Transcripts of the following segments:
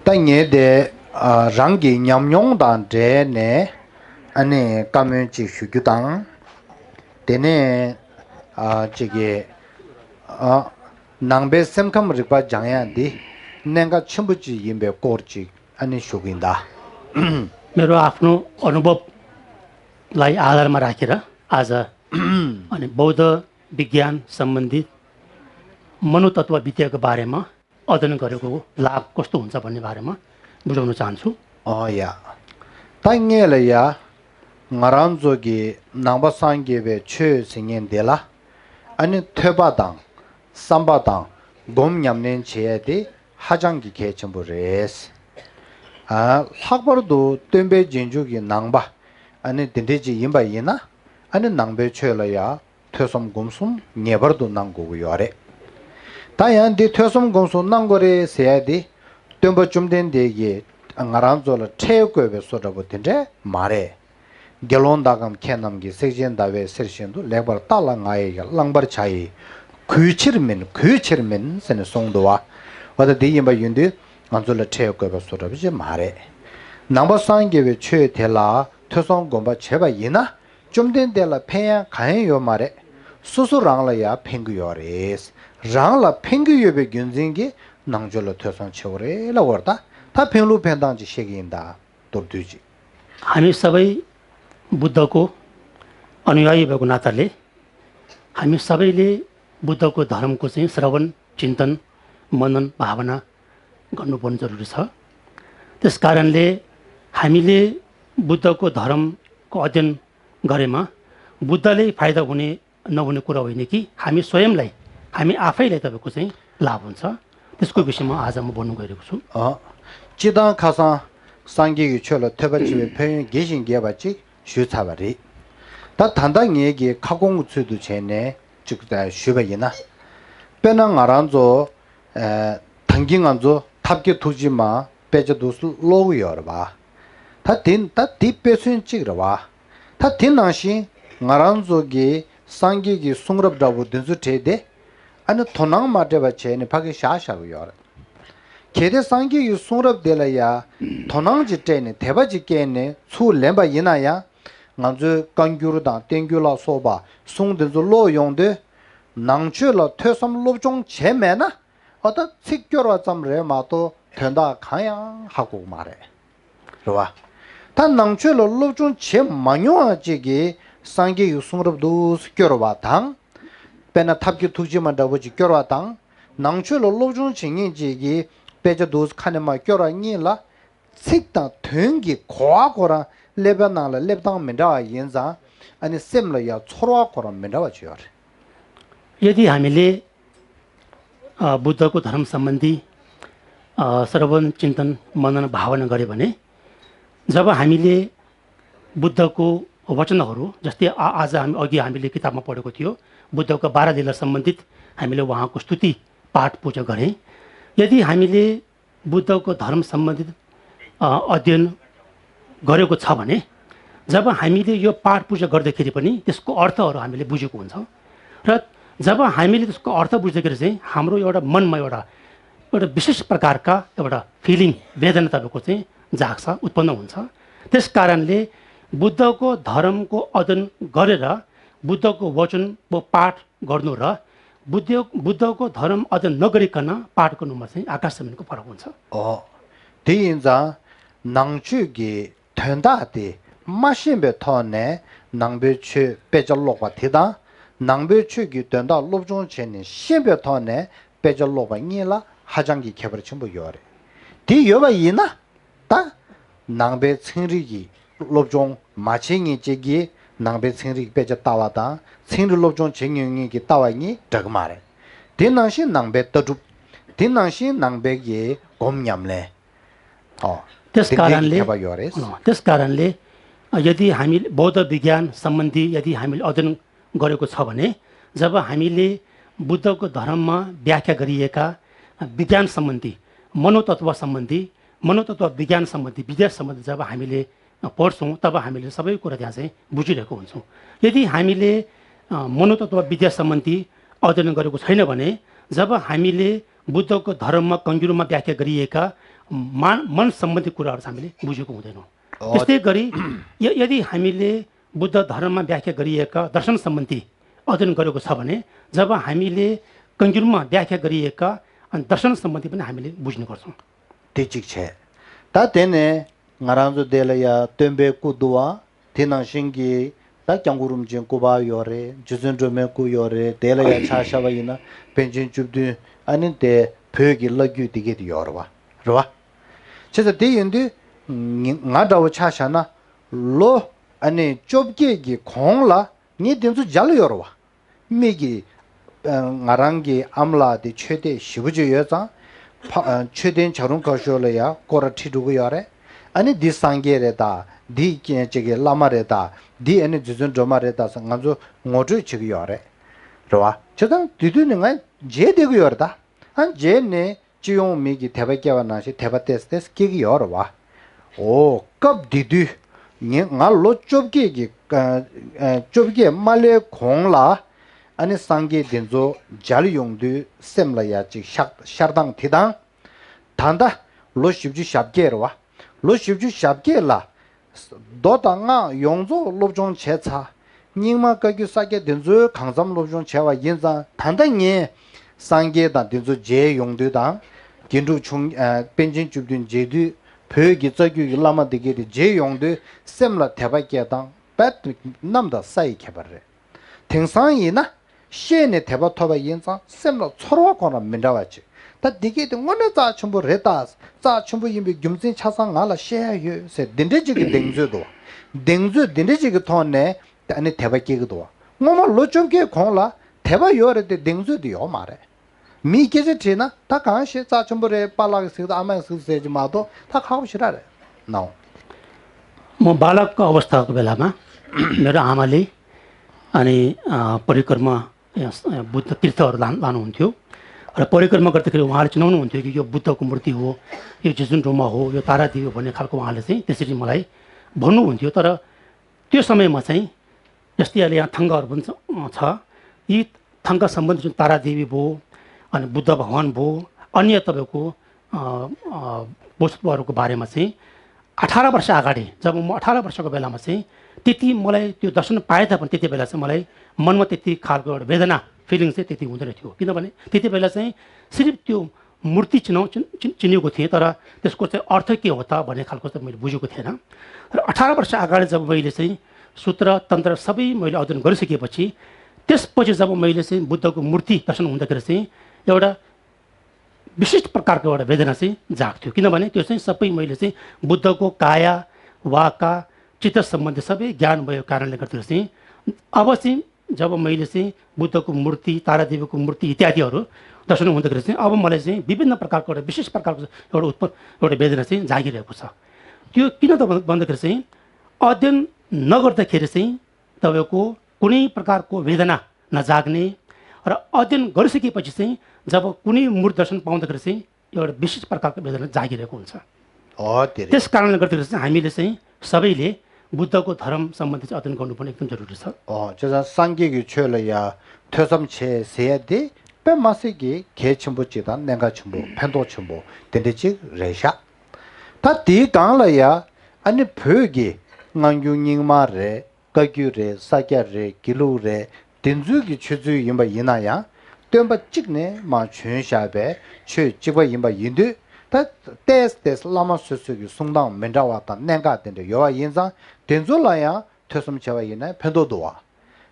땅에데 랑기 냠용단 데네 아니 까면지 휴규당 데네 저기 낭베 샘캄 리파 장야디 내가 첨부지 임베 꼬르지 아니 쇼긴다 मेरो आफ्नो अनुभवलाई आधारमा राखेर आज अनि बौद्ध विज्ञान सम्बन्धित मनोतत्व विद्याको बारेमा अध्ययन गरेको लाभ कस्तो हुन्छ भन्ने बारेमा बुझाउन चाहन्छु या ताङेलया ngaranzogi nambasangebe chö singen dela ani thebadang sambadang gomnyamnen cheyade hajangi kechambures 학벌도 뜸배 진주기 낭바 아니 딘데지 임바이나 아니 낭배 쳐려야 퇴섬 곰숨 네버도 낭고고요 아래 다양디 퇴섬 곰숨 낭고레 세야디 뜸버 좀 된데기 안가란졸 체육괴베 소라보든데 말에 결론다감 캐남기 세진다베 세신도 레버 달랑아이가 랑버 차이 규치르면 세네 송도와 와다 디임바 윤디 안졸 체육괴베 소라비지 말에 남바상게베 최텔라 퇴섬 곰바 제바 이나 좀 된데라 폐야 가요 말에 수수랑라야 팽규요레스 랑라 팽규요베 균진기 낭졸로 퇴섬 체오레라고 하다 다 평루 팬당지 세계인다 돌두지 हामी सबै बुद्धको अनुयायी भएको नाताले हामी सबैले बुद्धको धर्मको चाहिँ श्रवण चिन्तन मनन भावना गर्नुपर्ने जरुरी छ त्यसकारणले हामीले बुद्धको धर्मको अध्ययन गरेमा बुद्धले फाइदा हुने नहुने कुरा होइन कि हामी स्वयंलाई हामी आफैलाई तपाईको चाहिँ लाभ हुन्छ त्यसको विषयमा आज म भन्नु गइरहेको छु 지당 가상 상기기 철로 퇴바집에 표현 계신 게바지 슈차바리 다 단단 얘기 가공우츠도 전에 즉다 슈바이나 빼낭 알안조 당긴안조 탑게 두지마 빼져도스 로우여봐 다 뒷배순 찍으러봐 다 뒷낭시 알안조기 상기기 숭럽다고 된수 제대 아니 토낭 마데바 제네 파기 샤샤고요 계대 상기기 숭럽delaya 토낭지 때네 대바지 깨네 수 렘바 이나야 먼저 강규르다 땡규라 소바 송든조 로용데 낭추라 퇴섬 롭종 제매나 어떤 식교로 점래 마도 된다 가야 하고 말해 좋아 단 낭추라 롭종 제만요아지기 상기기 숭럽도 식교로 바당 배나 탑기 두지만 다버지 교로당 낭추라 롭종 징인지기 배저도 칸에마 교라니라 식당 등기 고아고라 레바나라 렙당 민다 인자 아니 셈라야 초로아고라 민다와 지어 यदि हामीले बुद्धको धर्म सम्बन्धी श्रवण चिन्तन मनन भावना गर्यो भने जब हामीले बुद्धको वचनहरू जस्तै आज अघि हामीले किताबमा पढेको थियो बुद्धको 12 लीला सम्बन्धित हामीले उहाँको स्तुति पाठ पूजा गरे यदि हामीले बुद्धको धर्म सम्बन्धित अध्ययन गरेको छ भने जब हामीले यो पाठ पूजा गर्दाखेरि पनि त्यसको अर्थहरू हामीले बुझेको हुन्छ र जब हामीले त्यसको अर्थ बुझ्दाखेरि चाहिँ हाम्रो एउटा मनमा एउटा विशेष प्रकारका एउटा फिलिङ वेदना तपाईको चाहिँ जाग्छ उत्पन्न हुन्छ त्यसकारणले बुद्धको धर्मको अध्ययन गरेर बुद्धको वचनको पाठ गर्नु र बुद्धको धर्म अध्ययन नगरिकन पाठ गर्नुमा चाहिँ आकाश जमिनको फरक हुन्छ त्यहीँजा नाङचुगी ठन्दाते मासिबे थने नाङबेछु पेजलोवा थिदा नाङबेछु기 된다 롭종 전에 신베 थने पेजलोवा निला 하장기 개발 전부 요래 디 요바 이나 다 나베 칭리기 롭종 마칭이 제기 나베 칭리 빼져 따와다 칭리 롭종 정영이기 따와니 저그마래 딘낭시 나베 떠줍 딘낭시 나베기 곰냠래 त्यसकारणले यदि हामी बौद्ध विज्ञान सम्बन्धी यदि हामीले अध्ययन गरेको छ भने जब हामीले बुद्धको धर्ममा व्याख्या गरिएका विज्ञान सम्बन्धी मनोतत्व विज्ञान सम्बन्धी विद्या सम्बन्धी जब हामीले पढ्छौँ तब हामीले सबै कुरा त्यहाँ चाहिँ बुझिरहेको हुन्छौँ यदि हामीले मनोतत्व विद्या सम्बन्धी अध्ययन गरेको छैन भने जब हामीले बुद्धको धर्ममा कन्जुरमा व्याख्या गरिएका मन सम्बन्धी कुराहरू चाहिँ हामीले बुझेको हुँदैनौँ। त्यस्तै गरी यदि हामीले बुद्ध धर्ममा व्याख्या गरिएका दर्शन सम्बन्धी अध्ययन गरेको छ भने जब हामीले कङ्ग्युरमा व्याख्या गरिएका अनि दर्शन सम्बन्धी पनि हामीले बुझ्ने गर्छौँ। ठिक छ। ता तेने ngaranzo delaya tembe kudwa tinang shingi ta kyanggurum jin kuba yore juzun drome ku yore delaya chashawa ina penjin chubdu anin te phegi lagyu dige yorwa rwa chesa de yindi nga dawo chashana lo ani chobge gi khongla ni denzu jal yorwa megi ngarangi amla de chede shibuju yoza cheden charun kasholaya korati dugu yore 아니 디 상게레다 디 제게 라마레다 디 에네 주준 조마레다 상간조 모주 지기요래 로와 저당 디드는가 제되고 요르다 한 제네 지용 미기 대박게와 나시 대바테스테스 기기 요르와 오급 디디 닝알로 좁게기 좁게 말레 공라 아니 상게 된조 잘용도 셈라야 지 샤당 티당 단다 로십주 샵게로와 로십주 샵게라 도당아 용조 롭종 제차 닝마 가기 싸게 된조 강삼 롭종 제와 인자 단단히 상게다 된조 제 용도당 긴주 중 벤진 주든 제도 벽이 저기 라마 되게 제 용도 셈라 대박게당 배 남다 사이 개발해 등상이나 시에네 대박 토바 인자 셈라 초로거나 민다와지 다 디게 원에 다 전부 레다스 자 전부 이미 김진 차상 알아 셰요 세 딘데지게 댕주도 댕주 딘데지게 돈네 아니 대박게도 뭐뭐 로좀게 공라 대박 요래데 댕주도요 말해 미게제 지나 다 강시 자 전부에 빨라서 아마 쓰세지 마도 다 가고 싫어래 나오 म बालकको अवस्थाको बेलामा मेरो आमाले अनि परिक्रमा बुद्ध तीर्थहरू लानुहुन्थ्यो र परिक्रमा गर्दाखेरि उहाँले चिनाउनुहुन्थ्यो कि यो बुद्धको मूर्ति हो यो जिजुनडोमा हो यो तारादेवी हो भन्ने खालको उहाँले चाहिँ त्यसरी मलाई भन्नुहुन्थ्यो तर त्यो समयमा चाहिँ जस्तै अहिले यहाँ थङ्गाहरू पनि छ यी थङ्गा सम्बन्धी जुन तारादेवी भयो अनि बुद्ध भगवान भयो अन्य तपाईँको वस्तुहरूको बारेमा चाहिँ 18 वर्ष अगाडि जब म 18 वर्षको बेलामा चाहिँ त्यति मलाई त्यो दर्शन पाए तापनि त्यति बेला चाहिँ मलाई मनमा त्यति खालको एउटा वेदना फिलिङ चाहिँ त्यति हुँदैन थियो किनभने त्यति बेला चाहिँ सिर्फ त्यो मूर्ति चिनेको थिएँ तर त्यसको चाहिँ अर्थ के हो त भन्ने खालको चाहिँ मैले बुझेको थिएन र 18 वर्ष अगाडि जब मैले चाहिँ सूत्र तन्त्र सबै मैले अध्ययन गरिसकेपछि त्यसपछि जब मैले चाहिँ बुद्धको मूर्ति दर्शन हुँदाखेरि चाहिँ एउटा विशिष्ट प्रकारको एउटा वेदना चाहिँ जाग्थ्यो किनभने त्यो चाहिँ सबै मैले चाहिँ बुद्धको काया वाका चित्त सम्बन्धी सबै ज्ञान भएको कारणले गर्दाखेरि चाहिँ अब चाहिँ जब मैले चाहिँ बुद्धको मूर्ति तारादेवीको मूर्ति इत्यादिहरू दर्शन हुँदाखेरि चाहिँ अब मलाई चाहिँ विभिन्न प्रकारको एउटा विशेष प्रकारको एउटा वेदना चाहिँ जागिरहेको छ त्यो किन त भन्दाखेरि चाहिँ अध्ययन नगर्दाखेरि चाहिँ तपाईँको कुनै प्रकारको वेदना नजाग्ने र अध्ययन गरिसकेपछि चाहिँ जब कुनै मूर्ति दर्शन पाउँदाखेरि चाहिँ एउटा विशेष प्रकारको वेदना जागिरहेको हुन्छ त्यस कारणले गर्दाखेरि चाहिँ हामीले चाहिँ सबैले बुद्धको धर्म सम्बन्धी चाहिँ अध्ययन गर्नुपर्ने एकदम जरुरी छ 저자 상계기 최려야 퇴섬체 세야디 빼마세기 개침부지다 내가 침부 팬도 침부 된대지 레샤 다디 강라야 아니 벽이 낭유닝마레 가규레 사갸레 길루레 딘주기 최주 임바 이나야 땜바 찍네 마全下배 최 찍바 임바 인도 다 테스트 라마 수수기 송당 멘자와다 내가 된대 요와 인상 된줄라야 퇴섬체와 이나 팬도도와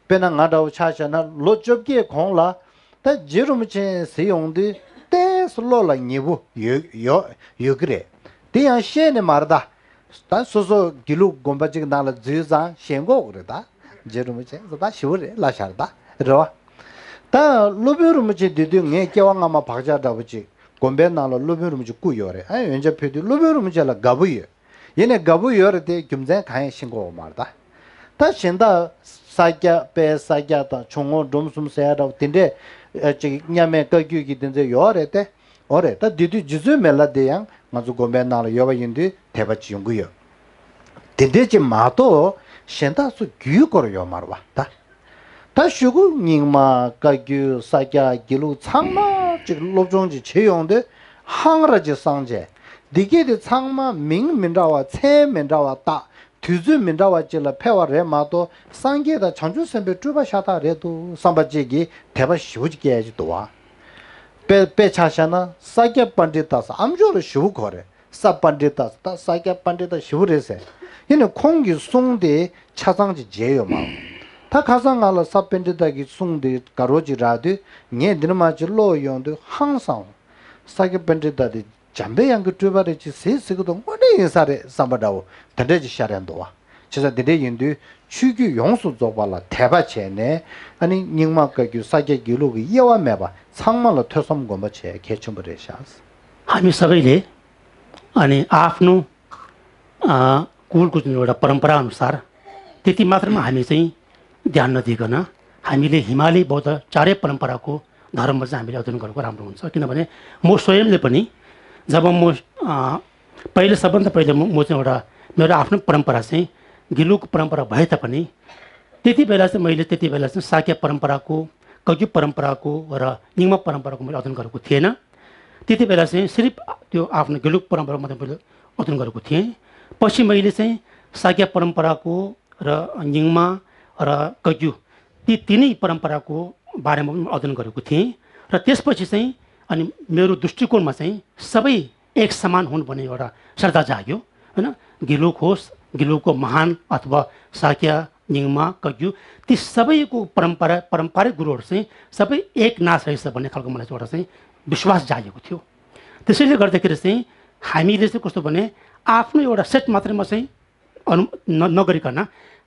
배나 나다오 차샤나 로접게 공라 다 지름체 세용데 테슬로라 니부 요 그래 대야 셰네 말다 다 소소 길루 곰바직 나라 지자 셴고 그래다 지름체 다 시월에 라샤다 로 다 로비르무체 디딩에 깨왕아마 박자다부지 곰베나로 로비르무지 꾸요래 아 왠지 표디 로비르무지라 가부여 얘네 가부여를 때 김장 가에 신고 말다 다 신다 사갸 베 사갸다 총어 좀숨세야다 근데 저기 냐메 거기기 된데 요래 때 오래 다 디디 지즈 멜라데양 맞고 곰베나로 여바인데 대바지 연구여 근데지 마도 신다수 규거려 말와 다 쉬고 닝마 가규 사갸 길루 참마 즉 롭종지 채용데 항라지 상제 디게디 창마 밍 민다와 체 민다와 다 투즈 민다와 질라 페와 레마도 상계다 전주 선배 주바샤다 레도 삼바지기 대바 쉬우지게 해야지 도와 빼 차샤나 사게 반디다서 암조를 쉬우 거래 사 반디다서 다 사게 반디다 쉬우래세 얘는 공기 송대 차상지 제요마 다 가상알라 사벤디다기 송대 가로지라도 녜 드르마질로 용도 항상 사게 반디다디 잠배양 그 주바르지 세스고도 뭐네 인사래 삼바다고 단대지 샤련도와 제가 데데인도 추규 용수 조발라 대바체네 아니 닝마가규 사게 기록이 이와 매바 상말로 퇴섬고 뭐체 개천버레샤스 हामी सबैले अनि आफ्नो कुलको जुन एउटा परम्परा अनुसार त्यति मात्रमा हामी चाहिँ ध्यान नदिकन हामीले हिमाली बौद्ध चारै परम्पराको धर्ममा चाहिँ हामीले अध्ययन गरेको राम्रो हुन्छ किनभने म स्वयंले पनि जब म पहिले सबभन्दा पहिले म चाहिँ एउटा मेरो आफ्नो परम्परा चाहिँ गिलुको परम्परा भए तापनि त्यति बेला चाहिँ साक्य परम्पराको कग्यु परम्पराको र निङ्मा परम्पराको मैले अध्ययन गरेको थिएन त्यति बेला चाहिँ सिर्फ त्यो आफ्नो गिलुक परम्परा मात्रै मैले अध्ययन गरेको थिएँ पछि मैले चाहिँ साक्य परम्पराको र निङ्मा र कग्यु ती तिनै परम्पराको बारेमा पनि अध्ययन गरेको थिएँ र त्यसपछि चाहिँ अनि मेरो दृष्टिकोणमा चाहिँ सबै एक समान हुन् भन्ने एउटा श्रद्धा जाग्यो हैन गिलुक होस् गिलुकको महान अथवा साक्य निङ्मा कग्यु ती सबैको पारम्परिक गुरुहरू चाहिँ सबै एक नाश रहेछ भन्ने खालको मलाई एउटा चाहिँ विश्वास जागेको थियो त्यसैले गर्दाखेरि चाहिँ हामीले चाहिँ कस्तो भने आफ्नो एउटा सेट मात्रमा चाहिँ नगरिकन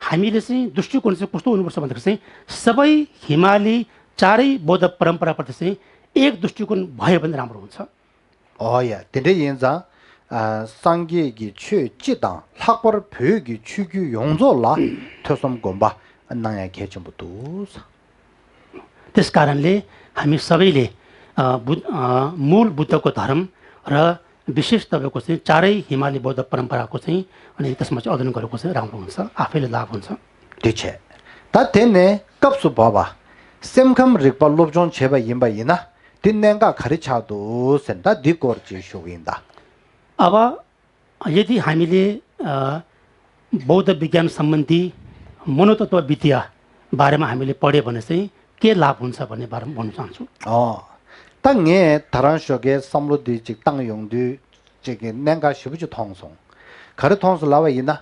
हामीले चाहिँ दृष्टिकोण चाहिँ कस्तो हुनुपर्छ भन्दाखेरि चाहिँ सबै हिमाली चारै बौद्ध परम्पराप्रति चाहिँ एक दृष्टिकोण भयो भने राम्रो हुन्छ 어야 근데 인자 상계기 최지당 학벌 표기 추규 용조라 퇴섬 공바 나야 개점부터 त्यस कारणले हामी सबैले मूल बुद्धको धर्म र विशेष तपाईँको चाहिँ चारै हिमाली बौद्ध परम्पराको चाहिँ अनि त्यसमा चाहिँ अध्ययन गरेको चाहिँ राम्रो हुन्छ आफैले लाभ हुन्छ ठिक छ ता तेने कप्सु बाबा सेमखम रिक्पा लोब्जोन छेबा यिम्बा यिना तिननेगा खरिछादो सेन्टा दिकोर्ची शोगिन्दा अब यदि हामीले बौद्ध विज्ञान सम्बन्धी मनोतत्व विद्या बारेमा हामीले पढ्यो भने चाहिँ के लाभ हुन्छ भन्ने बारेमा भन्न चाहन्छु तङे धरानशोगे समृद्धि जिक तङ योंदु जिके नेगा शिबुजु थोंसों खरे थोंस लावा यिना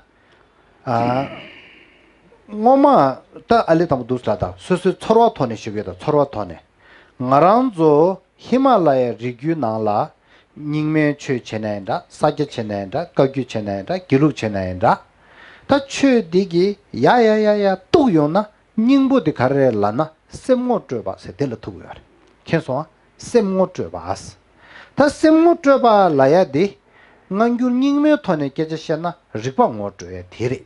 ngoma ta ale tam dusla da susu chorwa thone shige da chorwa thone ngaranzo himalaya rigyu na la ningme chhe chenenda sakye chenenda kagyu chenenda gilu chenenda ta chhe digi ya to yona ningbo de kare la na semmo ba se del tu yar kenso semmo ba as ta semmo ba la ya de ngangyu ningme thone keje shena ripa ngo dire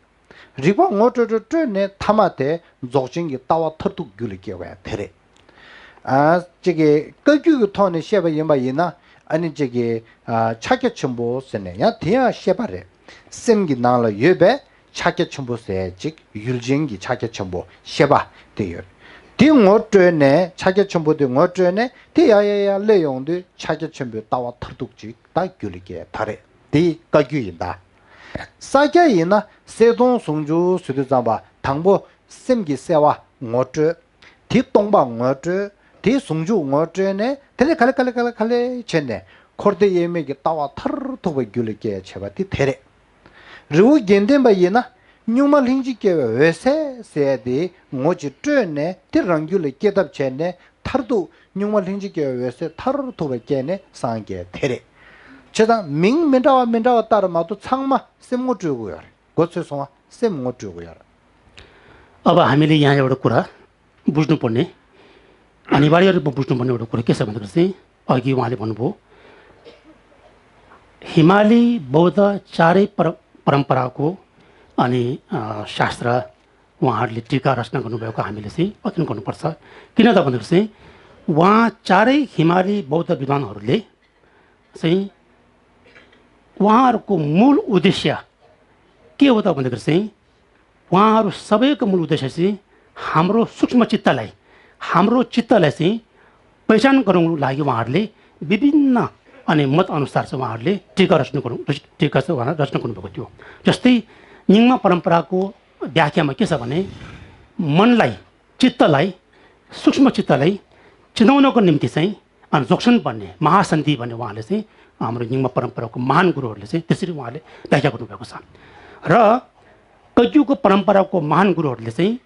리바 ngoto ne tamate zogjingi tawa thatu gyulike wa tere jige kagyu thone sheba yimba yina ani jige chakya chumbo sene ya dia shebare semgi nala yebe chakya chumbo se jig yuljingi chakya chumbo sheba deyor di ngoto ne chakya chumbo de ngoto ne dia ya leyong de chakya chumbo tawa thatu ji ta gyulike tare di kagyu yinda 사계이나 세동 송주 수도자바 당보 셈기 세와 ngoto di tongba ngoto di 송주 ngoto네 텔레 칼칼칼칼 쳇네 코르데 예메기 따와 타르토베 gyulike 쳇바디 테레 르우 겐덴바 예나 뉴마 링지케 외세 세디 ngoji 쯔네 디 랑gyule 계답 쳇네 타르도 뉴마 링지케 외세 타르토베 께네 상게 테레 제가 민다와 따르마도 창마 셈모 주고요. 고쳐서 셈모 주고요. अब हामीले यहाँ एउटा कुरा बुझ्नुपर्ने अनिवार्य रूपमा बुझ्नुपर्ने एउटा कुरा के छ भन्दाखेरि चाहिँ अघि उहाँले भन्नुभयो हिमाली बौद्ध चारै परम्पराको अनि शास्त्र उहाँहरूले टीका रचना गर्नुभएको हामीले चाहिँ अध्ययन गर्नुपर्छ किन त भन्दाखेरि चाहिँ उहाँ चारै हिमाली बौद्ध विद्वानहरूले चाहिँ उहाँहरूको मूल उद्देश्य के हो त भन्दाखेरि चाहिँ उहाँहरू सबैको मूल उद्देश्य चाहिँ हाम्रो सूक्ष्म चित्तलाई चाहिँ पहिचान गराउनु लागि उहाँहरूले विभिन्न अनि मत अनुसार चाहिँ उहाँहरूले टीका रचना गर्नुभएको थियो। जस्तै निङमा परम्पराको व्याख्यामा के छ भने मनलाई चित्तलाई सूक्ष्म चित्तलाई चिनाउनको निम्ति चाहिँ अनि जोक्सन भन्ने महासन्धि भन्ने उहाँले चाहिँ हाम्रो निङमा परम्पराको महान गुरुहरूले चाहिँ त्यसरी उहाँले व्याख्या गर्नुभएको छ। र कज्युको परम्पराको महान गुरुहरूले चाहिँ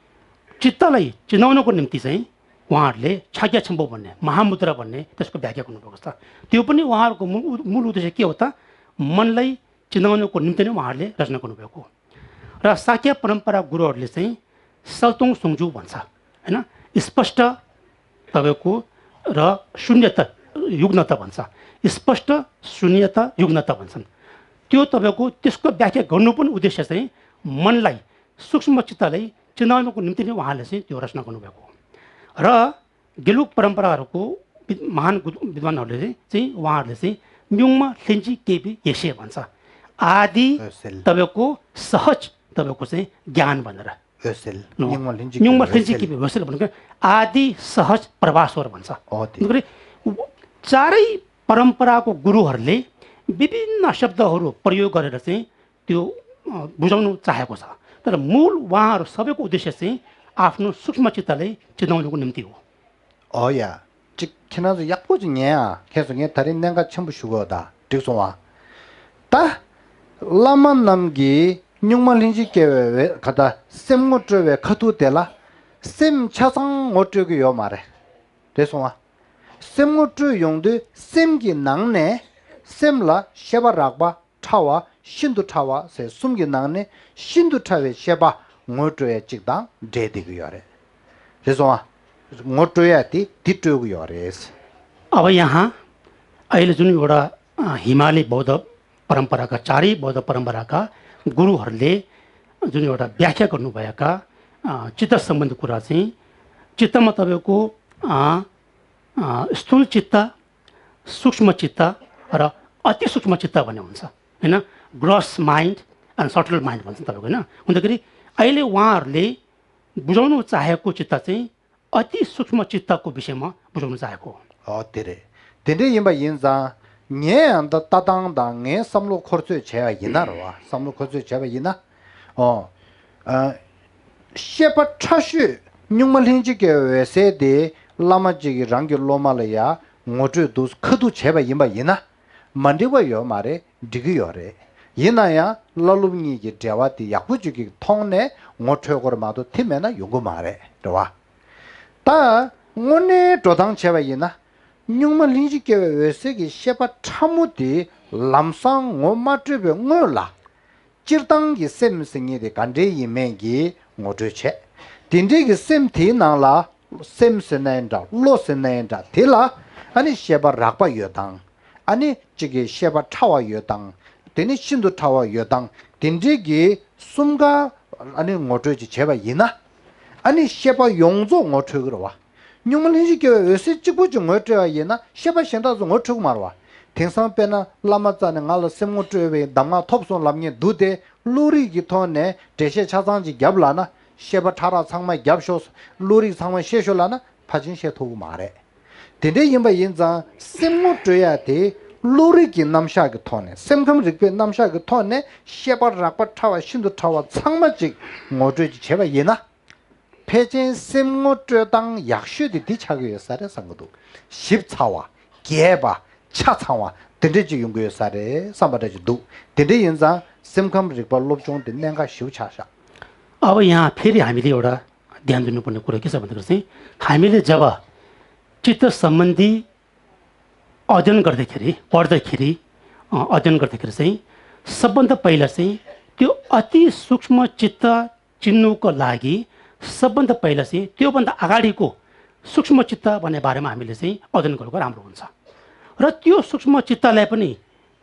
चित्तलाई चिनाउनको निम्ति चाहिँ उहाँहरूले छाग्या छम्बो भन्ने महामुद्रा भन्ने त्यसको व्याख्या गर्नुभएको छ। त्यो पनि उहाँहरूको मूल उद्देश्य के हो त मनलाई चिनाउनको निम्ति नै उहाँहरूले रचना गर्नुभएको हो। र साक्या परम्परा गुरुहरूले चाहिँ सल्तोङ सोङजु भन्छ हैन, स्पष्ट तपाईँको र शून्यता युग्नता भन्छ, स्पष्ट शून्यता युग्नता भन्छन्। त्यो तपाईँको त्यसको व्याख्या गर्नु पनि उद्देश्य चाहिँ मनलाई सूक्ष्म चित्तलाई चिनाउनको निम्ति नै उहाँले चाहिँ त्यो रचना गर्नुभएको हो। र गेलुक परम्पराहरूको महान विद्वानहरूले चाहिँ उहाँहरूले चाहिँ म्युङमा लिन्जी केबी येसे भन्छ, आदि तपाईँको सहज तपाईँको चाहिँ ज्ञान भनेर। म्युङमा लिन्जी केबी वेसेल भनेको आदि सहज प्रभास्वर भन्छ। चारै परम्पराको गुरुहरूले विभिन्न शब्दहरू प्रयोग गरेर चाहिँ त्यो बुझाउनु चाहेको छ, तर मूल उहाँहरू सबैको उद्देश्य चाहिँ आफ्नो सूक्ष्म चित्तलाई चिनाउनुको निम्ति हो। 어야 직진아서 약보지냐 계속 예 다른 내가 전부 죽어다 득송아 다 라만 남기 6만 린지께 가다 셈모트에 카투텔라 셈 차상 어쩌고요 말해 대송아 셈모트 용도 셈기 낭네 셈라 셰바락바 차와 신도 차와 세 숨기 낭네 신도 차에 셰바 모트에 찍당 제디고요래 대송아 मोटोयाति तिटोको यरेस। अब यहाँ अहिले जुन एउटा हिमाली बौद्ध परम्पराका चारै बौद्ध परम्पराका गुरुहरूले जुन एउटा व्याख्या गर्नुभएका चित्त सम्बन्धी कुरा चाहिँ चित्तमा तपाईँको स्थूल चित्त, सूक्ष्म चित्त र अति सूक्ष्म चित्त भन्ने हुन्छ हैन, gross mind and subtle mind भन्छ तपाईँको हैन। हुँदाखेरि अहिले उहाँहरूले बुझाउनु चाहेको चित्त चाहिँ अति सूक्ष्म चित्तको विषयमा बुझाउन चाहेको हो। तेरे तेरे यिम्बा यिन्जा न्ये अन्त ताताङ दाङे समलो खर्चो छया यिना रवा समलो खर्चो छया यिना शेपा छशु न्युमलिन्जी के वेसे दे लामाजी रंग लोमालया मोटु दुस खदु छया यिम्बा यिना मन्दिवा यो मारे डिगी योरे यिनाया ललुनी के देवाती याकुजु की थोंने मोठोगर मादो थिमेना योगु मारे रवा ता 오네 도당 제바이나 뇽만 린지께 외세기 셰바 참무디 람상 오마트베 응올라 지르당기 셈생이데 간데 이메기 모드체 딘데기 셈티 나라 셈세나인다 로세나인다 딜라 아니 셰바 락바 여당 아니 지게 셰바 타와 여당 데니 신도 타와 여당 딘데기 숨가 아니 모드지 제바이나 아니 셰바 용조 어떻게 와 뇽만리지게 왜세 찍고 좀 어쩌야 얘나 셰바 현다서 어떻게 말와 땡상배나 라마자는 알아 셈모트에 담아 톱손 람니 두데 루리기 토네 대세 차상지 겹라나 셰바 타라 상마 겹쇼스 루리 상마 셰쇼라나 파진 셰토고 말해 데데 임바 인자 셈모트야데 루리기 남샤게 토네 셈컴릭베 남샤게 토네 셰바 락바 타와 신도 타와 상마직 어쩌지 제가 얘나 패진 셈모트당 약슈디 디차고요 사례 상고도 십차와 개바 차차와 덴데지 용고요 사례 삼바다지도 덴데 인자 셈컴릭바 롭종 덴내가 शिव차샤 अब यहाँ फेरि हामीले एउटा ध्यान दिनुपर्ने कुरा के छ भन्दाखेरि चाहिँ हामीले जब चित्त सम्बन्धी अध्ययन गर्दाखेरि पढ्दाखेरि अध्ययन गर्दाखेरि चाहिँ सबभन्दा पहिला चाहिँ त्यो अति सूक्ष्म चित्त चिन्नुको लागि सबभन्दा पहिला चाहिँ त्योभन्दा अगाडिको सूक्ष्म चित्त भन्ने बारेमा हामीले चाहिँ अध्ययन गरेको राम्रो हुन्छ र त्यो सूक्ष्म चित्तलाई पनि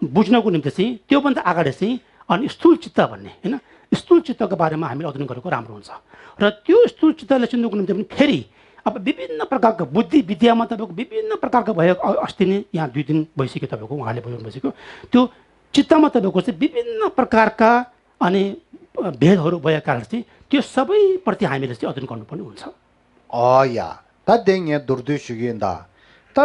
बुझ्नको निम्ति चाहिँ त्योभन्दा अगाडि चाहिँ अनि स्थूल चित्त भन्ने हैन स्थूल चित्तको बारेमा हामीले अध्ययन गरेको राम्रो हुन्छ र त्यो स्थूल चित्तलाई चिन्नुको निम्ति पनि फेरि अब विभिन्न प्रकारको बुद्धि विद्यामा तपाईँको विभिन्न प्रकारको भयो अस्ति नै यहाँ 2 दिन भइसक्यो तपाईँको उहाँले बुझाउनु भइसक्यो त्यो चित्तमा तपाईँको चाहिँ विभिन्न प्रकारका अनि भेदहरू भएका कारण चाहिँ त्यो सबै प्रति हामीले चाहिँ अध्ययन गर्नुपर्ने हुन्छ। अया ता देङे दुर्दुशुगिन्दा त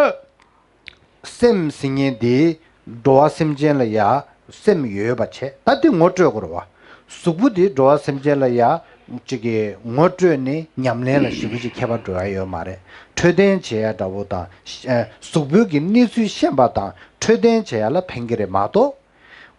सेम सिङे दि doa simjen la ya sem yoyo bache tati ngotro korwa subudi doa simjen la ya chige ngotro ni nyamlen la shibuji kheba doa yo mare treden che ya dawoda subugi nisu shenba ta treden che ya la phengire ma to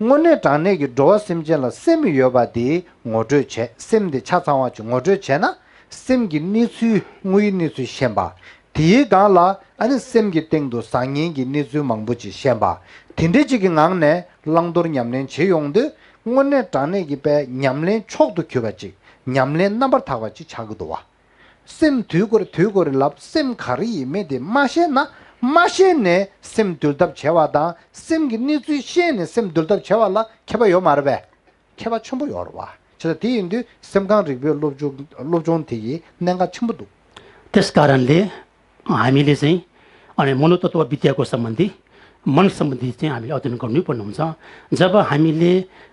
ngone tane gi doa simjen la sem yoyo ba di ngotro che sem de cha sawa chu ngotro che na sem gi nisu ngui nisu shenba di ga la ani sem gi tengdo sangyen gi nisu mangbuji shenba 딘데지기 낭네 랑도르 냠렌 제용데 원네 단에기 배 냠렌 촉도 교바지 냠렌 넘버 타가지 자그도 와셈 뒤고를 랍셈 가리 메데 마셰나 마셰네 셈 둘답 제와다 셈기 니즈 셰네 셈 둘답 제와라 케바 요 마르베 케바 첨부 요르와 저 디인데 셈강 리뷰 로존티기 내가 첨부도 त्यस कारणले हामीले चाहिँ अनि मनोतत्व विद्याको सम्बन्धी मन सम्बन्धी चाहिँ हामीले अध्ययन गर्नुपर्ने हुन्छ जब हामीले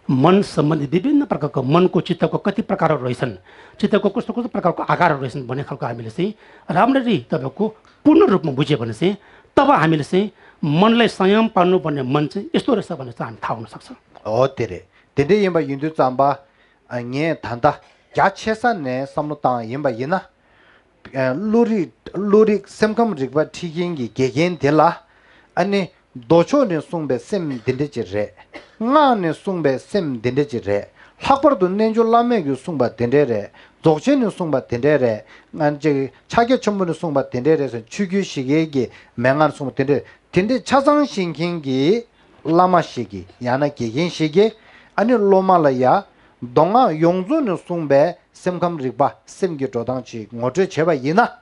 मन सम्बन्धी विभिन्न प्रकारको मनको चित्तको कति प्रकारहरू रहेछन् चित्तको कस्तो कस्तो प्रकारको आकारहरू रहेछन् भन्ने खालको हामीले चाहिँ राम्ररी तपाईँको पूर्ण रूपमा बुझ्यो भने चाहिँ तब हामीले चाहिँ मनलाई संयम पार्नुपर्ने मन चाहिँ यस्तो रहेछ भनेर चाहिँ हामी थाहा हुन सक्छ हो तेरे यम्बा युन्दु चाम्बा ङे थान्दा याछेसाने समनुता यम्बा यिना लोरी सेमकम रिगबा ठिगिङगी गेगेन देला अनि दोचो ने सुंबे सेम दिंडे지 रे nga ne sungbe sem dindeji re hakbar do nenjo lame gyu sungba dindere dokchen ne sungba dindere ngan je 차게 전문의 sungba dindere서 추규 시계기 맹한 sungba dindere dinde 차상 신경기 라마 시기 야나 기긴 시기 아니 로마라야 동아 용존의 sungbe sem감 리바 sem기 도당치 ngoje 제바 이나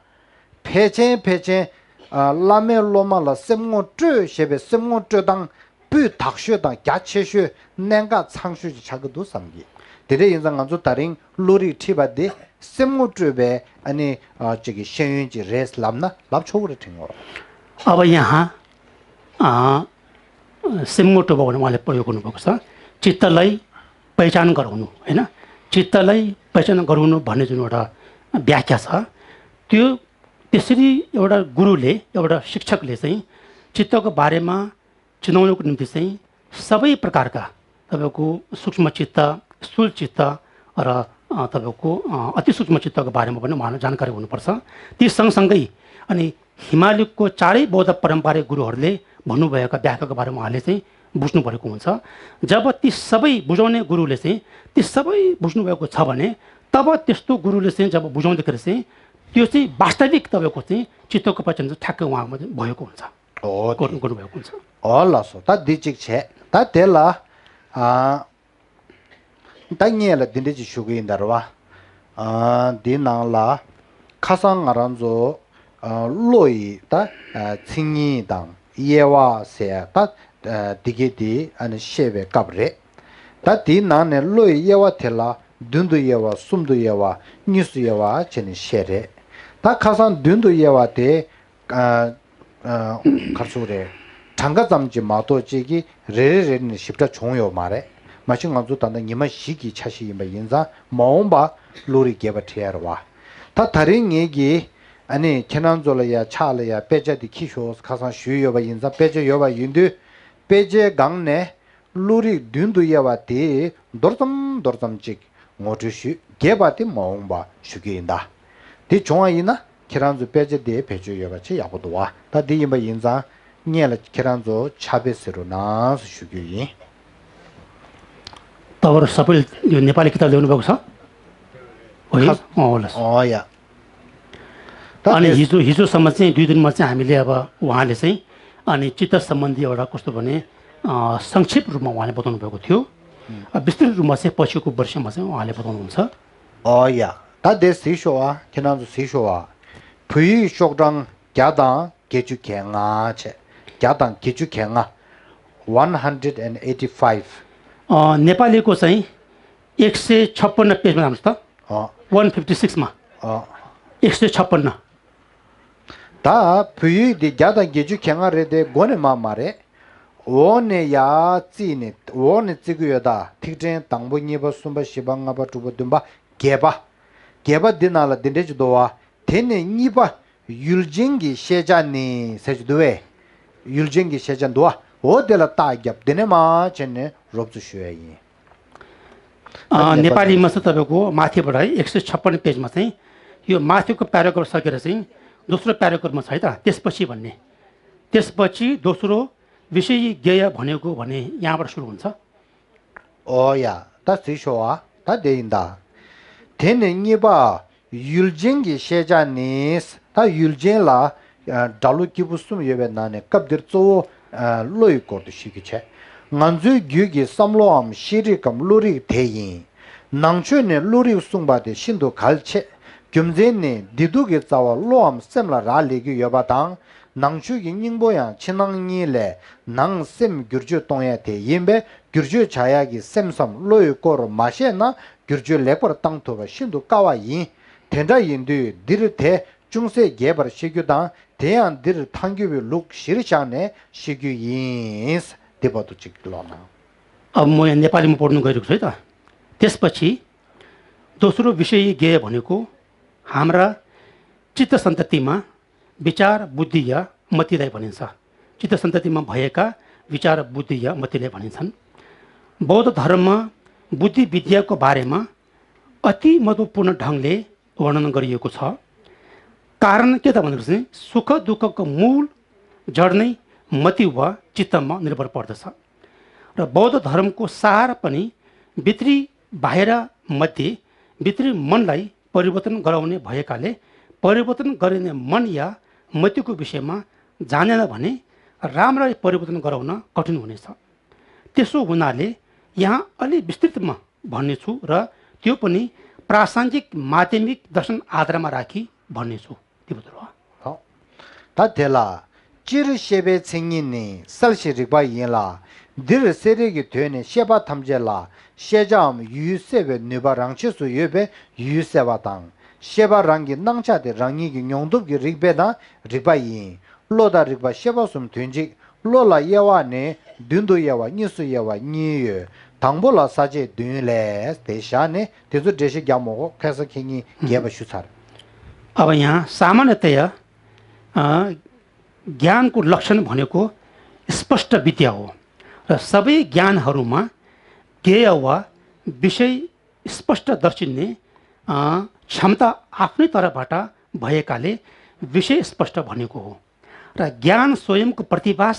폐체 라메 로마라 semngo zhe shebe semngo zhe dang bu dakshue dang gyacheshue nenga changshuji chagdo samgi dere inzang anzo daring lori tibade semngo zhe be ani jigi shenyunji res lamna lab chogure tingो अब यहाँ सेमोटो भगवान उहाँले प्रयोग गर्नुभएको छ चित्तलाई पहिचान गराउनु हैन चित्तलाई पहिचान गराउनु भन्ने जुन एउटा व्याख्या छ त्यो त्यसरी एउटा गुरुले एउटा शिक्षकले चाहिँ चित्तको बारेमा चिनाउनको निम्ति चाहिँ सबै प्रकारका तपाईको सूक्ष्म चित्त स्थूल चित्त र तपाईको अति सूक्ष्म चित्तको बारेमा पनि उहाँलाई जानकारी हुनुपर्छ ती सँगसँगै अनि हिमालयको चारै बौद्ध परम्परागत गुरुहरूले भन्नुभएका व्याख्याको बारेमा उहाँले चाहिँ बुझ्नु परेको हुन्छ जब ती सबै बुझाउने गुरुले चाहिँ ती सबै बुझ्नु भएको छ भने तब त्यस्तो गुरुले चाहिँ जब बुझाउँदाखेरि चाहिँ त्यो चाहिँ वास्तविक तपाईको चाहिँ चित्तको पहिचान चाहिँ ठ्याक्कै उहाँमा भएको हुन्छ गर्नु भएको हुन्छ लासो ता दिचिक छे ता तेला ताङेला दिन्देजी शुगइन्दारवा दिनाला खासाङ अरन्जो लोई ता छिङि दाङ येवा से ता दिगेदी अनि शेबे कब्रे ता दिनाने लोई येवा थेला dundu yewa sumdu yewa nisu yewa cheni shere ta khasan dundu yewa te karsure changa zamji mato chigi re ni shipta chongyo mare machi nganzu tanda nima shiki chashi yinba yinza maomba lori geba tiyarwa ta tari ngegi ani kenanzola ya chala ya peja di kisho khasan shu yoba yinza peja yoba yindu peja gangne lori dundu yewa te dorzam chik ngotushu gebati maungba shugiinda di chonga ina kiranzu peje de peju yobachi yabuduwa ta di yinba yinza nyela kiranzu chabesiru nasu shugiin तपाईहरु सबै यो नेपाली किताब ल्याउनु भएको छ या अनि हिजोसम्म चाहिँ 2 दिनमा चाहिँ हामीले अब उहाँले चाहिँ अनि चित्त सम्बन्धी एउटा कस्तो भने संक्षिप्त रूपमा उहाँले बताउनु भएको थियो विस्तृत रूपमा चाहिँ पछिको वर्षमा चाहिँ उहाँले बताउनुहुन्छ या ता दे सिशोवा केनाजु सिशोवा पुइ शोक्दङ ग्यादा गेजु खेङा छे ग्यादा गेजु खेङा 185 नेपालीको चाहिँ 156 पेजमा जानुस् त 156 मा 156 ता पुइ दि ग्यादा गेजु खेङा रे दे गोने मा मारे 오네 야찌네 오네 지구여다 특정 당분이버 숨바 시방아바 두버듬바 개바 디나라 딘데지도와 데네 니바 율징기 셰잔니 세주도에 율징기 셰잔도와 어데라 따갑 되네마 전에 롭주셔야 이 नेपालीमा चाहिँ तपाईको माथिबाट है 156 पेजमा चाहिँ यो माथिको प्याराग्राफ सकेर चाहिँ दोस्रो प्याराग्राफमा छ है त त्यसपछि भन्ने त्यसपछि दोस्रो विषय ज्ञेय भनेको भने यहाँबाट सुरु हुन्छ ओया 다 지쇼아 다 대인다 되는 이봐 율쟁기 세자니스 다 율쟁라 달로 기부스ում 예배나네 갑들조 로이코도 시기체 nganzu gyugi samloam shirikam luri teyin nangchune luri usungba de shindu galche gyumzene diduge zawa loam semla raligi yobadang nangchu yingboya chinangni le nang sem gyurju tongya te yimbe gyurju chayagi semsam loy kor mashena gyurju lekor tangtoba shindu kawa yin tenda yindu dirte 중세 개발 시규당 대한 들 탕규비 룩 시르샤네 시규인스 देवतो चिक्लोना अब म यहाँ नेपालीमा पढ्नु गइरहेको छु है त त्यसपछि दोस्रो विषय ज्ञेय भनेको हाम्रा चित्त सन्ततिमा विचार बुद्धि या मतिलाई भनिन्छ चित्त सन्ततिमा भएका विचार बुद्धि या मतिलाई भनिन्छन् बौद्ध धर्ममा बुद्धि विद्याको बारेमा अति महत्त्वपूर्ण ढङ्गले वर्णन गरिएको छ कारण के त भन्दाखेरि सुख दुःखको मूल जड नै मति वा चित्तमा निर्भर पर्दछ र बौद्ध धर्मको सार पनि भित्री बाहिर मध्ये भित्री मनलाई परिवर्तन गराउने भएकाले परिवर्तन गरिने मन या मतिको विषयमा जानेन भने राम्ररी परिवर्तन गराउन कठिन हुनेछ त्यसो हुनाले यहाँ अलि विस्तृतमा भन्नेछु र त्यो पनि प्रासङ्गिक माध्यमिक दर्शन आधारमा राखी भन्नेछु 다 되라 찌르 셰베 챙이니 살시리바 인라 들 세력이 되네 셰바 탐제라 셰잠 유세베 네바랑치수 예베 유세바당 셰바랑기 낭차데 랑이기 용도기 릭베다 리바이 로다 리바 셰바숨 된지 로라 예와네 든도 예와 니수 예와 니여 당보라 사제 된레 대샤네 대조 대시 겸모 캐서 킹이 게바 슈사र अब यहाँ सामान्यतया ज्ञानको लक्षण भनेको स्पष्ट विद्या हो र सबै ज्ञानहरूमा ज्ञेय वा विषय स्पष्ट दर्शिने क्षमता आफ्नै तर्फबाट भएकाले विषय स्पष्ट भनेको हो र ज्ञान स्वयंको प्रतिभास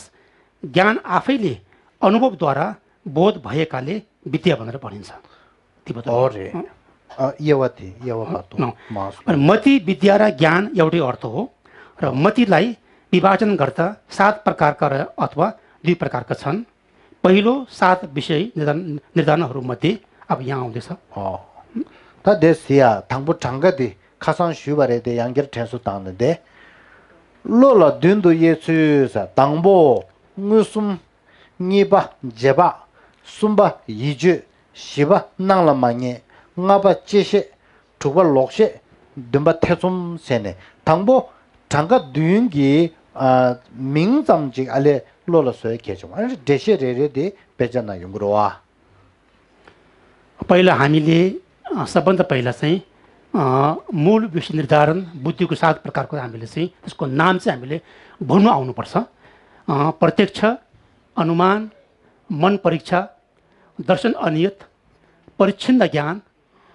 ज्ञान आफैले अनुभवद्वारा बोध भएकाले विद्या भनेर भनिन्छ मति विद्या र ज्ञान एउटै अर्थ हो र मतिलाई विभाजन गर्दा 7 प्रकारका अथवा 2 प्रकारका छन् पहिलो 7 विषय निर्धारणहरूमध्ये अब यहाँ आउँदैछ ता देसिया थाङबु थाङगदि खासन शुबारेदे यांगेर ठेसु तान्नदे लोला दुन्दु येसुसा ताङबो nguसुम निबा जेबा सुम्बा यिजु शिबा नांला माङे ngaba jeshe tuba lokshe dumba thesum sene thangbo thanga duyungi mingzamji ale lola soe kechum ani deshe rere de pejana yungrowa पहिला हामीले सबभन्दा पहिला चाहिँ मूल विषय निर्धारण बुद्धिको 7 प्रकारको हामीले चाहिँ त्यसको नाम चाहिँ हामीले भन्नु आउनुपर्छ प्रत्यक्ष अनुमान मन परीक्षा दर्शन अनियत परिच्छिन्न ज्ञान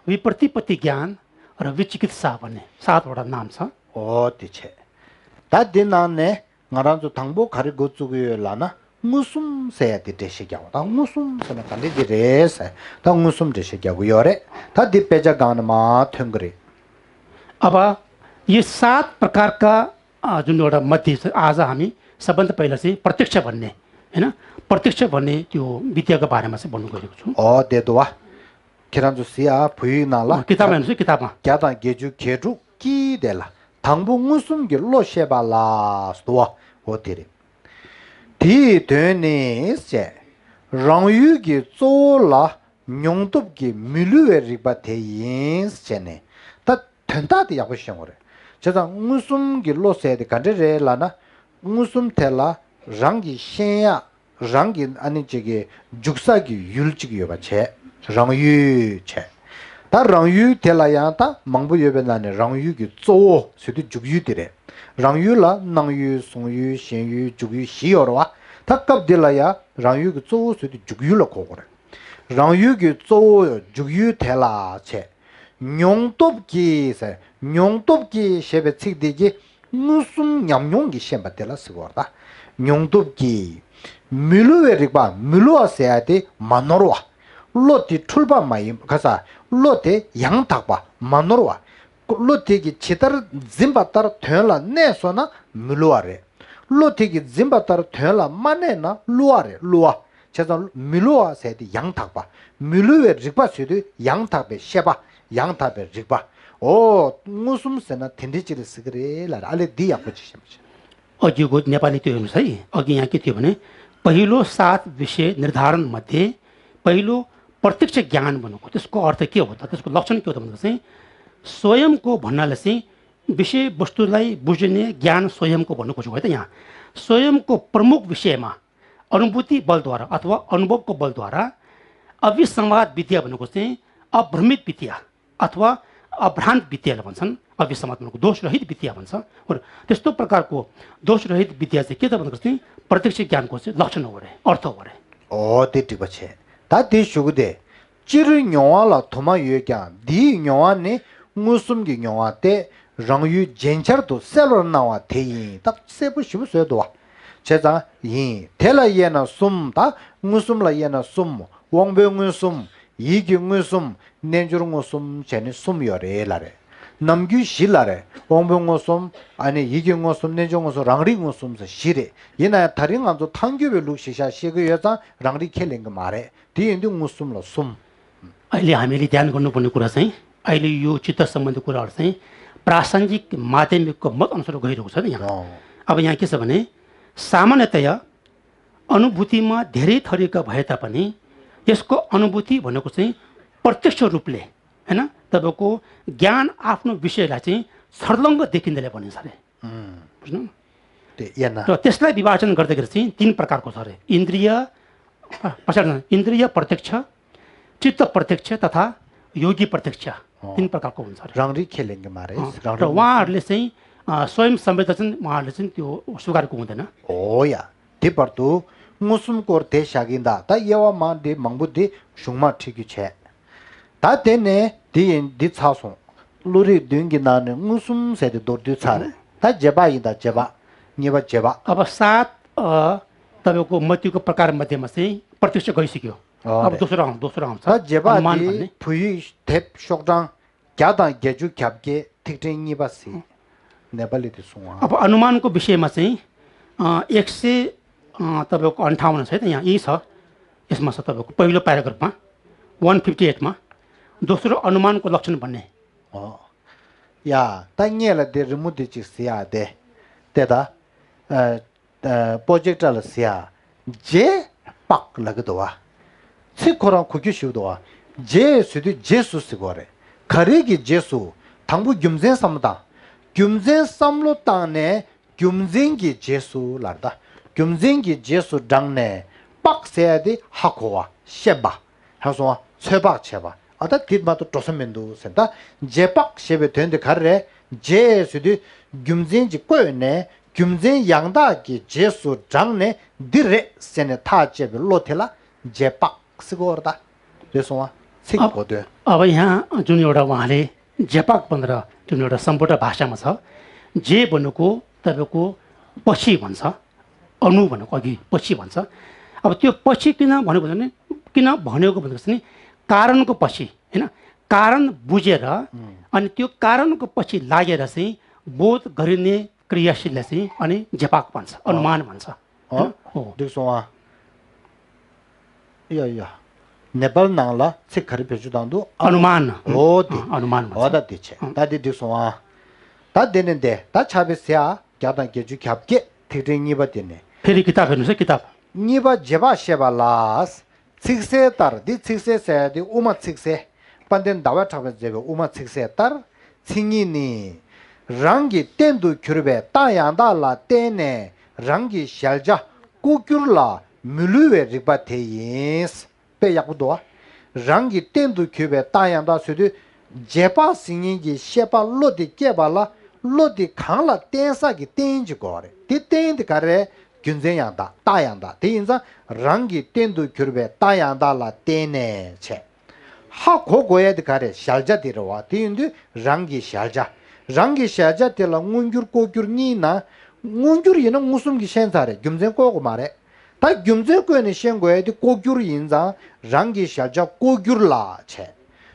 विप्रतिपत्ति ज्ञान र विचिकित्सा भन्ने 7 वटा नाम छ तिछे ता दिनाने ngarajo thangbo khari gochugu lana ngusum sayati deshe gyaw ta ngusum sana kande dire sa ta ngusum deshe gyaw yore ta dipeja ganma thungre अब ये 7 प्रकारका जुन एउटा मध्य आज हामी सबभन्दा पहिला चाहिँ प्रत्यक्ष भन्ने हैन प्रत्यक्ष भन्ने त्यो विद्याको बारेमा चाहिँ भन्नु गएको छु देदवा किरान्जु सिया फुइनाला किताबमा हेर्नुस् किताबमा क्याता गेजु खेजु कि देला थाङबु मुसुम गे लोसेबाला स्तवा होतिरे ति देने से रंगयु गे चोला न्योंतुब गे मिलुए रिबाते यिन्स चेने त थन्ता दि याबशंगरे जदा मुसुम गे लोसे दे कान्डरे लाना मुसुम थेला रंगी शेया रंगी अनि जगे जुक्सा गे युलचिग योबाछे रंगयु छे ता रंगयु तेला या ता मंगबु योबेनाने रंगयु गे चो सिदु जुगयु तिरे रंगयु ला नंगयु सोंगयु शेयु जुगयु शियोरवा 탁갑딜라야 랑유기 쪼우스디 죽유라 고고래 랑유기 쪼우 죽유 텔라체 뇽톱기세 뇽톱기 셰베 칙디기 무슨 냠뇽기 셴바텔라 쓰고다 뇽톱기 밀루에릭바 밀루아세야데 마노로와 로티 출바 마이 가사 로테 양탁바 마노로와 로티기 치타르 짐바타르 퇴라 네소나 밀루아레 로티기 짐바타르 퇴라 마네나 루아레 루아 제가 밀루아 세디 양탁바 밀루에 릭바스디 양탁베 셰바 양탁베 릭바 오 무슨 세나 텐디지를 쓰그레라 알레 디아포지심 अघिको नेपाली त्यो हेर्नुहोस् है अघि यहाँ के थियो भने पहिलो 7 विषय निर्धारण मध्ये पहिलो प्रत्यक्ष ज्ञान भनेको त्यसको अर्थ के हो त त्यसको लक्षण के हो त भन्दा चाहिँ स्वयंको भन्नाले चाहिँ विषय वस्तुलाई बुझ्ने ज्ञान स्वयंको भन्नु खोजेको है त यहाँ स्वयंको प्रमुख विषयमा अनुभूति बलद्वारा अथवा अनुभवको बलद्वारा अविसंवाद विद्या भनेको चाहिँ अभ्रमित विद्या अथवा अभ्रान्त विद्याले भन्छन् अविसंवाद भनेको दोषरहित विद्या भन्छ त्यस्तो प्रकारको दोषरहित विद्या चाहिँ के त भनेको चाहिँ प्रत्यक्ष ज्ञानको चाहिँ लक्षण हो रे अर्थ हो रे ओ त्यति पछि 다 대슈구데 지르 녀와라 토마 유에냐 디 녀와네 무슨기 녀와테 랑유 젠차르도 셀로 나와 대인 딱 세부 쉬부서도 제자 이 텔라이에나 숨다 무슨라이에나 숨 왕병은 숨 이경은 숨 내주는 숨 제네 숨이어래라래 남규 실라래 왕병은 숨 아니 이경은 숨 내주는 숨 랑리는 숨서 시래 얘나 다른 안도 탕교별 루시샤 시그 여자 랑리 켈링 거 말해 दिएन्du मुसुमला सुम अहिले हामीले ध्यान गर्नुपर्ने कुरा चाहिँ अहिले यो चित्त सम्बन्धी कुराहरु चाहिँ प्रासंगिक माध्यमिकको मत अनुसार गइरहेको छ नि यहाँ अब यहाँ के छ भने सामान्यतया अनुभूतिमा धेरै थरीका भए तापनि यसको अनुभूति भनेको चाहिँ प्रत्यक्ष रूपले हैन तपाईको ज्ञान आफ्नो विषयलाई चाहिँ सर्लङ्ग देखिँदैले भनिन्छ रे बुझ्नु र त्यसलाई विभाजन गर्दाखेरि चाहिँ तीन प्रकारको छ रे इन्द्रिय प्रत्यक्ष चित्त प्रत्यक्ष तथा योगी प्रत्यक्ष तीन प्रकारको हुन्छ रंगरी खेलेंगे मारे र उहाँहरुले चाहिँ स्वयं संवेदन उहाँहरुले चाहिँ त्यो स्वीकारको हुँदैन ओ या त्यो पर्तु मुसुम कोर्ते शागिन्दा त यवा मा दे मंगबुदि सुङमा ठिकी छ ता तेने दि छासो लुरी दिङगि नाने मुसुम सेदे दोर्दि छारे ता जेबा इदा जेबा निबा जेबा अब 7 तपाईको मतिको प्रकार मध्येमा चाहिँ प्रत्यक्ष गइसक्यो अब दोस्रो आउँछ जेबा दि फुइ थेप सोक्दाङ क्यादा गेजु क्याबके ठिकठिक निबासी नेपाली त सुवा अब अनुमानको विषयमा चाहिँ 100 तपाईको 58 छ है त यहाँ यही छ यसमा छ तपाईको पहिलो प्याराग्राफमा 158 मा दोस्रो अनुमानको लक्षण भन्ने या तन्यला दे रिमुदि चिसिया दे तेदा प्रोजेक्टल सिया जे पाक लगदवा सिकोरा कु규시도와 जे 수디 제수 시고래 가리기 제수 당부 겸젠 삼다 겸젠 삼로 땅에 겸젠기 제수 라다 겸젠기 제수 장내 빡세야디 하고와 셰바 하소와 쇠박 쳬바 아다 뒷마도 조선면도 센다 제박 셰베 된데 가래 제수디 겸젠지 꼬네 겸젠 양다기 제수 장내 디레 세네 타제베 로텔라 제박 쓰고르다 त्यसमा सिक्बोदे अब यहाँ जुन एउटा उहाँले जेपाक भनेर जुन एउटा सम्पूर्ण भाषामा छ जे भनेको तपाईको पछि भन्छ अनु भनेको अघि पछि भन्छ अब त्यो पछि किन भनेको भने किन भनेको भनेको चाहिँ कारणको पछि हैन कारण बुझेर अनि त्यो कारणको पछि लागेर चाहिँ बोध गरिने क्रियाशीललाई चाहिँ अनि जेपाक भन्छ अनुमान भन्छ हो त्यसमा या नेपाल नांगला से खरी पेजुदांदो अनुमान होती अनुमान होदा दिचे तादि दिसोवा ता देने दे ता छाबेस्या क्यादा केजु ख्यापके थिटिङि बतिने फेरि किताब हेर्नुस् है किताब निबा जेबा शेबालास छिक्से तर दि छिक्से से दि उमा छिक्से पन्देन दावा छाबे जेबे उमा छिक्से तर छिङिनी रंगी तेन्दु खुरबे तायादा ला तेने रंगी शालजा कुकुरला मिलुवे रिबाथेयस पे याकुदो रंगी तेन्दु क्यूबे तायांदा सुदु जेपा सिंगी शेपा लोदि केबाला लोदि खांला तेंसा की तेंज गोरे ति तेंद करे 균zen양다 다양다 대인자 랑기 땐도 규르베 다양다라 때네 체 하고고에드 가레 샬자디로와 대인도 랑기 샬자 랑기 샬자 때라 문규르 고규르니나 문규르이는 무슨 기센사래 균zen 고고 말해 다 균zen 고에는 시행고에드 고규르 인자 랑기 샬자 고규르라 체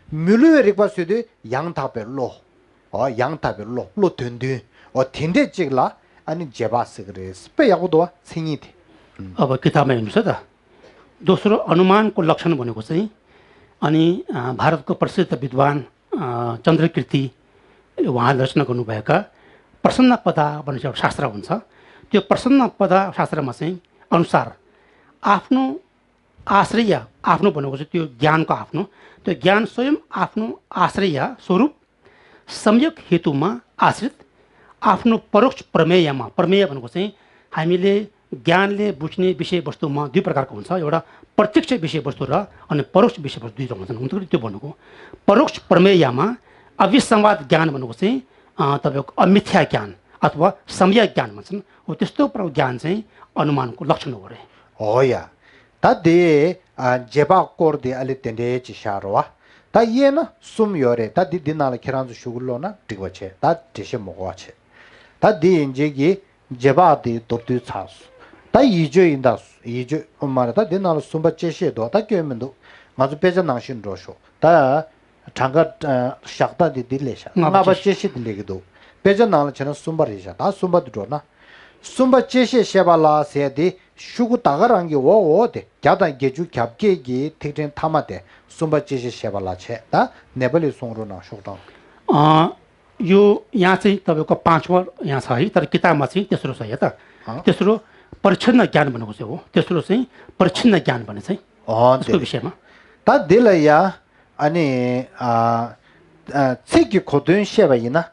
뮬르웨릭 바스드 양타벨로 양타벨로 로 된데 텐데 찍라 아니 제바스 그래 스페야고도 생이돼 अब किताबमा हेर्नुहोस् है त दोस्रो अनुमानको लक्षण भनेको चाहिँ अनि भारतको प्रसिद्ध विद्वान चन्द्रकीर्ति उहाँले रचना गर्नुभएका प्रसन्नपदा भन्ने एउटा शास्त्र हुन्छ त्यो प्रसन्नपदा शास्त्रमा चाहिँ अनुसार आफ्नो आश्रय आफ्नो भनेको चाहिँ त्यो ज्ञानको आफ्नो त्यो ज्ञान स्वयं आफ्नो आश्रय स्वरूप संयोग हेतुमा आश्रित आफ्नो परोक्ष प्रमेयमा प्रमेय भनेको चाहिँ हामीले ज्ञानले बुझ्ने विषयवस्तुमा दुई प्रकारको हुन्छ एउटा प्रत्यक्ष विषयवस्तु र अनि परोक्ष विषयवस्तु दुईटा हुन्छन् हुन्छ त्यो भनेको परोक्ष प्रमेयमा अविसंवाद ज्ञान भनेको चाहिँ तपाईको अमिथ्या ज्ञान अथवा सम्यक ज्ञान भन्छन् हो त्यस्तो प्रकारको ज्ञान चाहिँ अनुमानको लक्षण हो रे हो या तदे जेबा कोर्दे अलि तेन्डे चिशारोवा ता येन सुम योरे ता दिनाल खेरान्जु शुगुलोना टिगोचे ता देशे मोगोचे ता दि इंजेगी जेबा दि दोतु छास ता इजो इंदास इजो उमारा ता दिनाल सुम्बा चेशे दो ता क्योमेंदो माजु पेजा नाशिन रोशो ता 장가 샥다 디딜레샤 나바 제시 딜레기도 베전나는 저는 숨바리샤 다 숨바드로나 숨바 제시 셰발라 세디 슈구 다가랑기 오오데 갸다 게주 겹게기 특정 타마데 숨바 제시 셰발라체 다 네발이 송로나 쇼다 यो यहाँ चाहिँ तपाईको पाँचौं यहाँ छ है तर किताबमा चाहिँ तेस्रो छ त तेस्रो परिच्छिन्न ज्ञान भनेको चाहिँ हो तेस्रो चाहिँ परिच्छिन्न ज्ञान भन्ने चाहिँ त्यसको विषयमा 다 딜라야 아니 책이 고든 셰바이나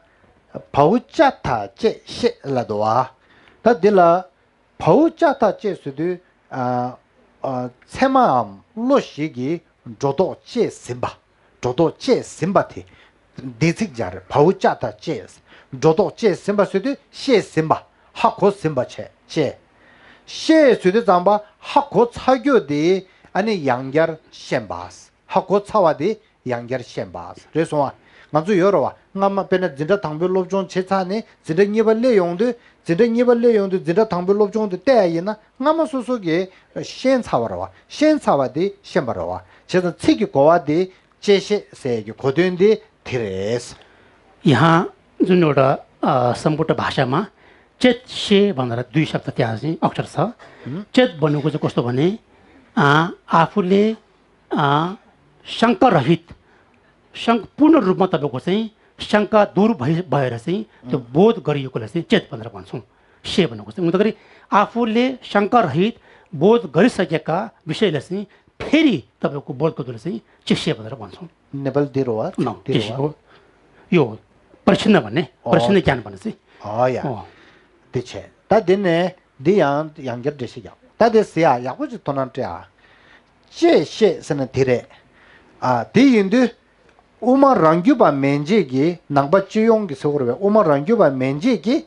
바우짜타 제셰라도와 다딜라 바우짜타 제스도 세마암 로시기 조도 제심바 조도 제심바티 디직자르 바우짜타 제스 조도 제심바스도 셰심바 하고 심바체 제 셰스도 잠바 하고 차교디 아니 양결 셴바스 하고 차와디 양결 셴바스 그래서 먼저 열어와 나마 베네 진짜 당별롭종 제차네 진짜 니벌레 용도 진짜 당별롭종도 때이나 나마 소속에 셴차와라와 셴차와디 셴바라와 제가 책이 고와디 제시세기 고된디 드레스 यहाँ जुन एउटा सम्पूर्ण भाषामा चेत शे भनेर दुई शब्द त्यहाँ चाहिँ अक्षर छ चेत भनेको चाहिँ कस्तो भने आफूले शङ्का रहित पूर्ण रूपमा तपाईको चाहिँ शङ्का दूर भएर चाहिँ त्यो बोध गरिएकोलाई चाहिँ चेत भनेर भन्छौँ शे भनेको चाहिँ हुँदाखेरि आफूले शङ्का रहित बोध गरिसकेका विषयलाई चाहिँ फेरि तपाईको बोध गर्नुलाई चाहिँ चेष्य भनेर भन्छौँ नेपाल दिरोवा यो परिच्छिन्न भन्ने परिच्छिन्न ज्ञान भन्ने चाहिँ या त्यही ता दिने दियान 양결 되시죠 다데스야 야고지 도난트야 제셰스는 디레 디인데 오마랑규바 멘제기 낭바치용기 속으로 오마랑규바 멘제기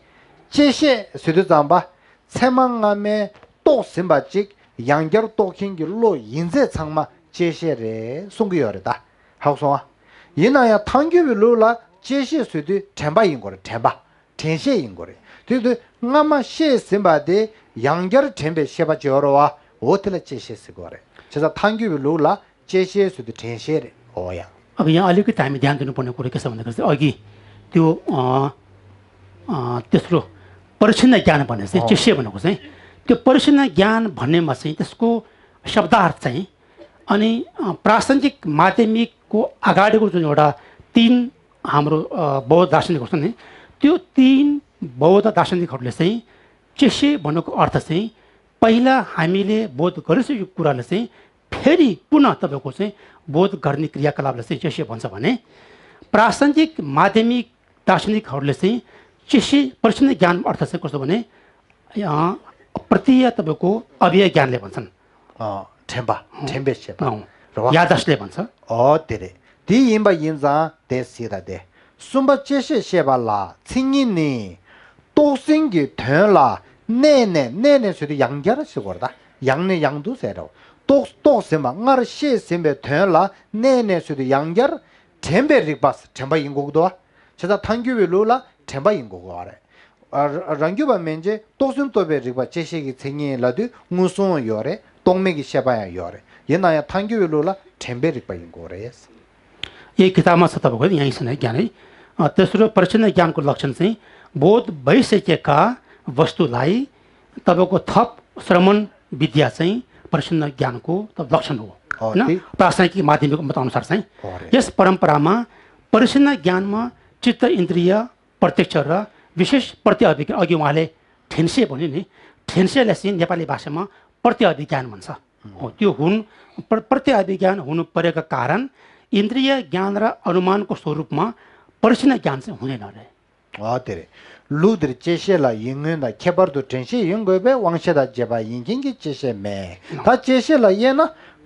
제셰 스드잠바 세망함에 또 심바직 양결 또킹길로 인제 창마 제셰레 송기여르다 하우소와 이나야 탕규빌로라 제셰 스드 템바인 거래 템바 텐셰인 거래 그래도 나마 셰 심바데 양결 템베 셰바 저러와 오틀레 제셰스 거래 제가 탕규빌로라 제시에 수도 텐셰레 오야 अब यहाँ अलिकति हामी ध्यान दिनुपर्ने कुरा के छ भन्दाखेरि अघि त्यो तेस्रो परिच्छिन्न ज्ञान भन्ने चाहिँ चेष्य भनेको चाहिँ त्यो परिच्छिन्न ज्ञान भन्नेमा चाहिँ त्यसको शब्दार्थ चाहिँ अनि प्रासङ्गिक माध्यमिकको अगाडिको जुन एउटा तीन हाम्रो बौद्ध दार्शनिकहरू छन् नि त्यो तीन बौद्ध दार्शनिकहरूले चाहिँ चेष्य भनेको अर्थ चाहिँ पहिला हामीले बोध गरिसकेको कुरालाई चाहिँ फेरि पुनः तपाईको चाहिँ बोध गर्ने क्रियाकलापलाई चाहिँ चेष्य भन्छ भने प्रासङ्गिक माध्यमिक दार्शनिकहरूले चाहिँ चेष्य परिच्छिन्न ज्ञान अर्थ चाहिँ कस्तो भने प्रत्यय तपाईको अव्यय ज्ञानले भन्छन् यादसले भन्छ तेरे ती इम्बा इन्जा देसिदा दे सुम्बा चेष्य सेबाला छिङिनी तोसिङगी थेला 네네 수도 양결을 쓰고다. 양내 양도 세로. 또 세마 나를 시세메 되라 네네 수도 양결 템베릭 바스 템바 인고도 제가 tangyuvilula temba ingogo are rangyuba menje tosun tobe riba cheshegi tsengi ladu ngusun yore tongmegi shebaya yore yenaya tangyuvilula tembe riba ingore yes ये किताबमा छ तपाईको यही छ नै ज्ञान है तेस्रो प्रचण्ड ज्ञानको लक्षण चाहिँ बोध भइसकेका वस्तुलाई तपाईको थप श्रवण विद्या चाहिँ प्रचण्ड ज्ञानको लक्षण हो हैन प्रासंगिक माध्यमिक मत अनुसार चाहिँ यस परम्परामा प्रचण्ड ज्ञानमा चित्त इन्द्रिय प्रत्यक्ष र विशेष प्रत्यभिज्ञान अघि उहाँले ठेन्से भन्यो नि ठेन्सेलाई चाहिँ नेपाली भाषामा प्रत्यभिज्ञान भन्छ हो त्यो हुन प्रत्यभिज्ञान हुनु परेका कारण इन्द्रिय ज्ञान र अनुमानको स्वरूपमा प्रचण्ड ज्ञान चाहिँ हुँदैन रे तेरे लुद्र चेशेला यिङना खेबरदो टेन्से यिङगबे वाङसेदा जेबा यिङगिङगि चेशेमे ता चेशेला येना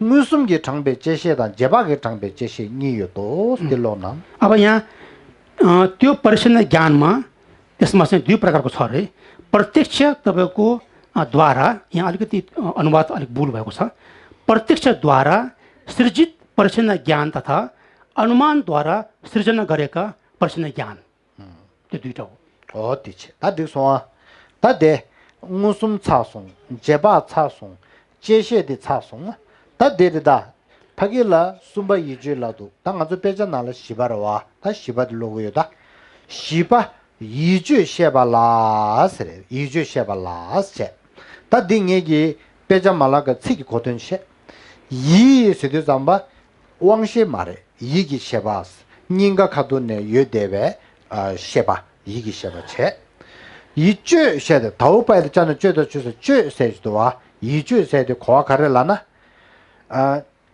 मुसुमगे ठाङबे चेशेदा जेबागे ठाङबे चेशे नियो तो स्टिलोना अब यहाँ त्यो प्रचण्ड ज्ञानमा त्यसमा चाहिँ दुई प्रकारको छ रे प्रत्यक्ष तपाईको द्वारा यहाँ अलिकति अनुवाद अलिक भुल भएको छ प्रत्यक्ष द्वारा सृजित प्रचण्ड ज्ञान तथा अनुमान द्वारा सृजना गरेका प्रचण्ड ज्ञान त्यो दुईटा हो तिचे ता दिसो ता दे मुसुम छासुङ जेबा छासुङ चेशे दि छासुङ ता देदा 파길라 숨바 이주라도 당아주 빼잖아라 시바라와 다 시바들 로고요다 시바 이주 셰발라스레 이주 셰발라스체 다 딩에기 빼자말라가 치기 고든셰 이 세대 잠바 왕셰 말에 이기 셰바스 닌가 가도네 여대베 셰바 이기 셰바체 이주 셰데 다우바이드 자는 쩨도 주서 쩨 세도와 이주 세대 고아가르라나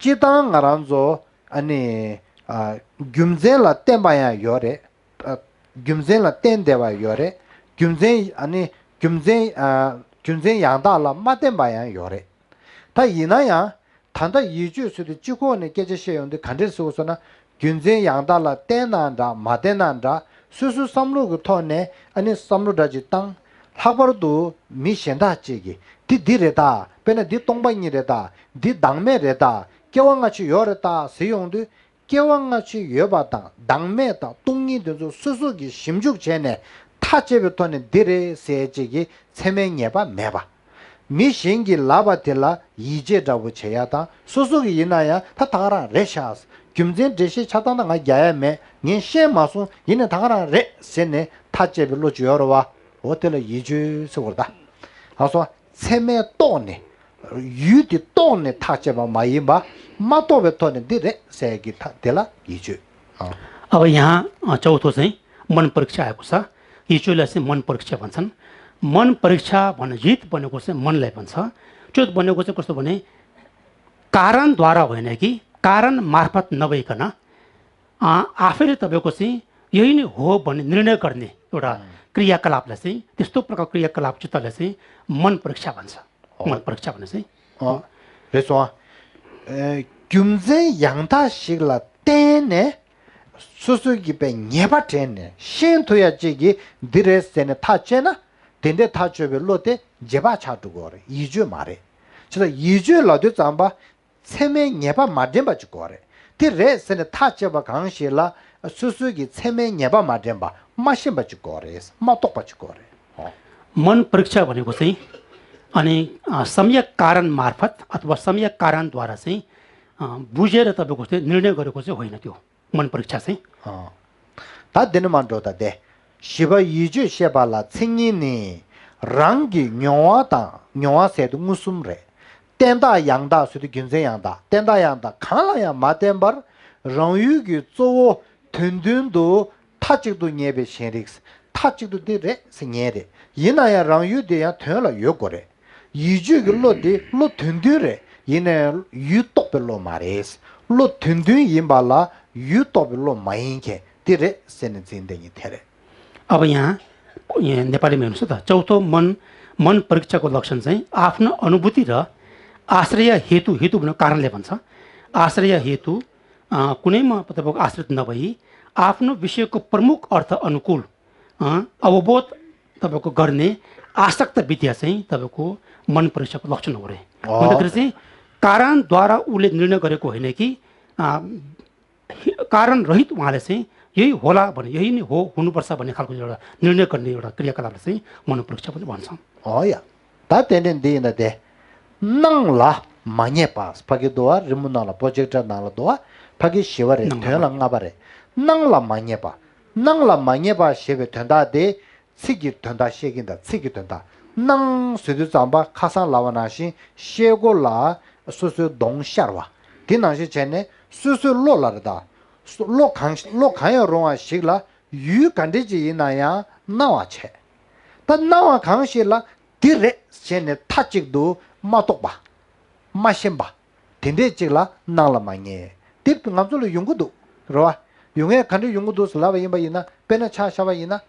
지당 알아서 아니 균제라 템바야 요래 균제라 템데바 요래 균제 아니 균제 균제 양다라 마템바야 요래 다 이나야 단다 이주스도 지고네 깨제셔는데 간데서서나 균제 양다라 떼난다 마데난다 수수 삼루고 토네 아니 삼루다지 땅 학벌도 미신다 지기 디디레다 베네 디 동방이레다 디 당메레다 개왕같이 열었다 세용도 개왕같이 여봤다 당매다 똥이도 수수기 심죽 전에 타제부터는 디레 세지기 세명예바 매바 미신기 라바텔라 이제라고 쳐야다 수수기 이나야 다 다가라 레샤스 김전 제시 차단나가 야야매 닌셰마수 이네 다가라 레 세네 타제별로 주여와 호텔에 이주 서거다 하서 세매 또네 유디 또네 타제바 마이바 마토베토네 디레 세기 타텔라 이주 अब यहाँ चौथो चाहिँ मन परीक्षा आएको छ इजुलाई चाहिँ मन परीक्षा भन्छन् मन परीक्षा भन्ने जित बनेको चाहिँ मनलाई भन्छ चौथ बनेको चाहिँ कस्तो भने कारणद्वारा होइन कि कारण मार्फत नभइकन आफैले तपाईको चाहिँ यही नै हो भन्ने निर्णय गर्ने एउटा क्रियाकलापलाई चाहिँ त्यस्तो प्रकारको क्रियाकलाप चित्तलाई चाहिँ मन परीक्षा भन्छ मन परीक्षा भन्ने चाहिँ Resso gyumzen yangda shigla tenne susugi pe nyeba tenne shen toya jigi dire sene tachena dende tachobe lote jeba chatu gore iju mare chida iju lode zamba tseme nyeba mademba chigore dire sene tacheba gangshila susugi tseme nyeba mademba mashimba chigore matokpa chigore मन परीक्षा भनेको चाहिँ अनि सम्यक कारण मार्फत अथवा सम्यक कारणद्वारा चाहिँ बुझेर तपाईको चाहिँ निर्णय गरेको चाहिँ होइन त्यो मन परीक्षा चाहिँ ता दिन मान्डोता दे शिव इजु शेबाला छिङिनी रंगी न्योवाता न्योवा सेदु मुसुमरे तेंदा यांगदा सुदु गिन्जे यांगदा तेंदा यांगदा खाला या मातेम्बर रंयुगी चो थुन्दुन्दु थाचिदु न्येबे शेरिक्स थाचिदु दिरे सिङेरे 이나야 랑유데야 퇴라 요거래 이주글로디 로 튼드레 이네 유토벨로 마레스 로 튼드 임발라 유토벨로 마인게 तिरे सेनेजिन्देनी थेरे अब यहाँ नेपालीमा हेर्नुस् त चौथो मन परीक्षाको लक्षण चाहिँ आफ्नो अनुभूति र आश्रय हेतु भन्ने कारणले भन्छ आश्रय हेतु कुनैमा तपाईको आश्रित नभई आफ्नो विषयको प्रमुख अर्थ अनुकूल अवबोध तपाईको गर्ने आसक्त विद्या चाहिँ तपाईँको मन परीक्षाको लक्षण हो रे भन्दाखेरि चाहिँ कारणद्वारा उसले निर्णय गरेको होइन कि कारण रहित उहाँले चाहिँ यही होला भने यही नै हो हुनुपर्छ भन्ने खालको एउटा निर्णय गर्ने एउटा क्रियाकलापले चाहिँ मनोपरीक्षा पनि भन्छौँ या ता तेने दिएन दे नङला मान्य पास फगे दोआ रिमुनाला प्रोजेक्ट नाला दोआ फगे शिवरे थेला ngaबारे नङला मान्य पा शिवे थंदा दे सिगी थंदा शेगिंदा सिगी थंदा नङ सुदु जाम्बा खासा लावनाशी शेगोला सुसु दोंशारवा दिनाशी चेने सुसु लोलारदा लोखायो रोआ शिगला यु कंडेजी नाया नवा छे ता नवा खांशिला दिरे चेने थाचिगदु मातोबा 마심바 딘데지라 나라마니 딥 남줄로 용구도 그러와 용에 간데 용구도 슬라바 임바이나 베나 차샤바이나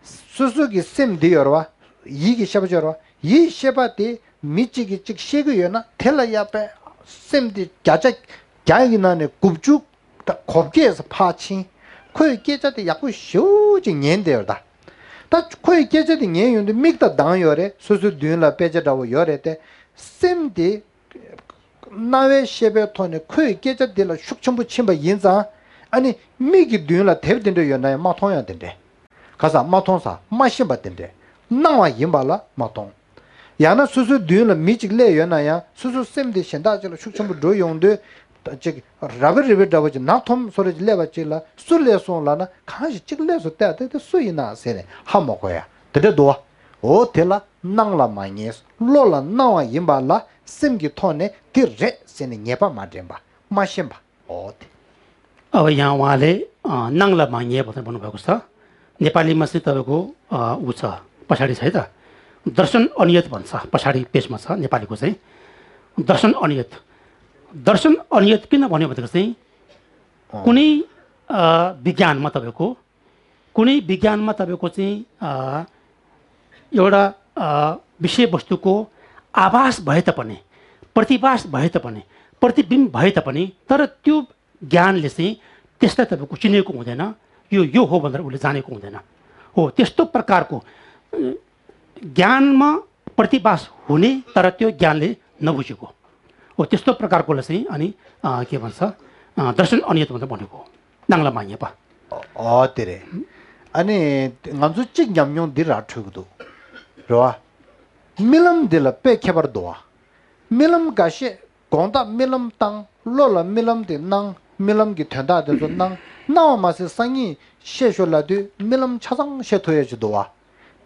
수수기 셈디여와 이기 샤바저와 이 샤바티 미치기 즉 시그여나 텔라야베 셈디 자자 자기나네 굽죽 곱게에서 파치 코이 깨자데 약고 쇼지 년데요다 다 코이 깨자데 년요데 믹다 당요래 수수 듄라 빼자다고 요래때 셈디 나외 셰베톤에 코이 깨자데라 숙청부 침바 인자 아니 미기 듄라 대빈데 요나야 마통야 된대 가서 마통사 마시바된대 나와 임발라 마통 야나 수수 듄라 미직래 요나야 수수 셈디 신다절 숙청부 로용데 즉 라베르베다버지 나톰 소리 레바치라 술레송라나 간시 찍레서 때때 수이나 세네 하모고야 데데도 오텔라 낭라마니스 로라 나와 임발라 셈기 톤에 디레 세네 녜바 마덴바 마심바 오데 अब यहाँ उहाँले नाङ्ला माङ्गे भनेर भन्नुभएको छ नेपालीमा चाहिँ तपाईँको ऊ छ पछाडि छ है त दर्शन अनियत भन्छ पछाडि पेजमा छ नेपालीको चाहिँ दर्शन अनियत किन भन्यो भनेको चाहिँ कुनै विज्ञानमा तपाईँको चाहिँ एउटा विषयवस्तुको आभास भए तापनि प्रतिभास भए तापनि प्रतिबिम्ब भए तापनि तर त्यो ज्ञानले चाहिँ त्यसलाई तपाईँको चिनेको हुँदैन यो हो भनेर उसले जानेको हुँदैन हो त्यस्तो प्रकारको ज्ञानमा प्रतिभास हुने तर त्यो ज्ञानले नबुझेको हो त्यस्तो प्रकारकोलाई चाहिँ अनि के भन्छ दर्शन अनियत भनेर भनेको नाङ्ला माङ्गेपा तेरे अनि nganzu chik nyamnyong dir athugdu roa milam dila pe khebar doa milam gashe gonda milam tang lola milam de nang milam gi thanda de nang nawa ma se sangi shesho la de milam chasang she thoye ju doa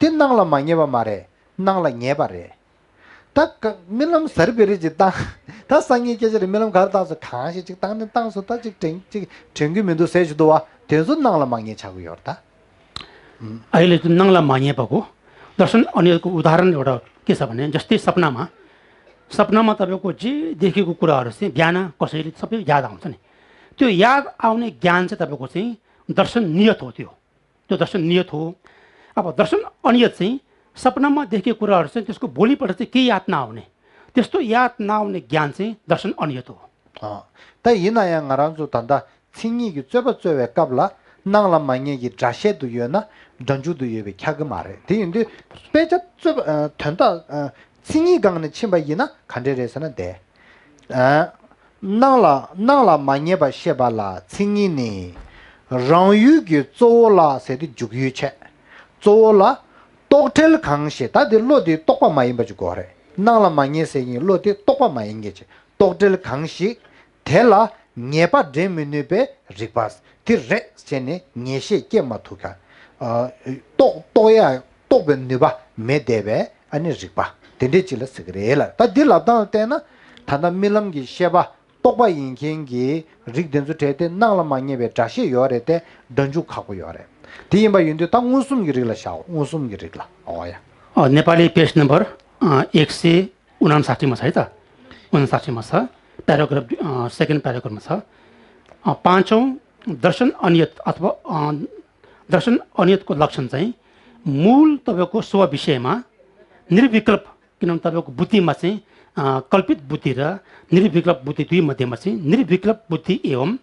tin nang la mangye ba mare nang la nge ba re tak milam sarberi ji ta ta sangi ke je milam gar da so kha shi chik tang tang so ta chik cheng gi mendu se ju doa तेजो नांगला मांगे छागु yorta अहिले जुन नांगला मांगे भएको दर्शन अनियतको उदाहरण एउटा के छ भने जस्तै सपनामा तपाईको जे देखेको कुराहरु चाहिँ बिहान कसैले सबै याद आउँछ नि त्यो याद आउने ज्ञान चाहिँ तपाईको चाहिँ दर्शन नियत हो त्यो दर्शन नियत हो अब दर्शन अनियत चाहिँ सपनामा देखेको कुराहरु चाहिँ त्यसको भोलिपल्ट चाहिँ के याद नआउने त्यस्तो याद नआउने ज्ञान चाहिँ दर्शन अनियत हो त यिनाया ngarazu tanda 칭이기 쯧버쯧에 갑라 나랑라 마니기 자셰도 요나 전주도 예베 캬그 말해 근데 빼자 쯧 된다 칭이 강는 침바이나 간데레서는 돼 나라 마니바 셰발라 칭이니 랑유기 쪼라 세디 죽유체 쪼라 똑텔 강시 다들 로디 똑바 마이 버주고 그래 나라 마니세기 로디 똑바 마이게지 똑텔 강시 텔라 녜바 데미네베 리파스 티레 세네 녜셰 게마투카 또야 또벤네바 메데베 아니 리파 덴데질라 스그레라 다딜라다 때나 타나 밀람기 셰바 똑바 인겐기 릭덴주 테데 나라마녜베 자시 요레데 던주 카고 요레 디임바 윤데 당 웃음기리라 샤오 웃음기리라 어야 Nepali page number 159 मा छ है त 59 मा छ प्याराग्राफ सेकेन्ड प्याराग्राफमा छ पाँचौं दर्शन अनियत अथवा दर्शन अनियतको लक्षण चाहिँ मूल तपाईको स्व विषयमा निर्विकल्प किनभने तपाईको बुद्धिमा चाहिँ कल्पित बुद्धि र निर्विकल्प बुद्धि दुई मध्येमा चाहिँ निर्विकल्प बुद्धि एवं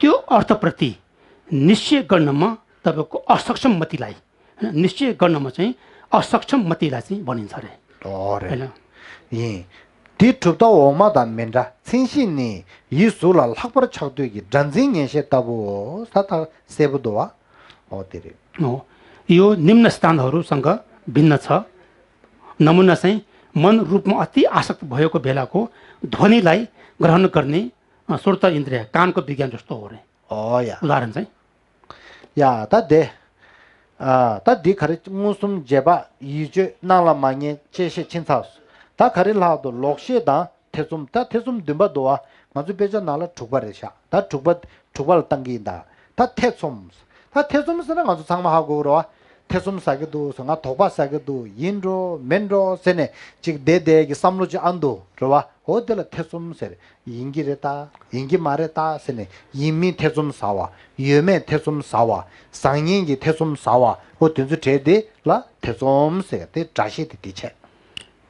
त्यो अर्थप्रति निश्चय गर्नमा तपाईको असक्षम मतिलाई निश्चय गर्नमा चाहिँ असक्षम मतिलाई चाहिँ भनिन्छ अरे 어래 हैन 예 뒤쪽도 오마다 면다 신신이 이술을 학벌 착도기 전쟁에셨다고 사타 세부도와 어디래 यो निम्न स्थानहरूसँग भिन्न छ नमुना चाहिँ मन रूपमा अति आसक्त भएको बेलाको ध्वनिलाई ग्रहण गर्ने श्रोत इन्द्रिय कानको विज्ञान जस्तो हो रे 어야 उदाहरण चाहिँ 야 다데 다 디카리 무슨 제바 이제 나라마니 제시 친사스 다 카릴라도 록시다 태좀다 태좀 듬바도와 맞주 베자 나라 죽바르샤 다 죽발 당긴다 다 태좀스는 아주 상마하고 그러와 태좀 사기도 성아 도바 사기도 인로 맨로 세네 즉 대대기 삼로지 안도 그러와 어들 태좀세 인기레다 인기 말했다 세네 이미 태좀 사와 유메 태좀 사와 상인기 태좀 사와 어든지 제대라 태좀세 대 자시디 디체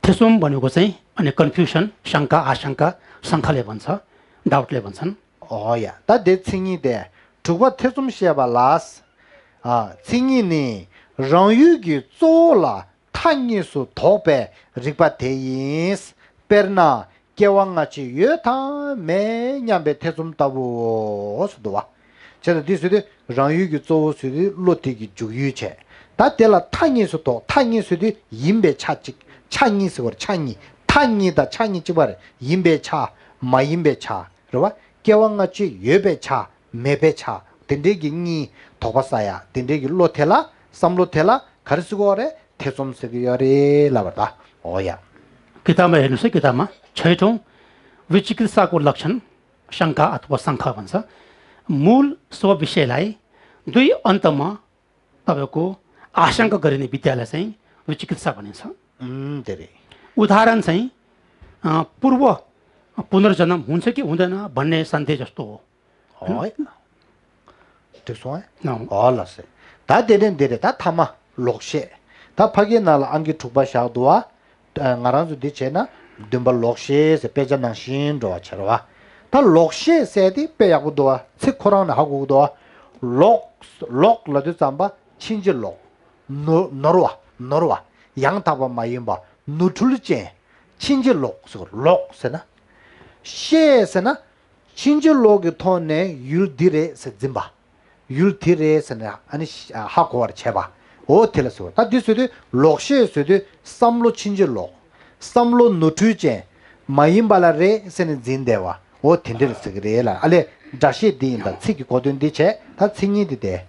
थेसोम भनेको चाहिँ अनि कन्फ्युजन शंका आशंका शंखाले भन्छ डाउटले भन्छन् 어야 다 대칭이 돼 두고 태좀 시야바 라스 칭이니 랑유기 쪼라 탄이수 도배 리바 대인스 베르나 개왕같이 여타 매냠베 태좀 따보 수도와 제가 디스디 랑유기 쪼수디 로티기 주유체 다 때라 탄이수도 탄이수디 임베 차직 찬이스고 찬이 탄이다 찬이 집어래 임베차 마임베차 그러와 개왕같이 예베차 매베차 딘데기니 도바사야 딘데기 로텔라 삼로텔라 가르스고래 태좀스기열이 라버다 오야 किताबमा हेर्नुस् है किताबमा छैठौं विचिकित्साको लक्षण शंका अथवा शंका भन्छ मूल स्व विषयलाई दुई अन्तमा तपाईको आशंका गरिने विद्यालाई चाहिँ विचिकित्सा भनिन्छ धेरै उदाहरण चाहिँ पूर्व पुनर्जन्म हुन्छ कि हुँदैन भन्ने सन्देह जस्तो हो ओय त्यसो अलसे 다 데렌데레 다 타마 록셰 다 파게날 안기 투바샤도와 ngaranzu dichena dumba 록셰 세 페자낭 신도 차로와 다 록셰 세디 빼야고도와 세코라나 하고도 록 라드 잠바 친질록 너로와 양타바 마임바 누툴제 친질록 록세나 셰세나 친질록이 토네 율디레 세짐바 율티레스나 아니 하고와 제바 오텔스 다 디스디 록셰스디 삼로 친질록 삼로 노투제 마임발라레 세네 진데와 오 텐데스 그래라 알레 자시 디인다 치기 고든디체 다 칭이디데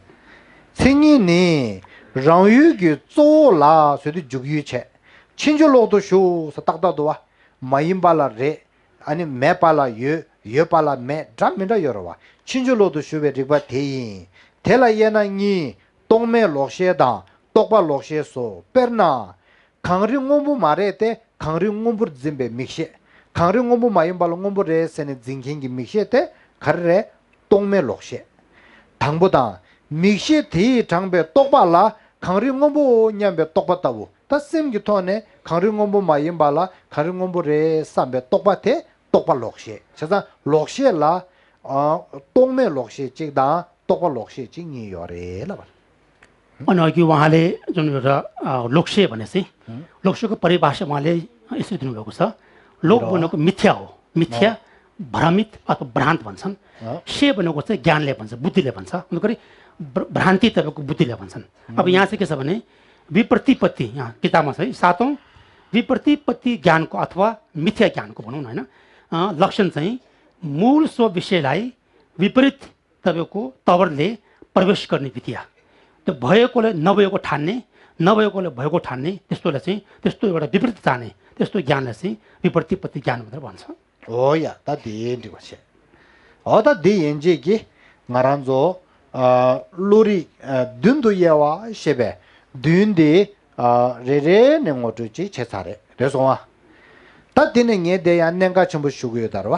칭이니 랑유기 쪼라 세디 죽유체 친질록도 쇼서 딱다도와 마임발라레 아니 메발라 여발라 메 잠민다 여러와 친줄로도 쇼베 리바 대인 텔라예나니 동메 록셰다 똑바 록셰소 페르나 강릉옹부 말에때 강릉옹부 짐베 믹셰 강릉옹부 마임발옹옹부 레세네 징킹기 믹셰때 가르레 동메 록셰 당보다 믹셰 대 장베 똑발라 강릉옹부 냠베 똑바다고 다셈기 토네 강릉옹부 마임발라 강릉옹부 레 삼베 똑바테 똑바 록셰 제가 록셰라 동메 록시 찍다 똑바 록시 찍니 요래라 अनि अघि उहाँले जुन एउटा लोक्ष्य भनेपछि लोक्ष्यको परिभाषा उहाँले यसरी दिनुभएको छ लोक भनेको मिथ्या हो मिथ्या भ्रमित अथवा भ्रान्त भन्छन् से भनेको चाहिँ ज्ञानले भन्छ बुद्धिले भन्छ अन्तखेरि भ्रान्ति तपाईँको बुद्धिले भन्छन् अब यहाँ चाहिँ के छ भने विप्रतिपत्ति यहाँ किताबमा छ है सातौं विप्रतिपत्ति ज्ञानको अथवा मिथ्या ज्ञानको भनौँ न हैन लक्षण चाहिँ मूल स्व विषयलाई विपरीत तपाईँको तवरले प्रवेश गर्ने विद्या त्यो भएकोले नभएको ठान्ने नभएकोले भएको ठान्ने त्यस्तोलाई चाहिँ त्यस्तो एउटा विपरीत जाने त्यस्तो ज्ञानलाई चाहिँ विप्रतिपत्ति ज्ञान भनेर भन्छ ओया 다 디엔디 것이 어다 디엔지기 ngaranzo lori dun도예와 셰베 dun디 레레 냉모주지 제사래 그래서 다 되는 게 대야 내가 전부 쉬고요다로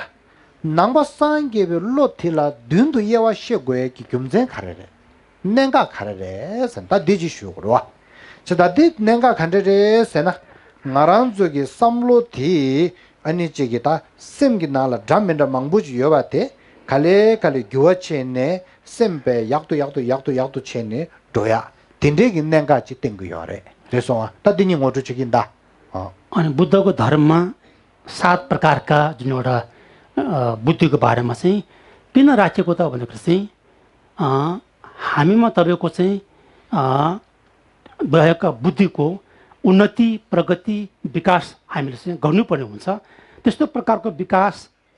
남바상게베 로틸라 dun도예와 셰고에 김전 가래래 내가 가래래 선다 디지 쉬고로 저다 디 내가 간데래 세나 ngaranzo기 삼로티 아니 저기다 셈기 나라 잠면다 망부지 여바테 칼레 교화체네 셈베 약도 체네 도야 딘데기 nen가 지 땡거요래 그래서 다 दिनी ngoju chikinda अनि बुद्धको धर्ममा 7 प्रकारका जुन एउटा बुद्धिको बारेमा चाहिँ किन राखेको त भनेको चाहिँ हामीमा तपाईको चाहिँ भएका बुद्धिको उन्नति प्रगति विकास हामीले चाहिँ गर्नुपर्ने हुन्छ त्यस्तो प्रकारको विकास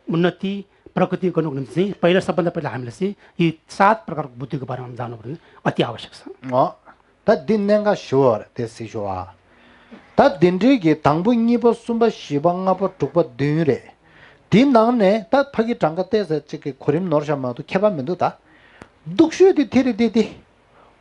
उन्नति प्रगति गर्नुको निम्ति चाहिँ पहिला सबभन्दा पहिला हामीले चाहिँ यी 7 प्रकारको बुद्धिको बारेमा जान्नुपर्ने अति आवश्यक छ 다 dinnen가 쇼어 됐시쇼아 다 din리기 당분이버 숨바 시방아버 tuk바 드르레 딘나네 다 파기 장가때서 지게 고림 노르샤마도 개발면도 다 독슈디 테리디디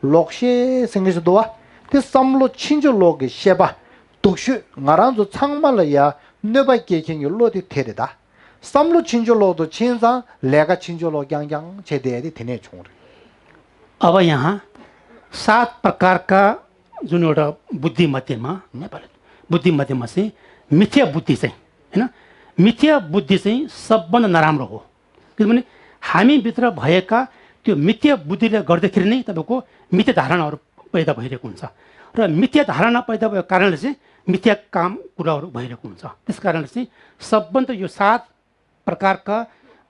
록시 생기서도와 그 삼로 친절로게 셰바 독슈 나란도 창말이야 네바께 경로디 테리다 삼로 친절로도 친상 내가 친절로 강강 제대로 되네 총으로 अब यहाँ 7 प्रकारका जुन एउटा बुद्धि मध्येमा नेपाली बुद्धि मध्येमा चाहिँ मिथ्या बुद्धि चाहिँ हैन मिथ्या बुद्धि चाहिँ सबभन्दा नराम्रो हो किनभने हामी भित्र भएका त्यो मिथ्या बुद्धिले गर्दाखेरि नै तपाईको मिथ्या धारणाहरू पैदा भइरहेको हुन्छ र मिथ्या धारणा पैदा भएको कारणले चाहिँ मिथ्या काम कुराहरू भइरहेको हुन्छ त्यसकारणले चाहिँ सबभन्दा यो 7 प्रकारका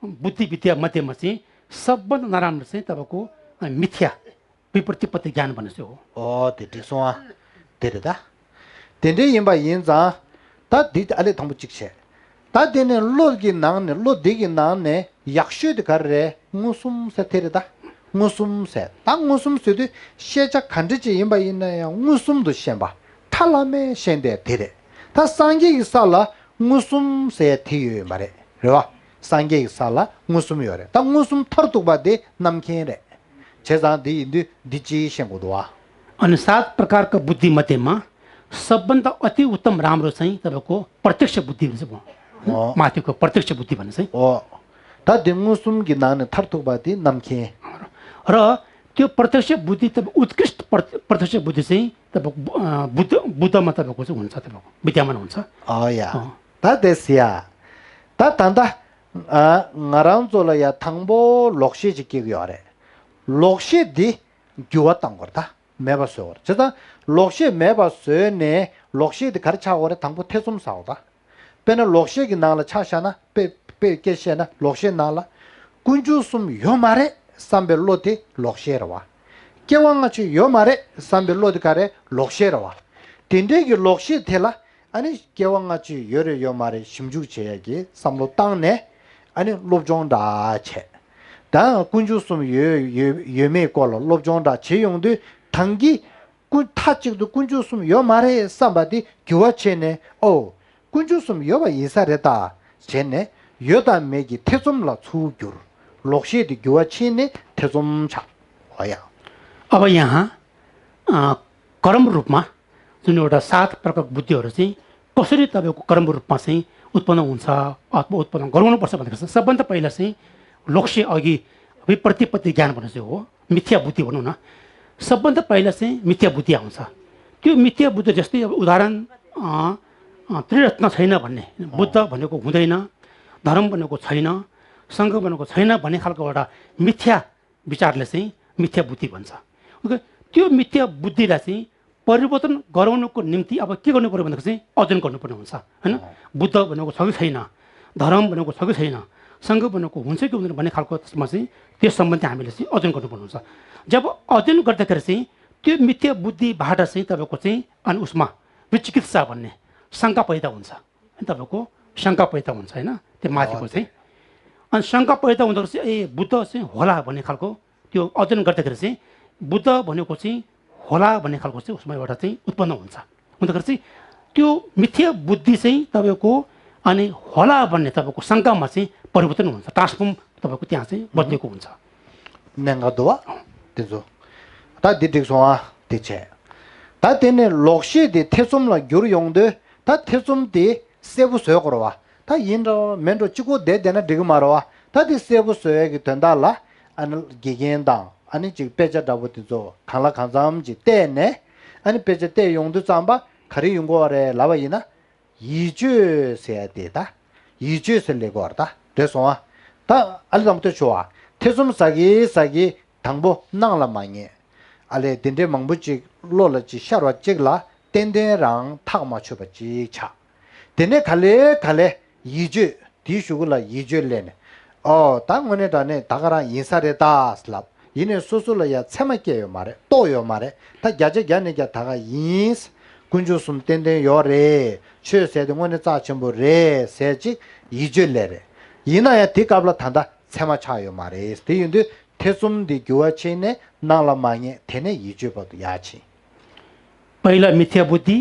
बुद्धि विद्या मध्येमा चाहिँ सबभन्दा नराम्रो चाहिँ तपाईको मिथ्या विप्रतिपत्ति ज्ञान भन्ने चाहिँ हो त्यसोमा तेरेदा तेरे यम्बा यिनजा ता दित अलि थम्बु चिक्छे ता देने लोगी नाने लो दिगी नाने yakshud karre ngusum se terida ngusum se ta ngusum se de sheja khandji yimba yin ya ngusum do shenba talame shende tere ta sangye sala ngusum se tiyo mare ro sangye sala ngusum yore ta ngusum tartuk ba de namkhen re 제자 दिजी शंगुदवा अनि 7 प्रकारको बुद्धि मध्येमा सबभन्दा अति उत्तम राम्रो चाहिँ तपाईको प्रत्यक्ष बुद्धि हुन्छ माथिको प्रत्यक्ष बुद्धि भन्ने चाहिँ ता दिमुसुम गिनान थर्तुबादी नमखे र त्यो प्रत्यक्ष बुद्धि त उत्कृष्ट प्रत्यक्ष बुद्धि चाहिँ तपाईको बुद्धमा तपाईको चाहिँ हुन्छ तपाईको विद्यमान हुन्छ या ता देसिया ता तन्दा ngaraunzola ya thangbo lokshi jikki yore lokshi di gyuwa tangorda meba soor cheda lokshi meba soone lokshi di karcha ore thangbo tesum saoda pena lokshi gi nala chashana pe keshena lokshi nala kunju sum yomare sambe loti lokshi rawa kewanga chi yomare sambe loti kare lokshi rawa tinde gi lokshi thela ani kewanga chi yore yomare 심주 제야기 samlo 땅네 아니 롭종다 체. 다 군주숨 예메 꼴로 롭종다 제용도 당기 군 타직도 군주숨 요 말에 삼바디 교화체네. 군주숨 요바 이사레다. 제네 요다 메기 태좀라 추규. 록시디 교화체네 태좀차. 와야. अब यहाँ कर्म रूपमा जुन एउटा 7 प्रकारको बुद्धिहरू चाहिँ कसरी तपाईको कर्म रूपमा चाहिँ उत्पन्न हुन्छ अथवा उत्पन्न गराउनुपर्छ भनेको छ सबभन्दा पहिला चाहिँ लोक्ष्य अघि विप्रतिपत्ति ज्ञान भन्ने चाहिँ हो मिथ्या बुद्धि भनौँ न सबभन्दा पहिला चाहिँ मिथ्या बुद्धि आउँछ त्यो मिथ्या बुद्धि जस्तै अब उदाहरण त्रिरत्न छैन भन्ने बुद्ध भनेको हुँदैन धर्म भनेको छैन सङ्घ भनेको छैन भन्ने खालको एउटा मिथ्या विचारले चाहिँ मिथ्या बुद्धि भन्छ त्यो मिथ्या बुद्धिलाई चाहिँ परिवर्तन गराउनको निम्ति अब के गर्नु पर्यो भनेको चाहिँ अध्ययन गर्नुपर्ने हुन्छ हैन बुद्ध भनेको छ कि छैन धर्म भनेको छ कि छैन सङ्घ भनेको हुन्छ कि हुँदैन भन्ने खालको त्यसमा चाहिँ त्यस सम्बन्धी हामीले चाहिँ अध्ययन गर्नुपर्ने हुन्छ जब अध्ययन गर्दाखेरि चाहिँ त्यो मिथ्या बुद्धिबाट चाहिँ तपाईको चाहिँ अनि उसमा विचिकित्सा भन्ने शङ्का पैदा हुन्छ हैन तपाईको शङ्का पैदा हुन्छ हैन त्यो माथिको चाहिँ अनि शङ्का पैदा हुँदाखेरि चाहिँ बुद्ध चाहिँ होला भन्ने खालको त्यो अध्ययन गर्दाखेरि चाहिँ बुद्ध भनेको चाहिँ होला भन्ने खालको चाहिँ उसमा एउटा चाहिँ उत्पन्न हुन्छ हुँदाखेरि चाहिँ त्यो मिथ्या बुद्धि चाहिँ तपाईको अनि होला भन्ने तपाईको शङ्कामा चाहिँ परिवर्तन हुन्छ ट्रान्सफर्म तपाईको त्यहाँ चाहिँ बदलेको हुन्छ नेंगादवा तेजो ता दिदिक्सवा तेचे ता तेने लोक्शी दि थेसुमला gyur yongde ता थेसुम दि सेबु सोयगरवा ता यिनरो मेन्डो चिको दे देना दिगमारवा ता दि सेबु सोयगि तंदाला अन गिगेंदा 아니 지 빼자 다부터 강라 강잠지 때네 아니 빼자 때 용도 잠바 가리 용고래 라바이나 이주 세야 되다 이주를 내고 왔다 그래서 다 알람부터 좋아 태좀 사기 당보 낭라 많이 알레 딘데 망부지 로라지 샤와 찍라 땡땡랑 탁 맞춰봤지 차 데네 갈래 이주 디슈글라 이주래네 당원에다네 다가라 인사래다 슬랍 이네 소소라야 참을게요 말해 또요 말해 다 야제야네가 다가 인스 군주숨 땡땡 요래 최세도 원에 자첨부래 세지 이주래래 이나야 디갑라 탄다 참아차요 말해 스테인데 태숨디 교화체네 나라마니 테네 이주버도 야치 पहिला मिथ्या बुद्धि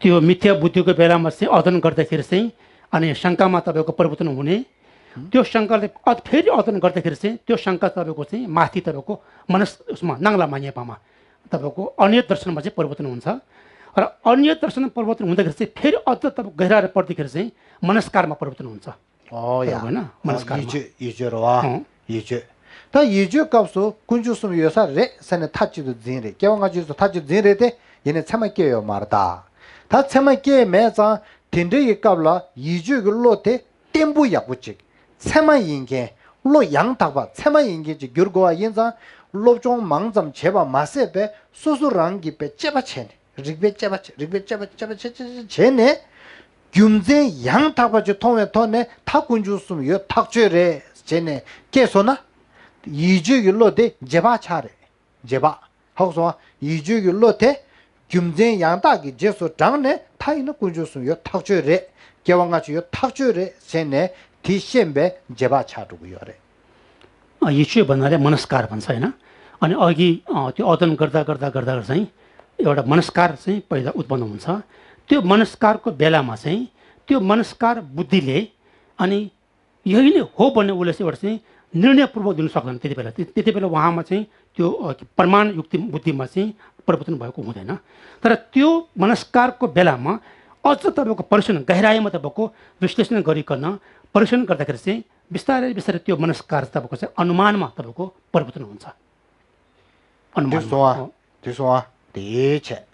त्यो मिथ्या बुद्धिको बेलामा चाहिँ अध्ययन गर्दाखेरि चाहिँ अनि शङ्कामा तपाईँको परिवर्तन हुने त्यो शङ्काले फेरि अध्ययन गर्दाखेरि चाहिँ त्यो शङ्का तपाईँको चाहिँ माथि तपाईँको उसमा नाङ्ला मान्यपामा तपाईँको अन्य दर्शनमा चाहिँ परिवर्तन हुन्छ र अन्य दर्शन परिवर्तन हुँदाखेरि चाहिँ फेरि अझ तपाईँ गहिराएर पर्दाखेरि चाहिँ मनस्कारमा परिवर्तन हुन्छ होइन मनस्कारमा 다 이주 값도 군주숨 요사래 산에 타지도 진래 개왕가지도 타지도 진래데 얘네 참을게요 말다 다 참을게 매자 딘데이 값라 이주글로테 템부 약부직 참아인게 로 양다바 참아인게지 결과와 인자 롭종 망점 제바 마세베 소소랑기베 제바체네 릭베 제바체 제네 균제 양다바지 통에 돈에 타 군주숨 요 탁죄래 제네 계소나 이주길로데 제바차래 제바 하고서 이주길로데 김전 양다기 제소 장내 타이는 군주수요 탁주래 개왕가지요 탁주래 세네 디셈베 제바차르고요래 इच्छा भन्नाले मनस्कार भन्छ हैन अनि अघि त्यो अध्ययन गर्दा चाहिँ एउटा मनस्कार चाहिँ पहिला उत्पन्न हुन्छ त्यो मनस्कारको बेलामा चाहिँ त्यो मनस्कार बुद्धिले अनि यही नै हो भन्ने उले चाहिँ एउटा चाहिँ निर्णयपूर्वक दिन सक्दैन त्यति बेला उहाँमा चाहिँ त्यो प्रमाण युक्ति बुद्धिमा चाहिँ परिवर्तन भएको हुँदैन तर त्यो मनस्कारको बेलामा अझ तपाईँको परीक्षण गहिराइमा तपाईँको विश्लेषण गरिकन परीक्षण गर्दाखेरि चाहिँ बिस्तारै बिस्तारै त्यो मनस्कार तपाईँको चाहिँ अनुमानमा तपाईँको परिवर्तन हुन्छ अनुमान 대체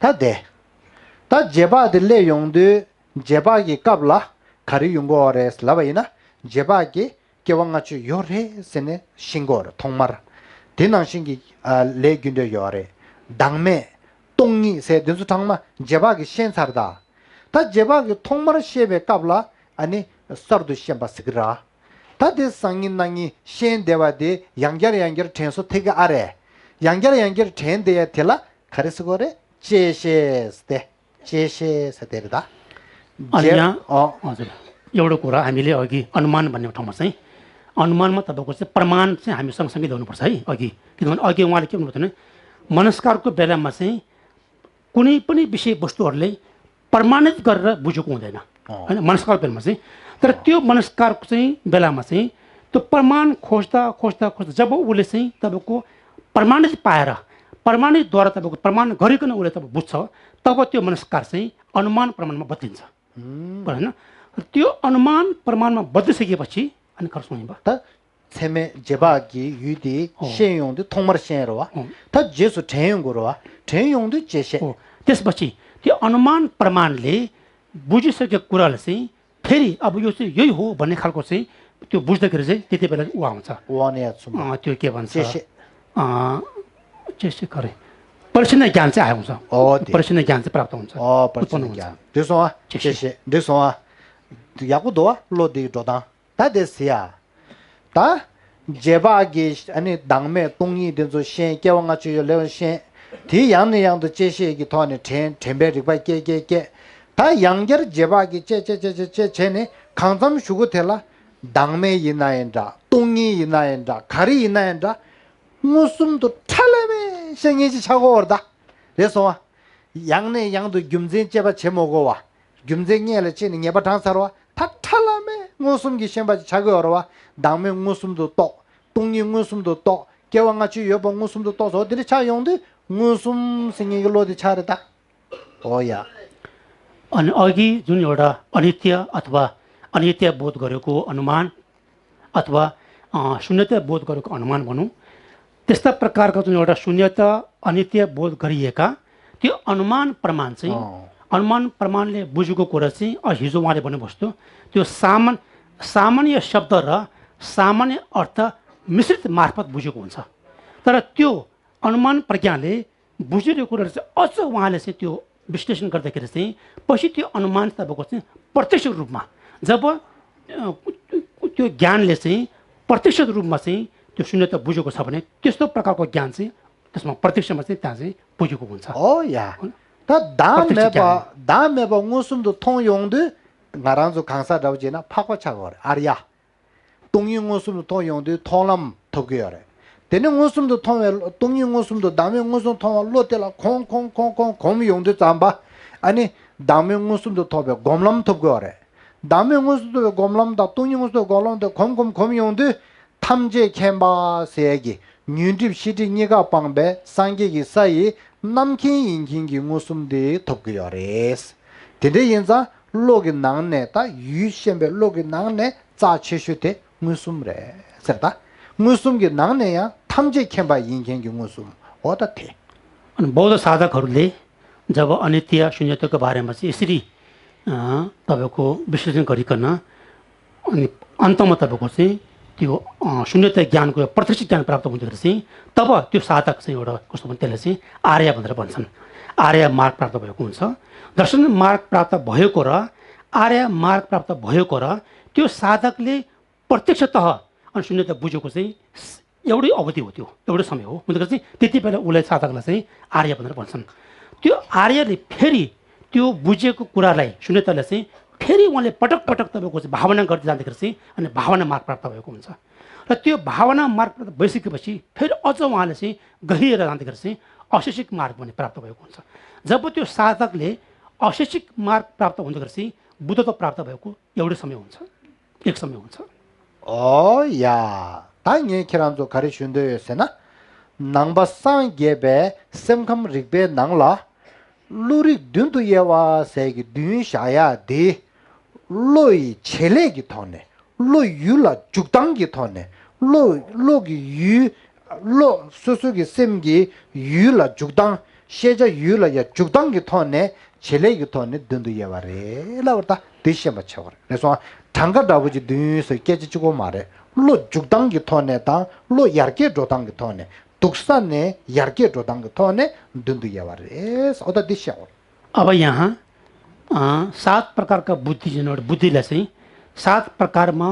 다데 다 제바들레 용도 제바기 갑라 가리 용고레 슬라바이나 제바기 개왕아주 요레 세네 신고르 통마라 대낭신기 레균데 요레 당매 똥이 세 된수 당마 제바기 신사르다 다 제바기 통마라 셰베 갑라 아니 서도 셴바스그라 다데 상인낭이 셴데와데 양결 텐소 태가 아래 양결 텐데야 텔라 가르스고레 제셰스데 제셰스데르다 아니야 हजुर एउटा कुरा हामीले अघि अनुमान भन्ने ठाउँमा चाहिँ अनुमानमा तपाईको चाहिँ प्रमाण चाहिँ हामी सँगसँगै ल्याउनुपर्छ है अघि किनभने अघि उहाँले के भन्नुभयो भने मनस्कारको बेलामा चाहिँ कुनै पनि विषयवस्तुहरूले प्रमाणित गरेर बुझेको हुँदैन हैन मनस्कारको बेलामा चाहिँ तर त्यो मनस्कारको चाहिँ बेलामा चाहिँ त्यो प्रमाण खोज्दा जब उसले चाहिँ तपाईको प्रमाणित पाएर प्रमाणितद्वारा तपाईको प्रमाण गरिकन उसले तपाईँ बुझ्छ तब त्यो मनस्कार चाहिँ अनुमान प्रमाणमा बदलिन्छ हैन त्यो अनुमान प्रमाणमा बदलिसकेपछि अनि खर्चमा 다 세메 제바기 유디 신용도 통마르 신여와 다 제수 전용고로와 전용도 제시 त्यसपछि त्यो अनुमान प्रमाणले बुझिसकेको कुराले चाहिँ फेरि अब यो चाहिँ यही हो भन्ने खालको चाहिँ त्यो बुझ्दाखेरि चाहिँ त्यति बेला उ आउँछ त्यो के भन्छ जेसे करे परिचन्न ज्ञान चाहिँ आउँछ परिचन्न ज्ञान चाहिँ प्राप्त हुन्छ परिचन्न ज्ञान त्यसोमा जेसे त्यसोमा 야구도와 로디 조다 다데스야 다 제바기 아니 당매 동이 된저 신 개왕아 주요 레신 디양의 양도 제시기 토네 템베릭바 깨깨깨 다 양결 제바기 제네 강점 주고 될라 당매 이나엔다 동이 이나엔다 가리 이나엔다 무슨도 탈레메 생이지 차고 오르다 그래서 양내 양도 김진 제바 제목어와 김쟁이를 치는 예바 당사로 다 탈라메 무슨기 셴바지 자거로와 남의 무슨도 또 동이 무슨도 또 개왕아치 여봉 무슨도 또 어디를 차용데 무슨 생이글로디 차르다 오야 अनि अघि जुन एउटा अनित्य अथवा अनित्य बोध गरेको अनुमान अथवा शून्यता बोध गरेको अनुमान भनौं त्यस्ता प्रकारका जुन एउटा शून्यता अनित्य बोध गरिएका त्यो अनुमान प्रमाण चाहिँ अनुमान प्रमाणले बुझेको कुरा चाहिँ हिजो उहाँले भन्नु वस्तु त्यो सामान्य शब्द र सामान्य अर्थ मिश्रित मार्फत बुझेको हुन्छ तर त्यो अनुमान प्रज्ञाले बुझिरहेको कुराहरू चाहिँ अझ उहाँले चाहिँ त्यो विश्लेषण गर्दाखेरि चाहिँ पछि त्यो अनुमान तपाईँको चाहिँ प्रत्यक्ष रूपमा जब त्यो ज्ञानले चाहिँ प्रत्यक्ष रूपमा चाहिँ त्यो शून्यता बुझेको छ भने त्यस्तो प्रकारको ज्ञान चाहिँ त्यसमा प्रत्यक्षमा चाहिँ त्यहाँ चाहिँ बुझेको हुन्छ Oh yeah. 다 다음에 봐 무슨도 통용도 나랑도 강사 나오지나 파고차고 아리야. 동용 무슨도 통용도 통람 더겨래. 되는 무슨도 통에 동용 무슨도 남용 무슨 통 로텔라 콩콩콩콩 곰용도 잠바. 아니 남용 무슨도 토베 곰람 더겨래. 남용 무슨도 곰람다 동용 무슨도 곰람도 곰곰 곰용도 탐제 캠바 세기. 뉴립 시딩이가 방배 상계기 사이 남긴 인긴기 무슨데 덮고요레스. 근데 인자 로기 나네다 유시엠베 로기 나네 자치슈테 무슨래. 그렇다. 무슨게 나네야 탐제 캠바 인긴기 무슨 어떻게? बौद्ध साधकहरूले जब अनित्य शून्यताको बारेमा चाहिँ यसरी तपाईँको विश्लेषण गरिकन अनि अन्तमा तपाईँको चाहिँ त्यो शून्यता ज्ञानको प्रत्यक्ष ज्ञान प्राप्त हुँदाखेरि चाहिँ तब त्यो साधक चाहिँ एउटा कस्तो भने त्यसलाई चाहिँ आर्य भनेर भन्छन् आर्य मार्ग प्राप्त भएको हुन्छ दर्शन मार्ग प्राप्त भएको र आर्य मार्ग प्राप्त भएको र त्यो साधकले प्रत्यक्षतः अनि शून्यता बुझेको चाहिँ एउटै अवधि हो त्यो एउटै समय हो भनेर चाहिँ त्यति बेला उसलाई साधकलाई चाहिँ आर्य भनेर भन्छन् त्यो आर्यले फेरि त्यो बुझेको कुरालाई शून्यतालाई चाहिँ फेरि उहाँले पटक पटक तपाईँको चाहिँ भावना गर्दै जाँदाखेरि चाहिँ अनि भावना मार्ग प्राप्त भएको हुन्छ र त्यो भावना मार्ग प्राप्त भइसकेपछि फेरि अझ उहाँले चाहिँ गहिएर जाँदाखेरि चाहिँ अशेषिक मार्ग भन्ने प्राप्त भएको हुन्छ जब त्यो साधकले अशेषिक मार्ग प्राप्त हुँदाखेरि चाहिँ बुद्धत्व प्राप्त भएको एउटै समय हुन्छ एक समय हुन्छ 야, 당연히 키란조 가르친데요세나 낭바상 게베 semkham rigbe nangla lurik dundu yewa segi dun shaya de loi chele gi thone lo yula jukdang gi thone lo gi yu lo susu gi semgi yula jukdang sheja yula ya jukdang gi thone chele gi thone dundu yewa re la warta deshe ma chawar 그래서 장가 다부지 dun서 깨지고 말해 로 jukdang gi thone ta lo yarke jodang gi thone दुक्साने यारके जोदांग थोने दुंदु यावारे ओदा दिशाओ अब यहाँ सात प्रकार का बुद्धि जुन बुद्धिलाई चाहिँ सात प्रकारमा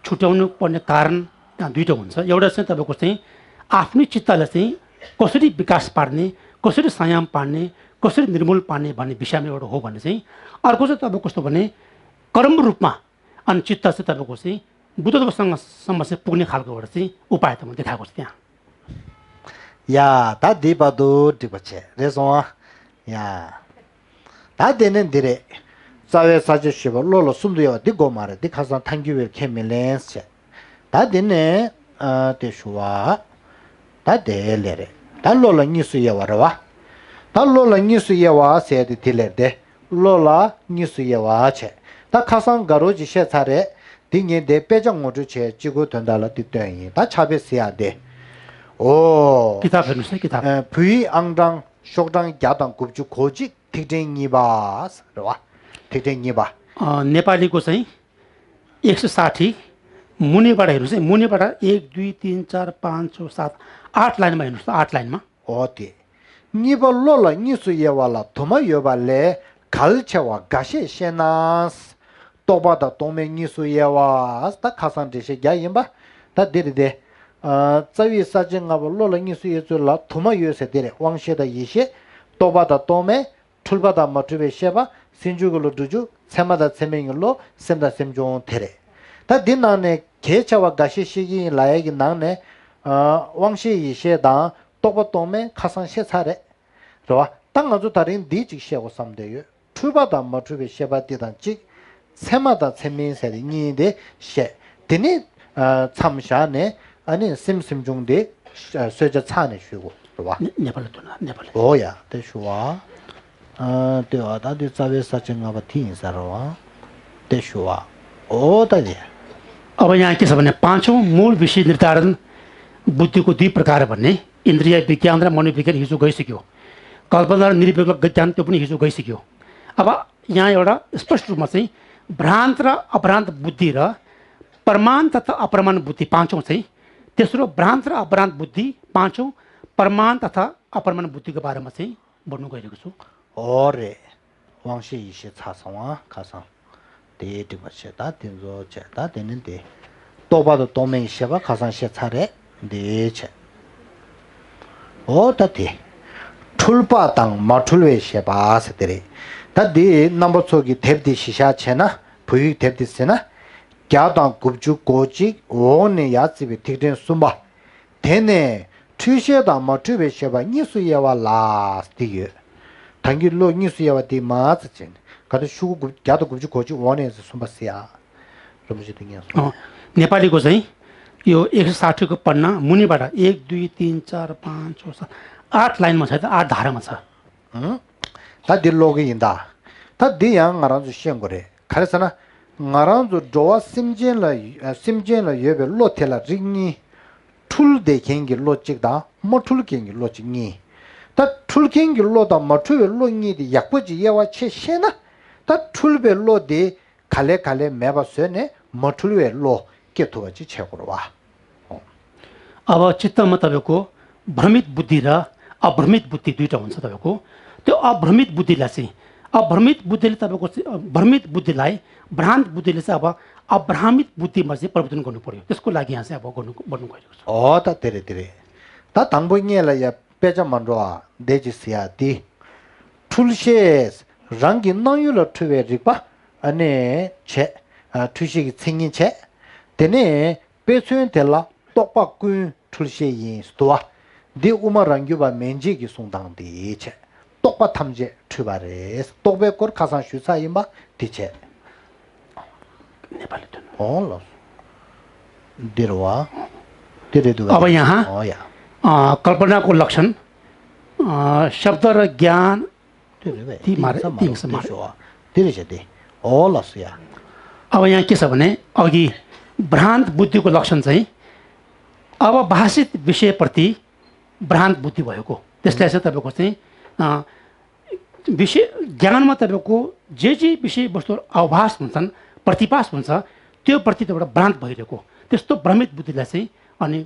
छुट्याउनु पर्ने कारण त्यहाँ दुईटा हुन्छ एउटा चाहिँ तपाईको चाहिँ आफ्नै चित्तलाई चाहिँ कसरी विकास पार्ने कसरी संयम पार्ने कसरी निर्मूल पार्ने भन्ने विषयमा एउटा हो भने चाहिँ अर्को चाहिँ तपाईको कस्तो भने कर्म रूपमा अनि चित्त चाहिँ तपाईको चाहिँ बुद्धत्वसँग समस्या पुग्ने खालको एउटा चाहिँ उपाय त म देखाएको छु त्यहाँ 야, 다 디바도 디바체. 그래서 다 되는 데래. 자외 사주시고 로로 숨도요. 디고 말해. 디카산 탕규를 캐밀렌스. 다 되네. 대수와 다 되래래. 다 로라 니수에 와라. 다 로라 니수에 와 세디 딜레데. 로라 니수에 와체. 다 카산 가로지 셰차레. 딩에 대 빼정 모두 제 지고 된다라 뒷대이. 다 차베스야 돼. 오 किताब हेर्नुस् है किताब 부이 앙당 쇼당 야당 굽주 고지 ठिकठिङिबा रवा ठिकठिङिबा नेपालीको चाहिँ 160 मुनिबाट हेर्नुस् है मुनिबाट 1 2 3 4 5 6 7 8 लाइनमा हेर्नुस् त 8 लाइनमा ओते निबल्लोला निसुयवाला थुमयबाले 갈체와 가시 शेनास तोबादा तोमे निसुयवास ता खासान देशे यायिबा ता देदे 자위 사정하고 로랑이 수예줄라 도마유에서 되래 왕셰다 이시 또바다 또메 출바다 마트베 셰바 신주글로 두주 세마다 세명을로 셈다 셈종 되래 다 딘나네 개차와 가시 시기 라야기 나네 왕셰 이셰다 또바 또메 카산 셰사래 좋아 땅아주 다른 디직시하고 삼대요 출바다 마트베 셰바 디단직 세마다 세명세리 니데 셰 드니 참샤네 아니 심심 중대 쇠자 차네 쉬고 봐. 네팔로 도나 네팔. 오야. 대슈와. 대와다 대자베 사정하바 티인사로와. 대슈와. ओताजे अब यहाँ के छ भने पाँचौं मूल विषय निर्धारण बुद्धिको दुई प्रकार भन्ने इन्द्रिय विज्ञान र मनोविज्ञान हिजो गइसक्यो कल्पना र निरपेक्ष ज्ञान त्यो पनि हिजो गइसक्यो अब यहाँ एउटा स्पष्ट रूपमा चाहिँ भ्रान्त र अपभ्रान्त बुद्धि र प्रमाण तथा अप्रमाण बुद्धि पाँचौं चाहिँ तेस्रो भ्रान्त र अपभ्रान्त बुद्धि पाँचौं प्रमाण तथा अप्रमाण बुद्धिको बारेमा चाहिँ बोल्नु गइरहेको छु 어레 왕시 이시 차상와 가상 대대 버셔다 된조 제다 되는데 또 봐도 도메이 셔봐 가상 셔 차례 네체 어다티 출바당 마출외 셔봐 세들이 다디 넘버 속이 탭디 시샤체나 부익 탭디스나 갸당 급주 고직 오네 야집이 틱된 숨바 되네 취셔다 마출외 셔봐 니수예와 라스티게 당길로 니수야와디 마츠진 가도 슈고 갸도 급주 고직 원에서 숨바스야 रमजी दुनिया नेपालीको चाहिँ यो 160 को पन्ना मुनिबाट 1 2 3 4 5 6 7 लाइनमा छ त 8 धारामा छ 다 딜로기 인다 다 디양 ngaranzu 시행거래 가르서나 ngaranzu 조와 심젠라 예베 로텔라 링니 툴데 겐기 로직다 모툴 겐기 로직니 다 툴겐기 로다 모투베 로니디 약부지 예와 체셰나 다 툴베 로디 갈래 매바스네 모툴베 로 केतुवाची छेकोरो वा अब चित्तमा तपाईको भ्रमित बुद्धि र अभ्रमित बुद्धि दुईटा हुन्छ तपाईको त्यो अभ्रमित बुद्धिलाई चाहिँ अभ्रमित बुद्धिले तपाईको भ्रमित बुद्धिलाई भ्रान्त बुद्धिले चाहिँ अब अभ्रामित बुद्धिमा चाहिँ परिवर्तन गर्नु पर्यो त्यसको लागि यहाँ चाहिँ अब गर्नु गइरहेको छ त तेरे ता 당보잉에라 야 빼자 만로아 데지스야디 툴셰스 랑기 나유로 트베릭바 아네 체 투식이 생긴 체 되네 배수연 될라 똑바꾼 출시인 스토아 네 우마랑규바 멘지기 송당디 체 똑바 탐제 출발해 똑배걸 가상 슈사이마 디체 नेपाली 올라 데로와 데레도 अब यहाँ या कल्पनाको लक्षण शब्द र ज्ञान ती मारे 데레제데 올라스야 अब यहाँ के छ भने अघि भ्रान्त बुद्धिको लक्षण चाहिँ अब भाषित विषयप्रति भ्रान्त बुद्धि भएको त्यसलाई चाहिँ तपाईको चाहिँ विषय ज्ञानमा तपाईको जे विषय वस्तु आभास हुन्छन् प्रतिभास हुन्छ त्यो प्रति एउटा भ्रान्त भइरहेको त्यस्तो भ्रमित बुद्धिलाई चाहिँ अनि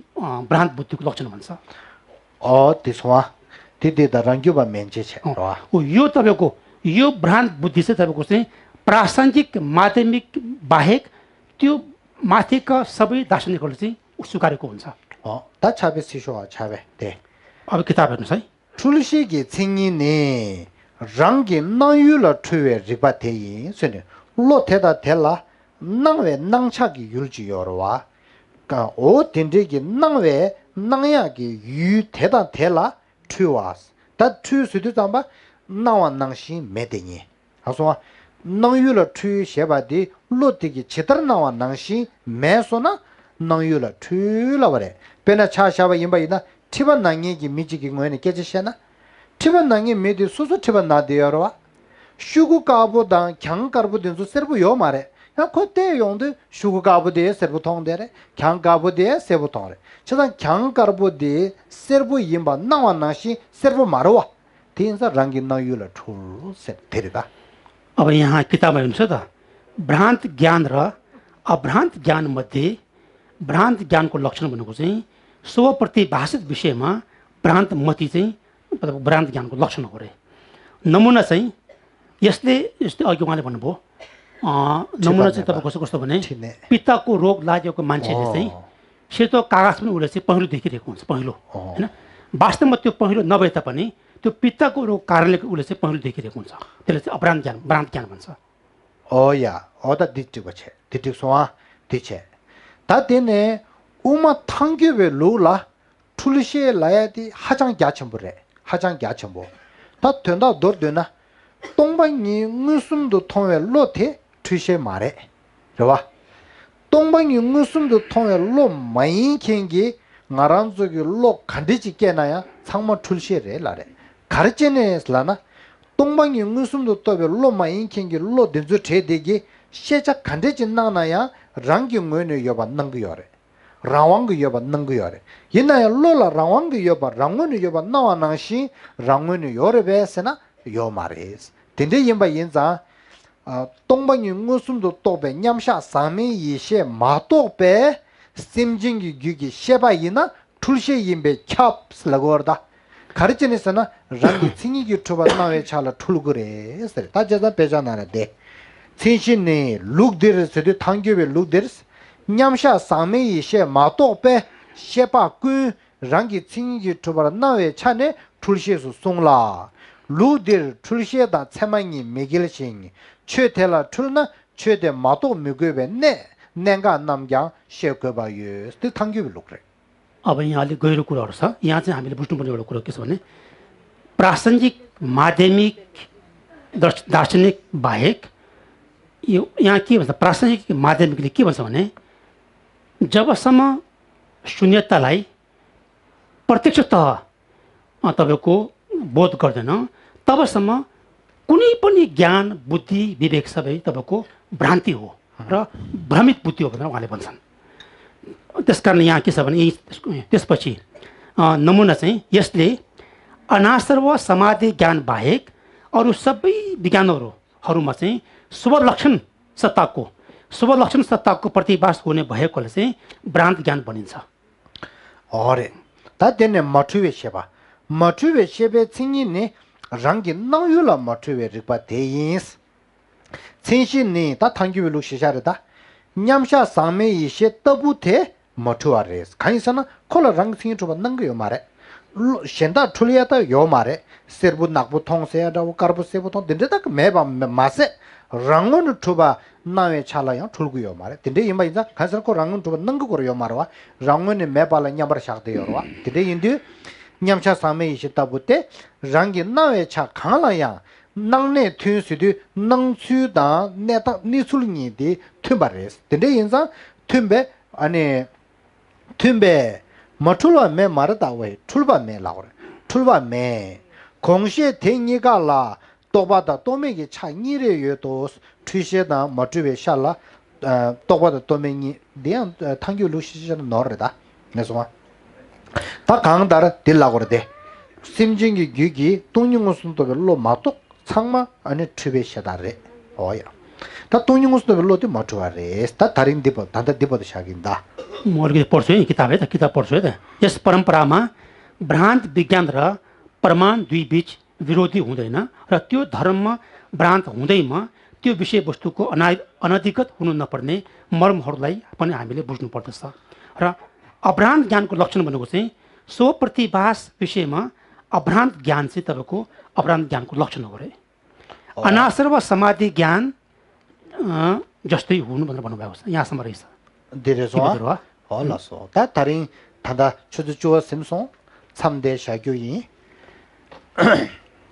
भ्रान्त बुद्धिको लक्षण भन्छ त्यसमा त्यति त रङ्ग्युबा मेन्चे छ यो तपाईको यो भ्रान्त बुद्धि चाहिँ तपाईको चाहिँ प्रासङ्गिक माध्यमिक बाहेक त्यो माथिका सबै दार्शनिकहरूले चाहिँ स्वीकारेको हुन्छ 다 차베 시쇼아 차베 네 अब किताब हेर्नुहोस् है 출시기 챙이네 랑기 나유라 트웨 리바테이 세네 로테다 텔라 낭웨 낭차기 율지여와 가 오딘데기 낭웨 낭야기 유 테다 텔라 트와스 다 트스도 잠바 나와 낭시 메데니 하소 낭유라 트 셰바디 로티기 제대로 나와 낭시 메소나 낭유라 트라버레 베나 차샤바 임바이나 티반 낭예기 미지기 ngoene 깨지셔나 티반 낭예 메디 수수 티반 나데여와 슈구가보다 강가보든서 서브 요 말에 야 그때 용도 슈구가보데 서브 통데레 강가보데 서브 통레 저단 강가보데 서브 임바 나와 나시 서브 마로와 तीनसा रंगी नयुला ठुलो सेट तेरेगा अब यहाँ किताबमा हेर्नुस् त भ्रान्त ज्ञान र अभ्रान्त ज्ञान मध्ये भ्रान्त ज्ञानको लक्षण भनेको चाहिँ स्वप्रति भाषित विषयमा भ्रान्त मति चाहिँ मतलब भ्रान्त ज्ञानको लक्षण हो रे नमुना चाहिँ यसले यस्तै अघि उहाँले भन्नुभयो नमुना चाहिँ तपाईको कस्तो भने पित्तको रोग लागेको मान्छेले चाहिँ सेतो कागज पनि उसले चाहिँ पहिलो देखिरहेको हुन्छ पहिलो हैन वास्तवमा त्यो पहिलो नभए तापनि त्यो पित्तको रोग कारणले उसले चाहिँ पहिलो देखिरहेको हुन्छ त्यसले चाहिँ अभ्रान्त ज्ञान भ्रान्त ज्ञान भन्छ या अदा दिटिको छ दिटिक सोआ दिछे 다 되네 우마 탕교베 로라 tul시에 라야디 하장 야첨부래 하장 야첨부 다 된다 너되나 동방이 무슨도 통해 로테 투시에 말해 좋아 동방이 무슨도 통해 로 많이 켄기 나란족이 로 간디지 깨나야 상모 tul시에 라래 가르치네슬라나 동방이 무슨도 또베 로 많이 켄기 로 된저 제대기 시작 간디지 나나야 랑경원의 여바 능거여래 라왕의 여바 능거여래 옛날에 로라 라왕의 여바 랑원의 여바 나와나시 랑원의 여래베스나 요 말이스 근데 임바 인자 동방의 무슨도 또베 냠샤 사미 이셰 마토베 심징기 규기 셰바이나 툴셰 임베 캡스 라고르다 가르치네서나 랑기 칭이기 투바 나웨 차라 툴그레 했어요. 다 제가 배잖아데 신신네 룩데르스데 당교베 룩데르스 냠샤 사메이 셰 마토페 셰파쿠 랑기 칭이기 투바 나웨 차네 툴셰수 송라 루데르 툴셰다 체망이 메길싱 최텔라 툴나 최대 마토 미괴베네 내가 남자 셰거바유 스 당교베 룩레 अब यहाँले गहिरो कुराहरू छ यहाँ चाहिँ हामीले बुझ्नुपर्ने एउटा कुरा के छ भने प्रासङ्गिक माध्यमिक दार्शनिक बाहेक यो यहाँ के भन्छ प्रासङ्गिक माध्यमिकले के भन्छ भने जबसम्म शून्यतालाई प्रत्यक्षतः तपाईको बोध गर्दैन तबसम्म कुनै पनि ज्ञान बुद्धि विवेक सबै तपाईको भ्रान्ति हो र भ्रमित बुद्धि हो भनेर उहाँले भन्छन् त्यसकारण यहाँ के छ भने त्यसपछि नमुना चाहिँ यसले अनासर व समाधि ज्ञान बाहेक अरू सबै विज्ञानहरूमा चाहिँ शुभ लक्षण सत्ताको प्रतिभास हुने भएकोले चाहिँ भ्रान्त ज्ञान बनिन्छ अरे तादेने मठुवे सेबे छिङिने रंगी नयुला मठुवे रिपा देइस छिङसिने ता थांगिवे लुसिसारेदा न्यामशा सामे इसे तबुथे मठुवारेस खाइसना खोला रंग छिङ जुबा नंगयो मारे शेंदा ठुलियाता यो मारे सिरबु नाकबु थोंसे दा करबु सेबु थों दिनदे तक मेबा मासे रंगन ठुबा नावे छाला या ठुलगु यो मारे दिनदे इमा इजा खाइसन को रंगन ठुबा नंगु को यो मारवा रंगन मेबाला न्याबर शाक्दे योरवा दिनदे इंदु न्यामशा सामे इसे तबुते रंगी नावे छा खाला या नंगने थुसुदु नंगसुदा नेता निसुलनी दे थुबारेस दिनदे इंजा थुबे अने थुबे मठुलवा में मारदा वे ठुलबा में लावरे ठुलबा में 공시에 대니가라 또바다 또메기 차니레 요도스 트시에다 머트베 샬라 또바다 또메니 대한 탕교 루시잖아 너르다 그래서 다 강다라 딜라고르데 심징기 규기 동영우스도 별로 마똑 상마 아니 트베 샤다레 어야 다 동영우스도 별로도 머트와레 다 다른 디버 단다 디버도 샤긴다 मोर्गे पढ्छु है किताब है त किताब पढ्छु है त यस परम्परामा भ्रान्त विज्ञान र प्रमाण दुई बीच विरोधी हुँदैन र त्यो धर्ममा भ्रान्त हुँदैमा त्यो विषयवस्तुको अनधिकृत हुनु नपर्ने मर्महरूलाई पनि हामीले बुझ्नु पर्दछ र अभ्रान्त ज्ञानको लक्षण भनेको चाहिँ सो प्रतिभास विषयमा अभ्रान्त ज्ञान चाहिँ तपाईको अभ्रान्त ज्ञानको लक्षण हो रे अनासर वा समाधि ज्ञान जस्तै हुनु भनेर भन्नुभएको छ यहाँसम्म रहेछ 데레소아 올라서 다 다른 다다 추주주어 심송 참대 샤교이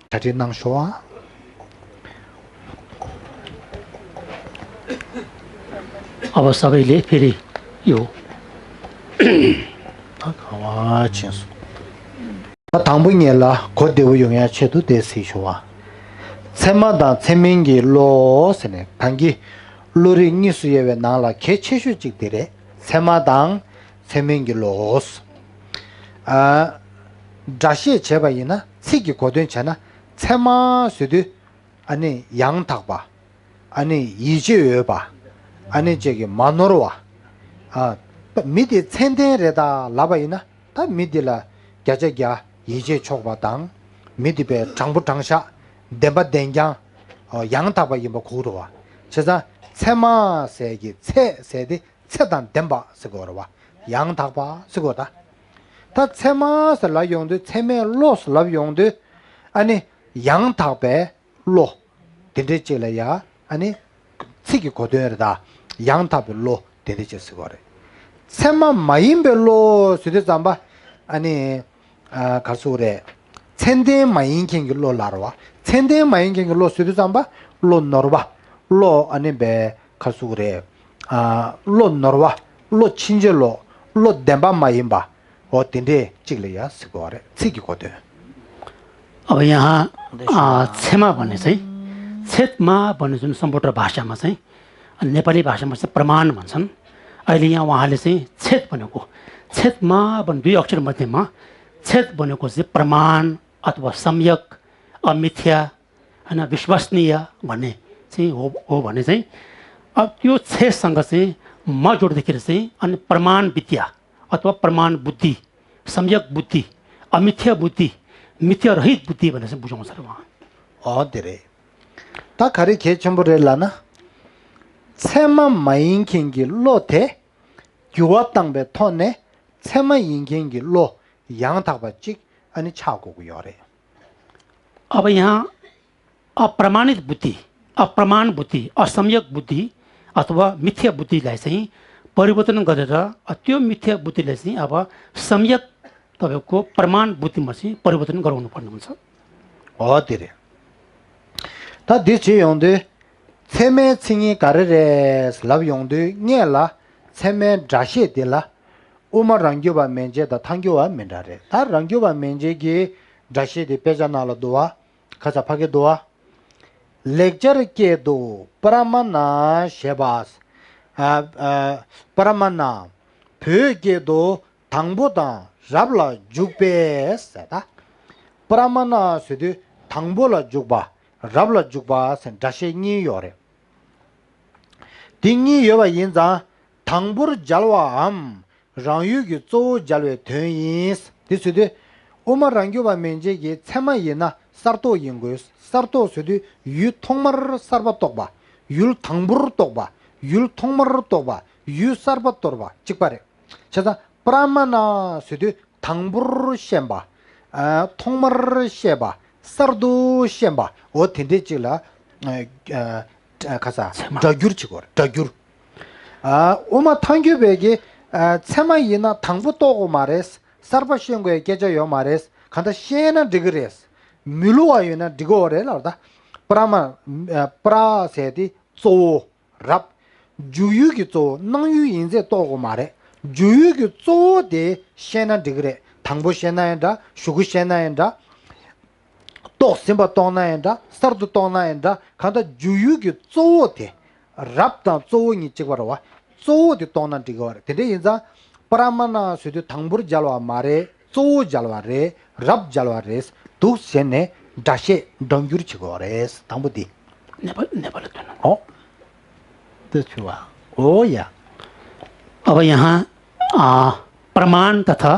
다리낭 쇼아 अब सबैले फेरि यो 아와 진수 다 당분이라 고대우 용야 체도 대시쇼아 세마다 세민기 로스네 단기 로리 니수예베 나라 개체슈직들의 세마당 세명기로스 자시 제바이나 시기 고된잖아 세마스도 아니 양탁바 아니 이제여바 아니 저기 마노로와 미디 첸데레다 라바이나 다 미디라 겨저기야 이제 촉바당 미디베 장부장샤 데바댕장 양탁바 이뭐 고로와 제가 세마세기 세세디 세단 덴바 쓰고로와 양탁바 쓰고다 다 세마스 라용도 세메 로스 라용도 아니 양탁베 로 데데질이야 아니 시기 고되르다 양탁베 로 데데질 쓰고래 세마 마인벨로 쓰데잠바 아니 가수래 첸데 마인킹로 라로와 첸데 마인킹로 쓰데잠바 로 너르바 로 아니베 가수그래 로 너와 로 친절로 로 덴바 마임바 어딘데 찍려야 쓰고래 쓰기거든 अब यहाँ छेमा भन्ने चाहिँ छेतमा भन्ने जुन सम्पूर्ण भाषामा चाहिँ नेपाली भाषामा चाहिँ प्रमाण भन्छन् अहिले यहाँ उहाँले चाहिँ छेत भनेको छेतमा भन्ने दुई अक्षर मध्येमा छेत भनेको चाहिँ प्रमाण अथवा सम्यक अमिथ्या हैन विश्वसनीय भन्ने चाहिँ हो भने चाहिँ अब त्यो छेसँग चाहिँ म जोड्दाखेरि चाहिँ अनि प्रमाण विद्या अथवा प्रमाण बुद्धि सम्यक बुद्धि अमिथ्या बुद्धि मिथ्या रहित बुद्धि भनेर चाहिँ बुझाउँछ र उहाँ धेरै ता खरे खे चम्बुरेलाना छेमा माइङकिङकी लोथे 교합당배 톤에 체마 인경기 로 양탁바직 अनि छाको योरे अब यहाँ अप्रमाणित बुद्धि अप्रमाण बुद्धि असम्यक बुद्धि अथवा मिथ्या बुद्धिलाई चाहिँ परिवर्तन गरेर त्यो मिथ्या बुद्धिलाई चाहिँ अब सम्यक तपाईको प्रमाण बुद्धिमा चाहिँ परिवर्तन गराउनु पर्ने हुन्छ धेरै ता दिछि योंदे छेमे छिङी गरेरे स्लाब योंदे न्याला छेमे जाशे देला उमर रंग्योबा मेंजे द थांग्योवा मेंडारे ता रंग्योबा मेंजे गे जाशे दे पेजानाला दोआ खचा फागे दोआ लेक्चर के दो परमना शेबास परमना फेगे दो थांगबोदा rabla jukbe sada pramana sudi thangbola jukba rabla jukba sen dashe ni yore dingi yoba yinza thangbur jalwa am rangyu gi zo jalwe thins disudi omar rangyu ba menje gi chema yina sarto yingos sarto sudi yu thongmar sarba tokba yul thangbur tokba yul thongmar tokba yu sarba torba chikpare chaza pramana sudi thangbur shemba thongmar sheba sardu shemba o tinde chila kasa dagyur chigor dagyur oma thangyu bege chema yina thangbu togo mares sarba shengoe gejayo mares kanda shena digres miluwa yina digore larda prama pra sedi zo rap juyu gi zo nangyu inze togo mare juyu gi zo de shena digre thangbu shena enda shugu shena enda to simba tona enda sardu tona enda kanda juyu gi zo de rap da zo ni chigwarwa zo de tona digore tede inza pramana sudu thangbur jalwa mare zo jalwa re rap jalwa res tu sene dashe dongyur chigores thambudi Nepal oh त्यसुवा oh या अब यहाँ प्रमाण तथा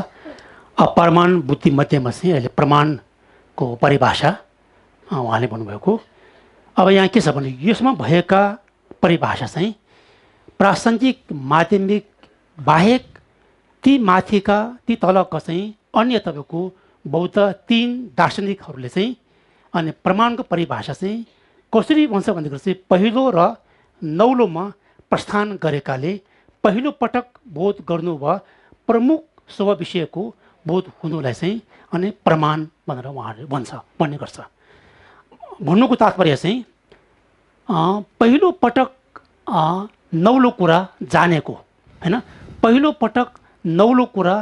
अप्रमाण बुद्धि मध्येमा चाहिँ अहिले प्रमाणको परिभाषा उहाँले भन्नुभएको अब यहाँ के छ भने यसमा भएका परिभाषा चाहिँ प्रासङ्गिक माध्यमिक बाहेक ती माथिका ती तलका चाहिँ अन्य तपाईँको बौद्ध तीन दार्शनिकहरूले चाहिँ अनि प्रमाणको परिभाषा चाहिँ कसरी भन्छ भन्दाखेरि चाहिँ पहिलो र नौलोमा प्रस्थान गरेकाले पहिलो पटक बोध गर्नु वा प्रमुख स्व विषयको बोध हुनुलाई चाहिँ अनि प्रमाण भनेर उहाँहरूले भन्ने गर्छ भन्नुको तात्पर्य चाहिँ पहिलो पटक नौलो कुरा जानेको हैन पहिलो पटक नौलो कुरा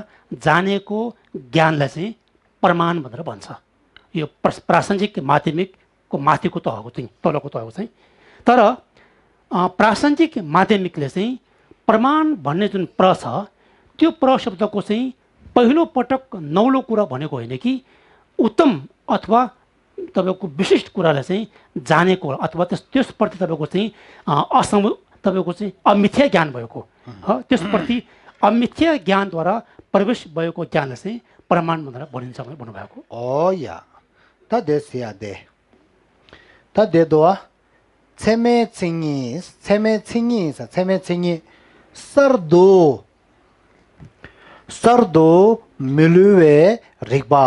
जानेको ज्ञानलाई चाहिँ प्रमाण भनेर भन्छ यो प्रासङ्गिक माध्यमिकको माथिको तहको चाहिँ तलको तहको चाहिँ तर प्रासङ्गिक माध्यमिकले चाहिँ प्रमाण भन्ने जुन प्र छ त्यो प्र शब्दको चाहिँ पहिलो पटक नौलो कुरा भनेको होइन कि उत्तम अथवा तपाईँको विशिष्ट कुरालाई चाहिँ जानेको अथवा त्यसप्रति तपाईँको चाहिँ तपाईँको चाहिँ अमिथ्या ज्ञान भएको त्यसप्रति अमिथ्या ज्ञानद्वारा प्रवेश भएको ज्ञानलाई चाहिँ प्रमाण भनेर भनिन्छ भनेर भन्नुभएको oh या तदेसिया दे तदेदोa छेमे छिङी सर्दो मिलुवे रिक्बा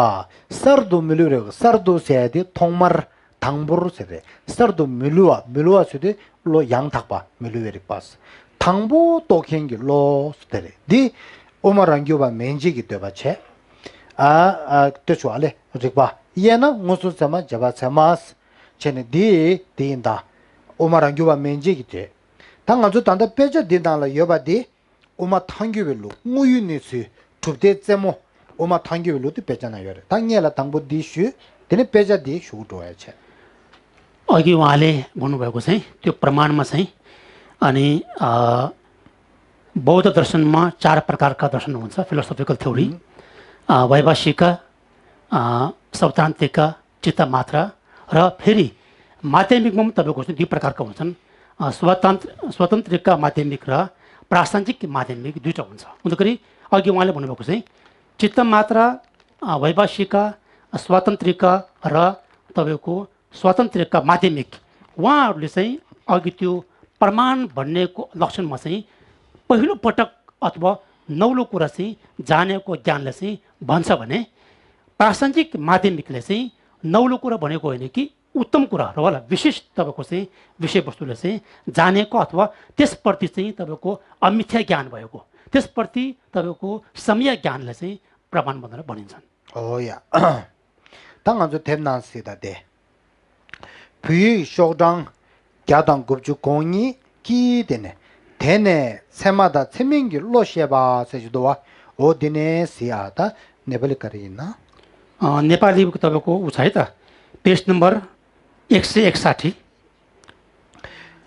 सर्दो मिलुरे सर्दो सेदि थोंमर थांबुर सेदे सर्दो मिलुवा सेदि लो yang takba मिलुवे रिक्बास थांबो तोखेंगे लो सेदे दि ओमरंग्योबा मेंजी कि देबा छे तेचुआले रिक्बा येना ngोसु समा जबा छमास छेने दिंदा ओमरंग्योबा मेंजी कि ते 당아주 단다 빼져 된다라 여바디 오마 탕규별로 무유니스 툭데 제모 오마 탕규별로도 빼잖아요. 당연히라 당부 디슈 되네 빼자디 슈도야체 अघि उहाँले भन्नुभएको चाहिँ त्यो प्रमाणमा चाहिँ अनि बौद्ध दर्शनमा चार प्रकारका दर्शन हुन्छ फिलोसोफिकल थ्योरी वैभाषिक सौतान्तिक चित्तमात्रा र फेरि माध्यमिकमा पनि तपाईँको दुई प्रकारका हुन्छन् स्वतन्त्रिक माध्यमिक र प्रासङ्गिक माध्यमिक दुईटा हुन्छ हुँदाखेरि अघि उहाँले भन्नुभएको चाहिँ चित्त मात्रा वैभाषिक स्वातन्त्रिक र तपाईको स्वातन्त्रिक माध्यमिक उहाँहरूले चाहिँ अघि त्यो प्रमाण भन्नेको लक्षणमा चाहिँ पहिलो पटक अथवा नौलो कुरा चाहिँ जानेको ज्ञानले चाहिँ भन्छ भने प्रासङ्गिक माध्यमिकले चाहिँ नौलो कुरा भनेको होइन कि उत्तम कुरा र होला विशेष तपाईको चाहिँ विषयवस्तुले चाहिँ जानेको अथवा त्यसप्रति चाहिँ तपाईको अमिथ्या ज्ञान भएको त्यसप्रति तपाईको सम्य ज्ञानले चाहिँ प्रमाण भनेर भनिन्छन् ओया 당한저 템난스다데 비 쇼당 야당 급주 공이 기되네 대내 세마다 세명기 로시에바 세주도와 오디네 시아다 네발리카리나 नेपालीको तपाईको उ छ है त page number 161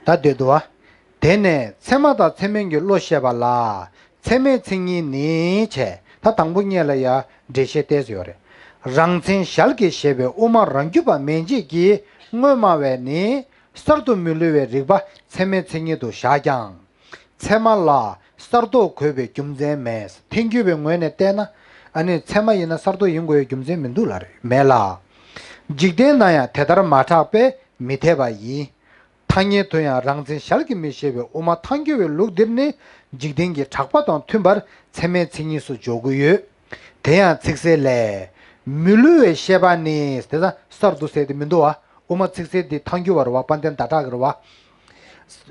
다데도와 대내 세마다 세명기 로시에발라 세메칭이 니체 다 당분이야라야 제셰테즈요레 랑친 샬게 셰베 오마 랑규바 멘지기 ngö마웨니 스타르도 밀르웨 리바 세메칭이도 샤장 세말라 스타르도 괴베 김제메스 땡규베 므네 때나 아니 세마이나 스타르도 인고에 김제 민둘라레 메라 직데나야 테다라 마타페 미테바이 탕예 도야 랑진 샬게 미셰베 오마 탕교베 룩드니 직den기 작바던 튠바 세메칭이수 조구유 대야 직세레 밀루에 셰바니 스테다 스타르도세데 민도와 오마 직세디 탕교와로 와판덴 다다그와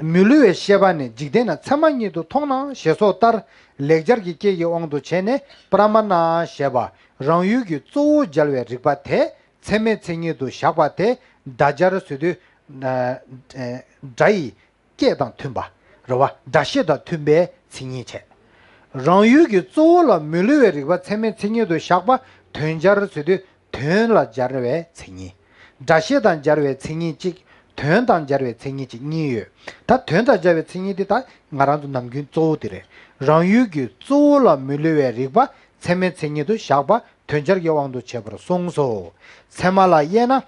밀루에 셰바니 직데나 차만이도 통나 셰소 따 렉저기 케기 옹도 체네 프라마나 셰바 랑유기 쪼 잘웨 리바테 세메칭이도 샤바테 다자르스드 자이 깨당 튠바 로와 다시다 튠베 칭이체 랑유기 쪼라 밀루에 리바 세메칭이도 샤바 튠자르스드 튠라 자르웨 칭이 다시단 자르웨 칭이 직 튠단 자르웨 칭이 직 니유 다 튠다 자르웨 칭이디 다 나라도 남긴 쪼디레 랑유기 쪼라 밀루에 리바 세메칭이도 샤바 튠자르 여왕도 제버로 송소 세말라 예나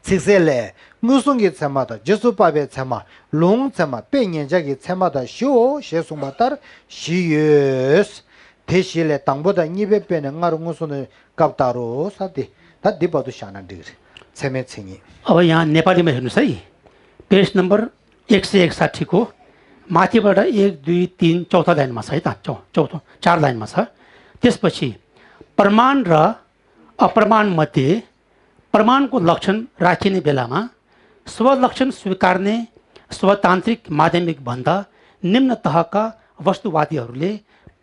직셀레 무슨게 세마다 제수밥에 세마 롱 세마 빼년자기 세마다 쇼 셰송마따 시예스 대실에 땅보다 200배는 nga로 무슨을 값다로 사디 다 디바도 샤나디 세메칭이 अब यहाँ नेपालीमा हेर्नुस् है पेज नम्बर 161 को माथिबाट 1 2 3 चौथा लाइनमा छ है त चौथो 4 लाइनमा छ त्यसपछि प्रमाण र अप्रमाण मध्ये प्रमाणको लक्षण राखिने बेलामा स्वलक्षण स्वीकार्ने स्वतान्त्रिक माध्यमिक भन्दा निम्न तहका वस्तुवादीहरूले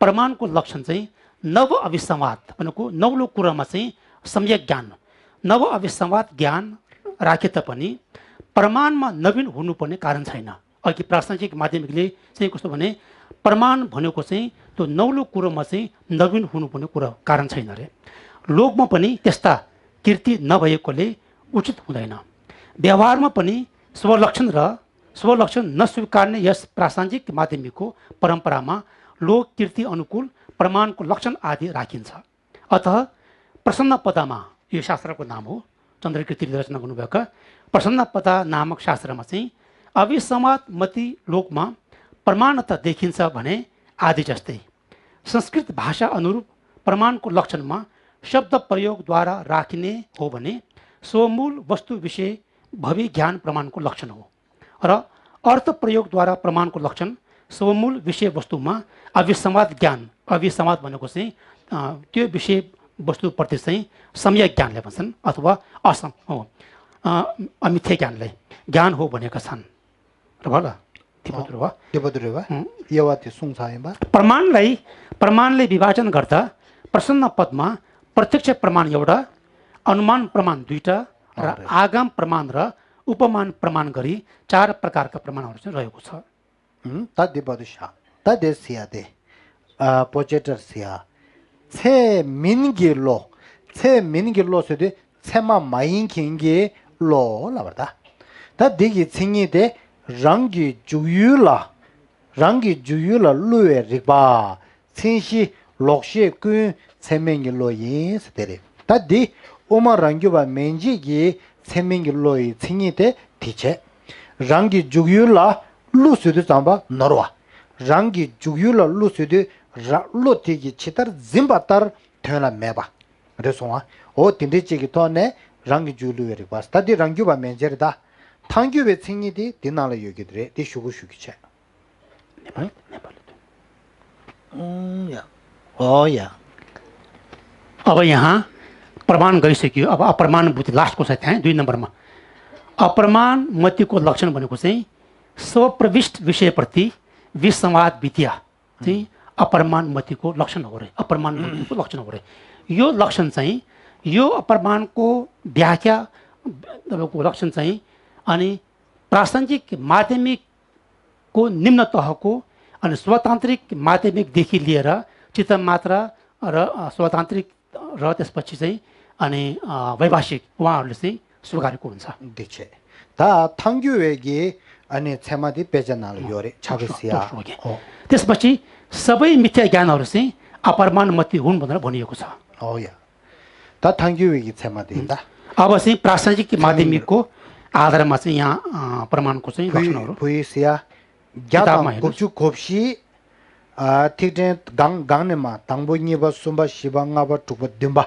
प्रमाणको लक्षण चाहिँ नव अविसंवाद भनेको नौलो कुरामा चाहिँ सम्यक ज्ञान नव अविसंवाद ज्ञान राखे तापनि प्रमाणमा नवीन हुनुपर्ने कारण छैन अघि प्रासङ्गिक माध्यमिकले चाहिँ कस्तो भने प्रमाण भनेको चाहिँ त्यो नौलो कुरोमा चाहिँ नवीन हुनुपर्ने कुरा कारण छैन रे लोकमा पनि त्यस्ता कीर्ति नभएकोले उचित हुँदैन व्यवहारमा पनि स्वलक्षण नस्वीकार्ने यस प्रासङ्गिक माध्यमिकको परम्परामा लोक कीर्ति अनुकूल प्रमाणको लक्षण आदि राखिन्छ अतः प्रसन्नपदामा यो शास्त्रको नाम हो चन्द्रकीर्तिले रचना गर्नुभएका प्रसन्नपदा नामक शास्त्रमा चाहिँ अविसंवाद मती लोकमा प्रमाणता देखिन्छ भने आदि जस्तै संस्कृत भाषा अनुरूप प्रमाणको लक्षणमा शब्द प्रयोगद्वारा राखिने हो भने स्वमूल वस्तु विषय भवि ज्ञान प्रमाणको लक्षण हो र अर्थ प्रयोगद्वारा प्रमाणको लक्षण स्वमूल विषय वस्तुमा अविसंवाद ज्ञान अविसंवाद भनेको चाहिँ त्यो विषय वस्तुप्रति चाहिँ सम्यक ज्ञानले भन्छन् अथवा अमिथ्या ज्ञानले ज्ञान हो भनेका छन् र होला प्रमाणले विभाजन गर्दा प्रसन्न पदमा प्रत्यक्ष प्रमाण एउटा अनुमान प्रमाण दुईटा र आगाम प्रमाण र उपमान प्रमाण गरी 4 प्रकारका प्रमाणहरू चाहिँ रहेको छ तदिबदुशा तदेसियादे पोचेटरसिया छे मिनगिलो सेदे छेमा माइनकिंगे लो लाबरदा तदिगी छिङिदे रंगी जुयुला लुए रिबा छिंशी लोक्शे कु छेमेंगे लोये सतेरे तदि ओमा रंगुबा मेंजिगी छेमेंगे लोये छिङिदे थिचे रंगी जुयुला लुसुदे चांबा नरवा रंगी जुयुला लुसुदे लोतिगी चितर जिम्बातर 되나 매봐 그래서 오 딘디지기 또네 랑기 줄루에리 바스타디 랑규바 멘제르다 탕규베 생이디 디나라 여기들에 디 슈구슈기체 नेपाल या ओ या अब यहाँ प्रमाण गइसक्यो अब अप्रमाण बुद्धि लास्टको साथ है 2 नम्बरमा अप्रमाण मतिको लक्षण भनेको चाहिँ स्वप्रविष्ट विषयप्रति विसंवाद विद्या चाहिँ अप्रमाण मतिको लक्षण हो रे अप्रमाण मतिको लक्षण हो रे यो लक्षण चाहिँ यो अप्रमाणको व्याख्या तपाईँको लक्षण चाहिँ अनि प्रासङ्गिक माध्यमिकको निम्न तहको अनि स्वतान्त्रिक माध्यमिकदेखि लिएर चित्तमात्रा र स्वतान्त्रिक र त्यसपछि चाहिँ अनि वैभाषिक उहाँहरूले चाहिँ स्वीकारेको हुन्छ दिछे ता 탕규에게 अनि छेमादि पेजनाल योरे छागसिया त्यसपछि सबै मिथ्या ज्ञानहरू चाहिँ अप्रमाण मति हुन् भनेर भनिएको छ हो या ता 탕규에게 छेमादिदा अब चाहिँ प्रासङ्गिक माध्यमिकको आधारमा चाहिँ यहाँ प्रमाणको चाहिँ लक्षणहरू पुइसिया ज्ञाता गुप्चु खोपसी थिटे गाङनेमा ताङबोनिबा सुम्बा शिबाङाबा टुबा दिम्बा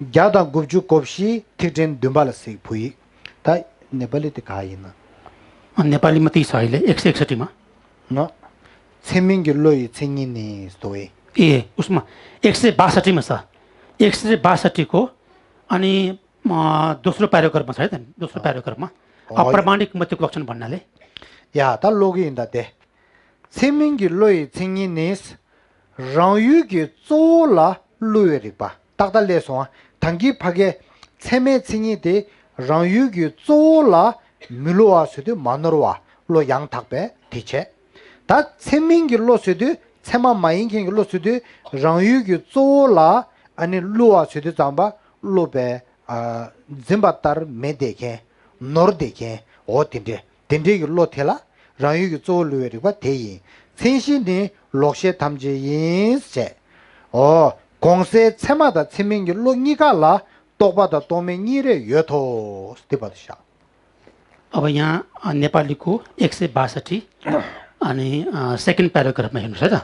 ज्ञाता गुप्चु खोपसी थिटे दिम्बाला सि पुइ ता नेपाली त खाइन नेपालीमा ती छ अहिले 161 मा न छेमिङगे लोइ छिङिने stoe ए उसमा 162 मा छ 162 को अनि दोस्रो प्याराग्राफमा छ है त दोस्रो प्याराग्राफमा अप्रमाणिक मतिको लक्षण भन्नाले या ता लोगी इंदा दे छेमिङगे लोइ छिङिनेस रायुगे चोला लोयरिपा ताक्ता लेसो थांगी फागे छेमे छिङि दे रायुगे चोला मिलोआ सुदु मानरवा लो yang takbe diche 다 छेमिङगे लो सुदु छेमा माइङगे लो सुदु रायुगे चोला अनि लोआ सुदु जाम्बा लोबे जिम्बातार में देखे नोर देखे ओ तिंडे लो थेला रायुगे चोलुएरिबा तेई सेंशिनि लोक्षे 탐지 से ओ 공세 छेमा다 छेमिङगे लो निकाला तोबादा तोमे निरे यथो स्थिपदशा अब यहाँ नेपालीको 162 अनि सेकेन्ड प्याराग्राफमा हेर्नुहोस् है त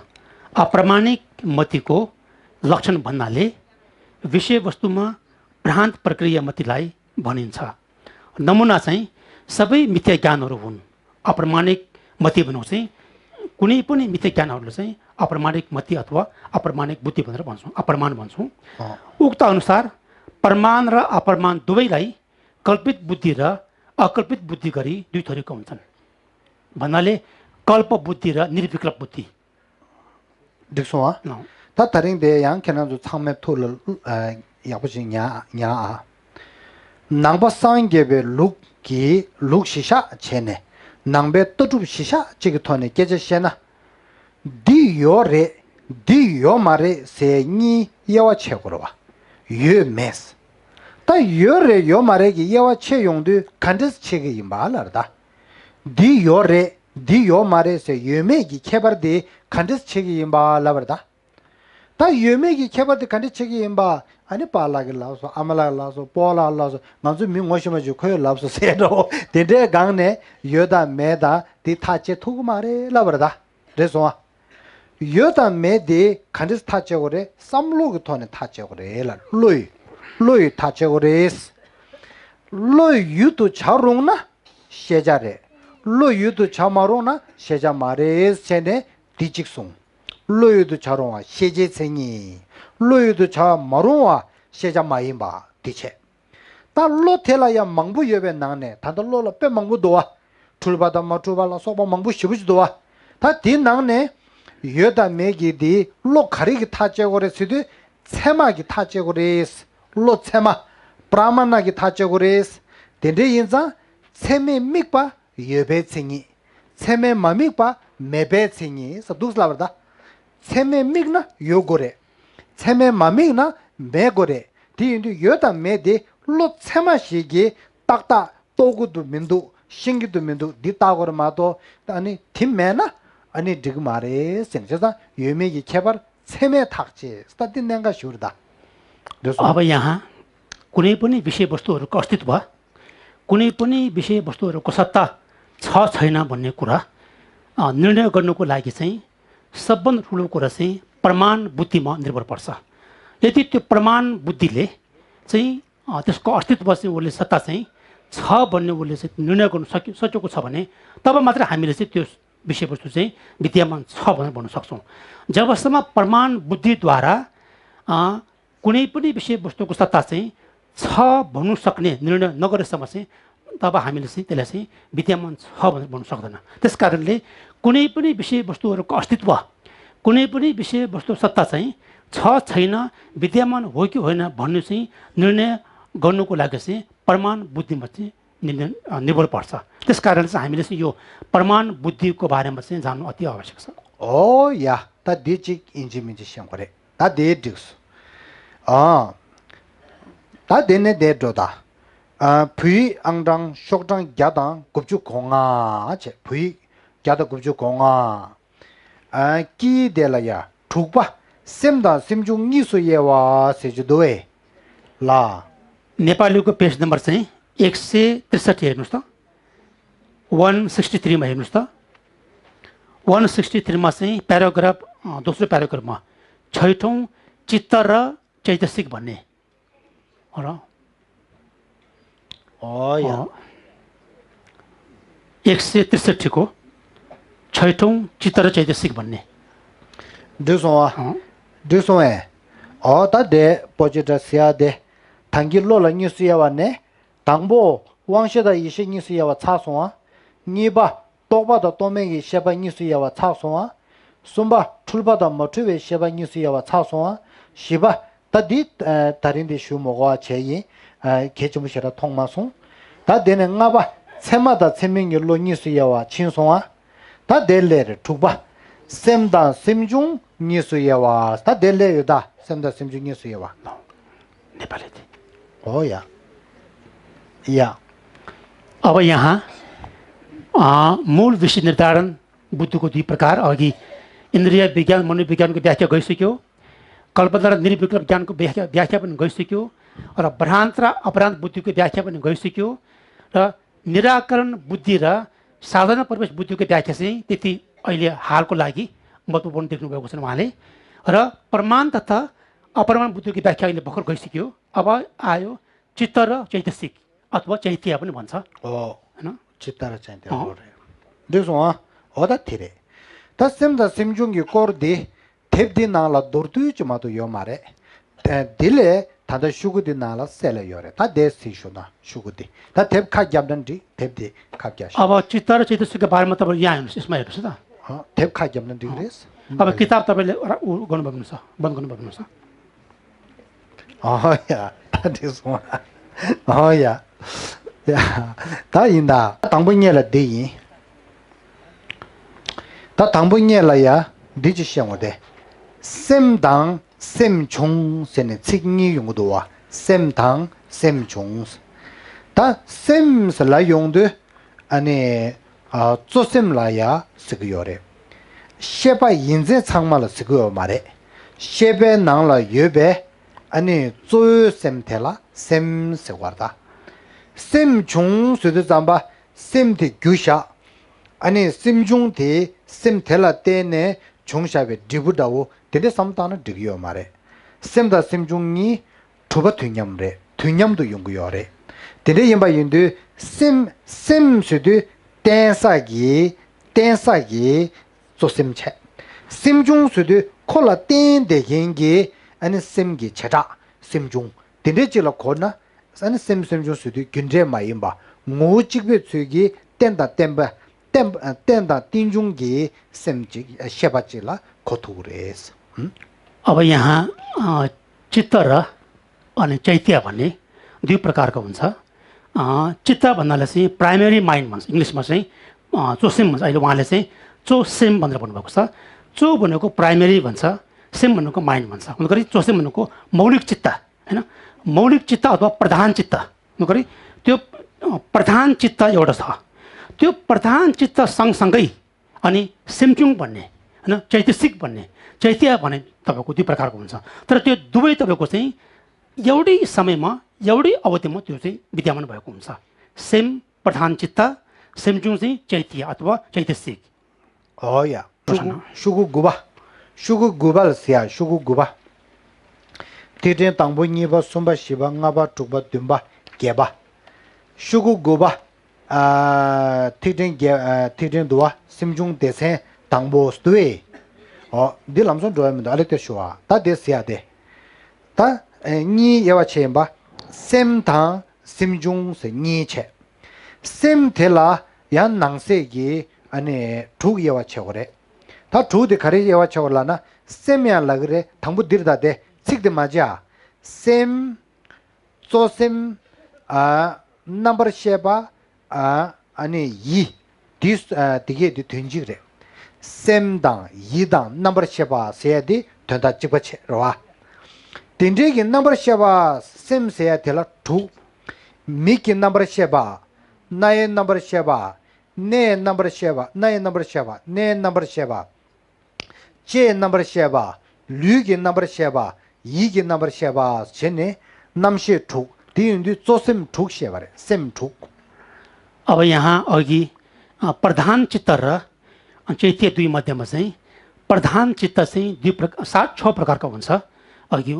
अप्रमाणिक मतिको लक्षण भन्नाले विषयवस्तुमा भ्रान्त प्रक्रिया मतिलाई भनिन्छ नमुना चाहिँ सबै मिथ्या ज्ञानहरू हुन् अप्रमाणिक मति भन्नु चाहिँ कुनै पनि मिथ्या ज्ञानहरूले चाहिँ अप्रमाणिक मति अथवा अप्रमाणिक बुद्धि भनेर भन्छौँ अप्रमाण भन्छौँ उक्त अनुसार प्रमाण र अप्रमाण दुवैलाई कल्पित बुद्धि र अकल्पित बुद्धि गरी दुई थरीका हुन्छन् भन्नाले कल्प बुद्धि र निर्विकल्प बुद्धि दिक्सो ता तरिङ दे yang केना जो छामे थुल यापछि nya नांबा सांगेबे लुक की लुक शिशा छेने नांबे तटुब शिशा चिग थने केजे शेना 디 यो मारे से नि यावा छेगरोवा यो मेस ता यो मारे की यावा छे 용두 간데스 छेगे 임발라다 디 요 मारे से यो메기 케버디 간데스 छेगे 임발라버다 다 यो메기 케버디 간데스 छेगे 임바 아니 발라게 라서 아말라 라서 볼라 라서 나주 민고시마주 코요 라서 세로 데데 강네 요다 메다 디 타체 투고 마레 라버다 그래서 요다 메디 간데스 타체고레 삼로그 토네 타체고레 라 로이 타체고레스 로이 유도 차롱나 셰자레 로유도 차마로나 셰자 마레스 체네 디직송 로유도 차롱아 셰제생이 로유도 차마로와 셰자 마임바 디체 다 로텔라야 망부 여베 나네 다들 로라 빼 망부 도와 출바다 마투발라 소바 망부 시부지 도와 다 디나네 여다 메기디 로 가리기 타제고레스디 세마기 타제고레스 로 세마 브라마나기 타제고레스 덴데 인자 세메 믹바 여베칭이 세메 마믹바 메베칭이 서두슬라버다 세메 믹나 요고레 세메 마믹나 메고레 디인도 여다 메디 로 세마시기 딱딱 또구도 민도 신기도 민도 디따고르 마도 아니 팀메나 아니 디그마레 센저다 유메기 개발 세메 탁지 스타딘nen가 슈르다 अब यहाँ कुनै पनि विषयवस्तुहरूको अस्तित्व कुनै पनि विषयवस्तुहरूको सत्ता छ छैन भन्ने कुरा निर्णय गर्नुको लागि चाहिँ सबभन्दा ठुलो कुरा चाहिँ प्रमाण बुद्धिमा निर्भर पर्छ यदि त्यो प्रमाण बुद्धिले चाहिँ त्यसको अस्तित्व चाहिँ उसले सत्ता चाहिँ छ भन्ने उसले चाहिँ निर्णय गर्नु सकेको छ भने तब मात्र हामीले चाहिँ त्यो विषयवस्तु चाहिँ विद्यमान छ भनेर भन्न सक्छौँ। जबसम्म प्रमाण बुद्धिद्वारा कुनै पनि विषयवस्तुको सत्ता चाहिँ छ भन्नु सक्ने निर्णय नगरेसम्म चाहिँ तब हामीले चाहिँ त्यसलाई चाहिँ विद्यमान छ भनेर भन्नु सक्दैन। त्यस कारणले कुनै पनि विषयवस्तुहरूको अस्तित्व, कुनै पनि विषयवस्तु सत्ता चाहिँ छ छैन, विद्यमान हो कि होइन भन्ने चाहिँ निर्णय गर्नुको लागि चाहिँ प्रमाण बुद्धिमा चाहिँ निर्भर पर्छ। त्यस कारण चाहिँ हामीले चाहिँ यो प्रमाण बुद्धिको बारेमा चाहिँ जान्नु अति आवश्यक छ। या ता दिचिक इन्जिमिजि स्याम गरे ता दे दिस ता देने दे दोदा फुई आंदां शोकदां ग्यादां गुपजु खोंगा छे फुई ग्यादा गुपजु खोंगा कि देलाया ठुकबा सेमदा सिमजु निसु येवा सेजुदोए ला नेपालीको पेज नम्बर चाहिँ 163 हेर्नुस् त, 163 मा हेर्नुस् त। 163 मा चाहिँ प्याराग्राफ दोस्रो प्याराग्राफमा छैठौं चित्त र चैतसिक भन्ने हो र। 163 को छैठौं चित्त र चैतसिक भन्ने दुसोए ता दे पोजिटा सिया दे 당기 로라 뉴스야와네 당보 왕셰다 이시 뉴스야와 차송아 니바 똑바다 또맹이 셰바 뉴스야와 차송아 숨바 출바다 모트웨 셰바 뉴스야와 차송아 시바 다디 다린데 슈모가 제이 개좀시라 통마송 다 되는 나바 세마다 세명일로 뉴스야와 친송아 다 델레르 두바 셈다 셈중 뉴스야와 다 델레유다 셈다 셈중 뉴스야와 नेपाली। या अब यहाँ मूल विषय निर्धारण बुद्धिको दुई प्रकार, अघि इन्द्रिय विज्ञान मनोविज्ञानको व्याख्या गइसक्यो, कल्पना र निर्विकल्प ज्ञानको व्याख्या पनि गइसक्यो, र भ्रान्त र अपरान्त बुद्धिको व्याख्या पनि गइसक्यो, र निराकरण बुद्धि र साधना प्रवेश बुद्धिको व्याख्या चाहिँ त्यति अहिले हालको लागि महत्त्वपूर्ण देख्नु भएको छ उहाँले। र प्रमाण तथा अपरमाण बुद्धिको व्याख्या अहिले भर्खर गइसक्यो। अब आयो चित्त र चैतसिक अथवा चैत्य पनि भन्छ हैन। चित्त र चैत्य देसो ओदा थिरे तसेमदा सिमजुङगी कोर्दि थेप्दि नाला दोर्तु चमातो यो मारे दिले थादा शुगुदि नाला सेले योरे ता देश सिसुना शुगुदि ता थेप खा ग्याबदन्टी थेप्दि खा ग्या। अब चित्त र चैतसिकको बारेमा तपाईले यहाँ हेर्नुस्, यसमा हेर्नुस् त। थेप खा ग्याबदन्टी रेस अब किताब तपाईले गर्नु भएको छ, बन्द गर्नु भएको छ। या this one या ता इंदा 당분이라 दे이 ता 당분이라 या 디지시앙오데 셈당 셈종 세네 책니 용도와 셈당 셈종 다 셈슬라 용도 아니 조셈라야 쓰고요래 셰바 인제 창말을 쓰고 말해 셰베 나라 예베 아니 조셈텔라 셈세와다 셈종 수도 잠바 셈티 규샤 아니 셈중티 셈텔라 때네 종샤베 디부다고 데데 삼다는 디기요 말에 셈다 셈중이 두바 튀냠레 튀냠도 용구요래 데데 임바 인도 셈수도 댄사기 조셈체 셈중수도 콜라 땡데겐기 아니 셈기 체다 셈중 데데지라 코나 아니 셈중 수도 근제 마임바 모직베 수기 땡다 띵중기 셈지 셰바지라 코투레스। अब यहाँ चित्त र अनि चैत्य भन्ने दुई प्रकारको हुन्छ। चित्त भन्नाले चाहिँ प्राइमेरी माइन्ड भन्छ, इङ्ग्लिसमा चाहिँ चोसेम भन्छ। अहिले उहाँले चाहिँ चोसेम भनेर भन्नुभएको छ। चो भनेको प्राइमेरी भन्छ, सेम भनेको माइन्ड भन्छ। हुनुगरी चोसेम भनेको मौलिक चित्त हैन, मौलिक चित्त अथवा प्रधान चित्त। हुनुगरी त्यो प्रधान चित्त एउटा छ, त्यो प्रधान चित्त सँगसँगै अनि सेमचुङ भन्ने हैन, चैतसिक भन्ने, चैत्य भन्ने तपाईँको दुई प्रकारको हुन्छ। तर त्यो दुवै तपाईँको चाहिँ एउटै समयमा एउटै अवधिमा त्यो चाहिँ विद्यमान भएको हुन्छ। सेम प्रधान चित्त, सेमचुङ चाहिँ चैत्य अथवा चैतसिक। शुगु गुबा शुगु गुबाल सिया शुगु गुबा 티든 당부 니바 숨바 시바 나바 tuk바 듬바 개바 슈구 고바 티든 도와 심중 대세 당보 스도에 딜람선 조야면 알레테 쇼아 다 데스야데 다니 예와 쳔바 셈당 심중 세 니체 셈텔라 얀 낭세기 아니 두 예와 쳔거래 다 두데 가리 예와 쳔걸라나 셈이야 라그래 당부 디르다데 식데 맞아 셈 조셈 넘버 쉐바 아니 이 디스 디게 디 된지래 셈당 이당 넘버 쉐바 세디 된다 찍버체 로와 된지게 넘버 쉐바 셈 세야 될라 두 미키 넘버 쉐바 나의 넘버 쉐바 네 넘버 쉐바 나의 넘버 쉐바 네 넘버 쉐바 제 넘버 쉐바 류게 넘버 쉐바 이게 넘버 쉐바 제네 남시 두 दियुन्दु चोसेम ठुक सेवारे सेम ठुक अब यहाँ अघि प्रधान चित्त र चैत्य दुई मध्येमा चाहिँ प्रधान चित्त चाहिँ दुई प्रकार 6 प्रकारको हुन्छ अघि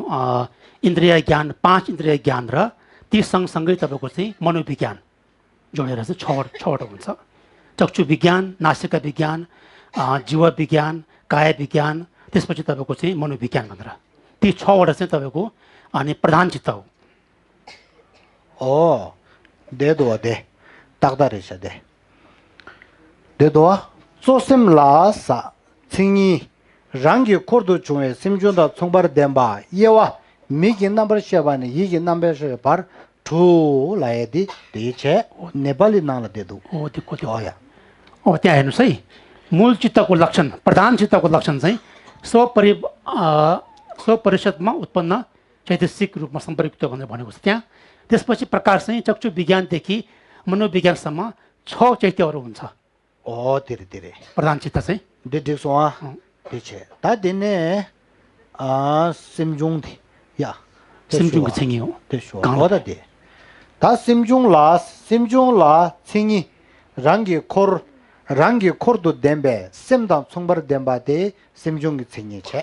इन्द्रिय ज्ञान 5 इन्द्रिय ज्ञान र ती सँगसँगै तपाईको चाहिँ मनोविज्ञान जोडेर चाहिँ 6 वटा हुन्छ चक्षु विज्ञान नासिका विज्ञान जीव विज्ञान काय विज्ञान त्यसपछि तपाईको चाहिँ मनोविज्ञान भनेर ती 6 वटा चाहिँ तपाईको अनि प्रधान चित्त हो देदोवा दे ताकदारेसा दे देदोवा सोसेम लासा छिङी रांगी कोर्दो चुए सिमजुंदा छोंबार देम्बा येवा मिगी नम्बर सेवाने यिगी नम्बर से पर ठु लाएदी देछे नेपाली नाला देदो दिक्को त्यो आया त्यहाँ हेर्नुस् है मूल चित्तको लक्षण प्रधान चित्तको लक्षण चाहिँ स्वपरिषदमा उत्पन्न चैतसिक रूपमा सम्पर्कित भनेर भनेको छ त्यहाँ त्यसपछि प्रकार चाहिँ चक्षु विज्ञानदेखि मनोविज्ञानसम्म 6 चैत्यहरू हुन्छ धेरै धेरै प्रधान चित्त चाहिँ दिदिसवा दिछे ता दिने सिमजुङ थि या सिमजुङ छिङी हो त्यसो गाउँदा दे ता सिमजुङ ला छिङी रांगी खोरदो देम्बे सेमदा छुङबर देम्बा दे सिमजुङ छिङी छे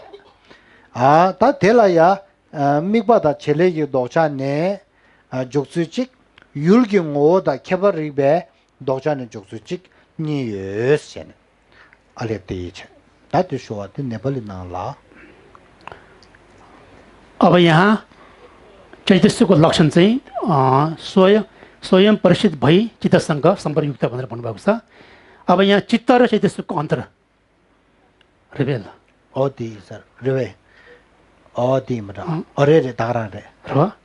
ता तेलाया मिगबादा छेलेगी दोचाने 족수직 율경오다 케바리베 도자는 족수직 니여스네 알레티체 다도 쇼아데 네팔이 나라 अब यहाँ चैतस्यको लक्षण चाहिँ स्वयं परिचित भई चित्तसँग सम्पर्कयुक्त भनेर भन्नुभएको छ अब यहाँ चित्त र चैतस्यको अन्तर रिवेल ओदी सर रिवे दिमरा अरे रे तारा रे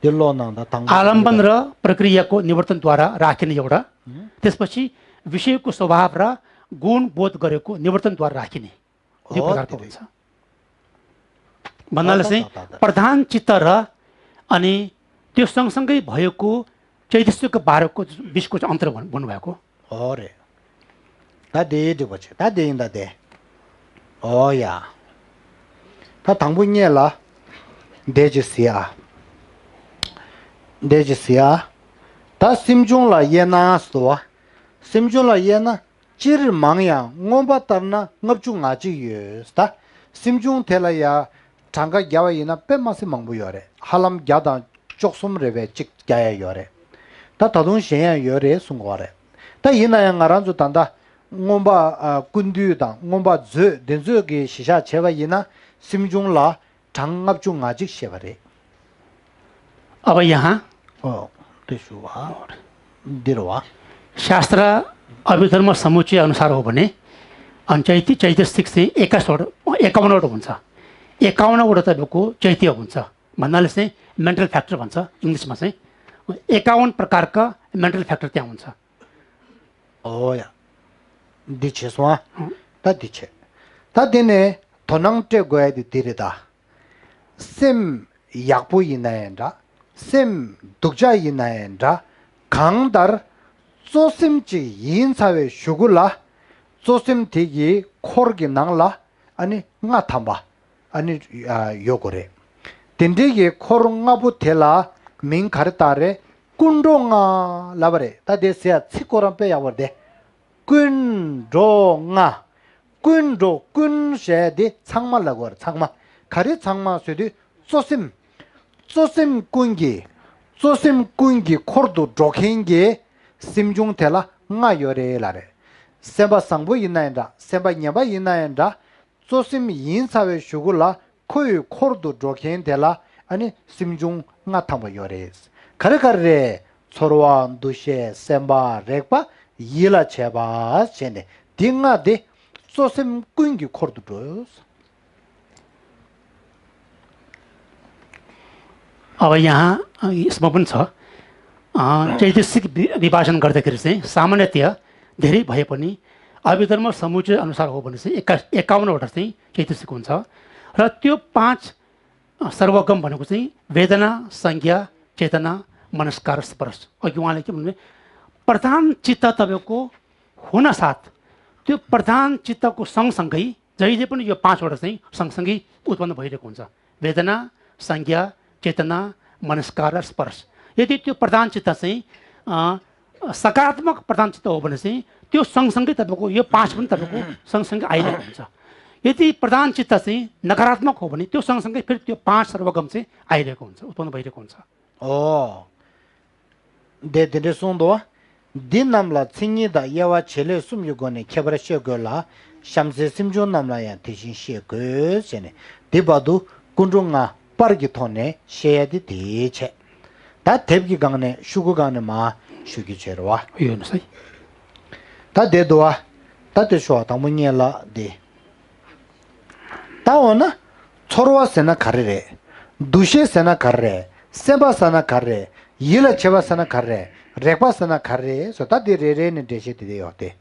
दिल्लो नंदा तंग आलम्बन र प्रक्रियाको निवर्तनद्वारा राखिने एउटा त्यसपछि विषयको स्वभाव र गुण बोध गरेको निवर्तनद्वारा राखिने दुई प्रकारको हुन्छ भन्नाले चाहिँ प्रधान चित्त र अनि त्यो सँगसँगै भएको चैतस्यको बारेको बिचको अन्तर भन्नुभएको अरे ता दे बचे ता दे इंदा दे या ता 당분이라 देजसिया ता सिमजुङला येना स्तवा सिमजुङला येना चिर मांगया ngomba tarna ngapchu ngachi yesta simjung thela ya thanga gyawa ina pemasi mangbu yore halam gyada choksum rebe chik gyaya yore ता तदुन शेया यरे सुंगवारे ता यिना या ngaranju tanda ngomba kundu da ngomba zu denzu ge shisha chewa यिना सिमजुङ ला 장갑중 아직 शेवरे अब यहाँ त्यसुवा दिरवा शास्त्र अभिधर्म समुच्चय अनुसार हो भने चैतसिक चाहिँ 51 वटा हुन्छ 51 वटा तपाईँको चैत्य हुन्छ भन्नाले चाहिँ मेन्टल फ्याक्टर भन्छ इङ्ग्लिसमा चाहिँ 51 प्रकारका मेन्टल फ्याक्टर त्यहाँ हुन्छ या दिछेसवा ता दिछे ता दिने थोनाङटे गएदि तिरेदा same याकपु इनायन्डा same दुक्जा इनायन्डा 강달 쪼심지 인사회 슈굴라 쪼심 되기 코르기 낭라 아니 나탐바 아니 요거래 덴데게 코르가부 텔라 민 가르타레 꾼동아 라바레 다데스야 치코람 빼야버데 꾼동아 꾼도 꾼셰디 창말라고 창마 가리 창마 쇠디 쪼심 조심 군기 코르도 조킹게 심중텔라 nga yore lare semba sangbo yinayanda semba nyaba yinayanda 조심 인사회 shugula koyu kordu drokhen dela ani simjung nga thambo yore kare chorwa dushe semba rekpa yila cheba chene dinga de 조심 kungi kordu dos अब यहाँ यसमा पनि छ चैतसिक विभाजन गर्दाखेरि चाहिँ सामान्यतया धेरै भए पनि अभिधर्म समुच्चय अनुसार हो भने चाहिँ 51वटा चाहिँ चैतसिक हुन्छ र त्यो 5 सर्वगम भनेको चाहिँ वेदना संज्ञा चेतना मनस्कार स्पर्श अघि उहाँले के भन्नुभयो प्रधान चित्त तपाईको हुन साथ त्यो प्रधान चित्तको सँगसँगै जहिले पनि यो 5वटा चाहिँ सँगसँगै उत्पन्न भइरहेको हुन्छ वेदना संज्ञा चेतना मनस्कार र स्पर्श यदि त्यो प्रधान चित्त चाहिँ सकारात्मक प्रधान चित्त हो भने चाहिँ त्यो सँगसँगै तपाईको यो 5 पनि तपाईको सँगसँगै आइरहेको हुन्छ यदि प्रधान चित्त चाहिँ नकारात्मक हो भने त्यो सँगसँगै फेरि त्यो 5 सर्वगम चाहिँ आइरहेको हुन्छ उत्पन्न भइरहेको हुन्छ de sondo din namla tsingi da yawa chele sum yugone khebra shegola shamse simjon namla ya tishin shego chene dibadu kunrunga pargi thone sheyadi deche 다 대비 강내 슈구 강내 마 슈기 제로와 요는서 다 대도와 다대쇼 당문이라 데 다오나 초로와세나 가르레 두셰세나 가르레 세바사나 가르레 일라 제바사나 가르레 रेपासना खरे सोता दे रे ने देशे दे होते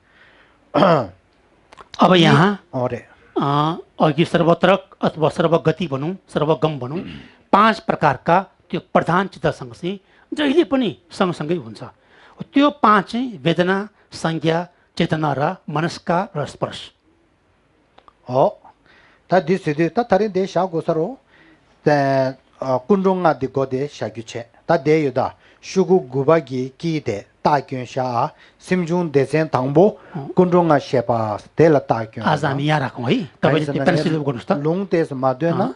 अब यहाँ और अघि सर्वत्र अथवा सर्वगति भनौं सर्वगम भनौं 5 प्रकारका त्यो प्रधान चित्तसँग चाहिँ जहिले पनि सँगसँगै हुन्छ त्यो 5 चाहिँ वेदना संज्ञा चेतना र मनस्कार र स्पर्श ता दिसे ता तारे देशा गोसरो ता कुन्डोंगा दिगोदे शागुचे ता देयुदा 슈구 구바기 기데 ताक्युशा सिमजुन देसेन थांबो कुन्डोंगा शेपा तेला ताक्यु आज हामी यहाँ राखौं है तपाईले पेन्सिल गर्नुस् त लुङ तेस मादेना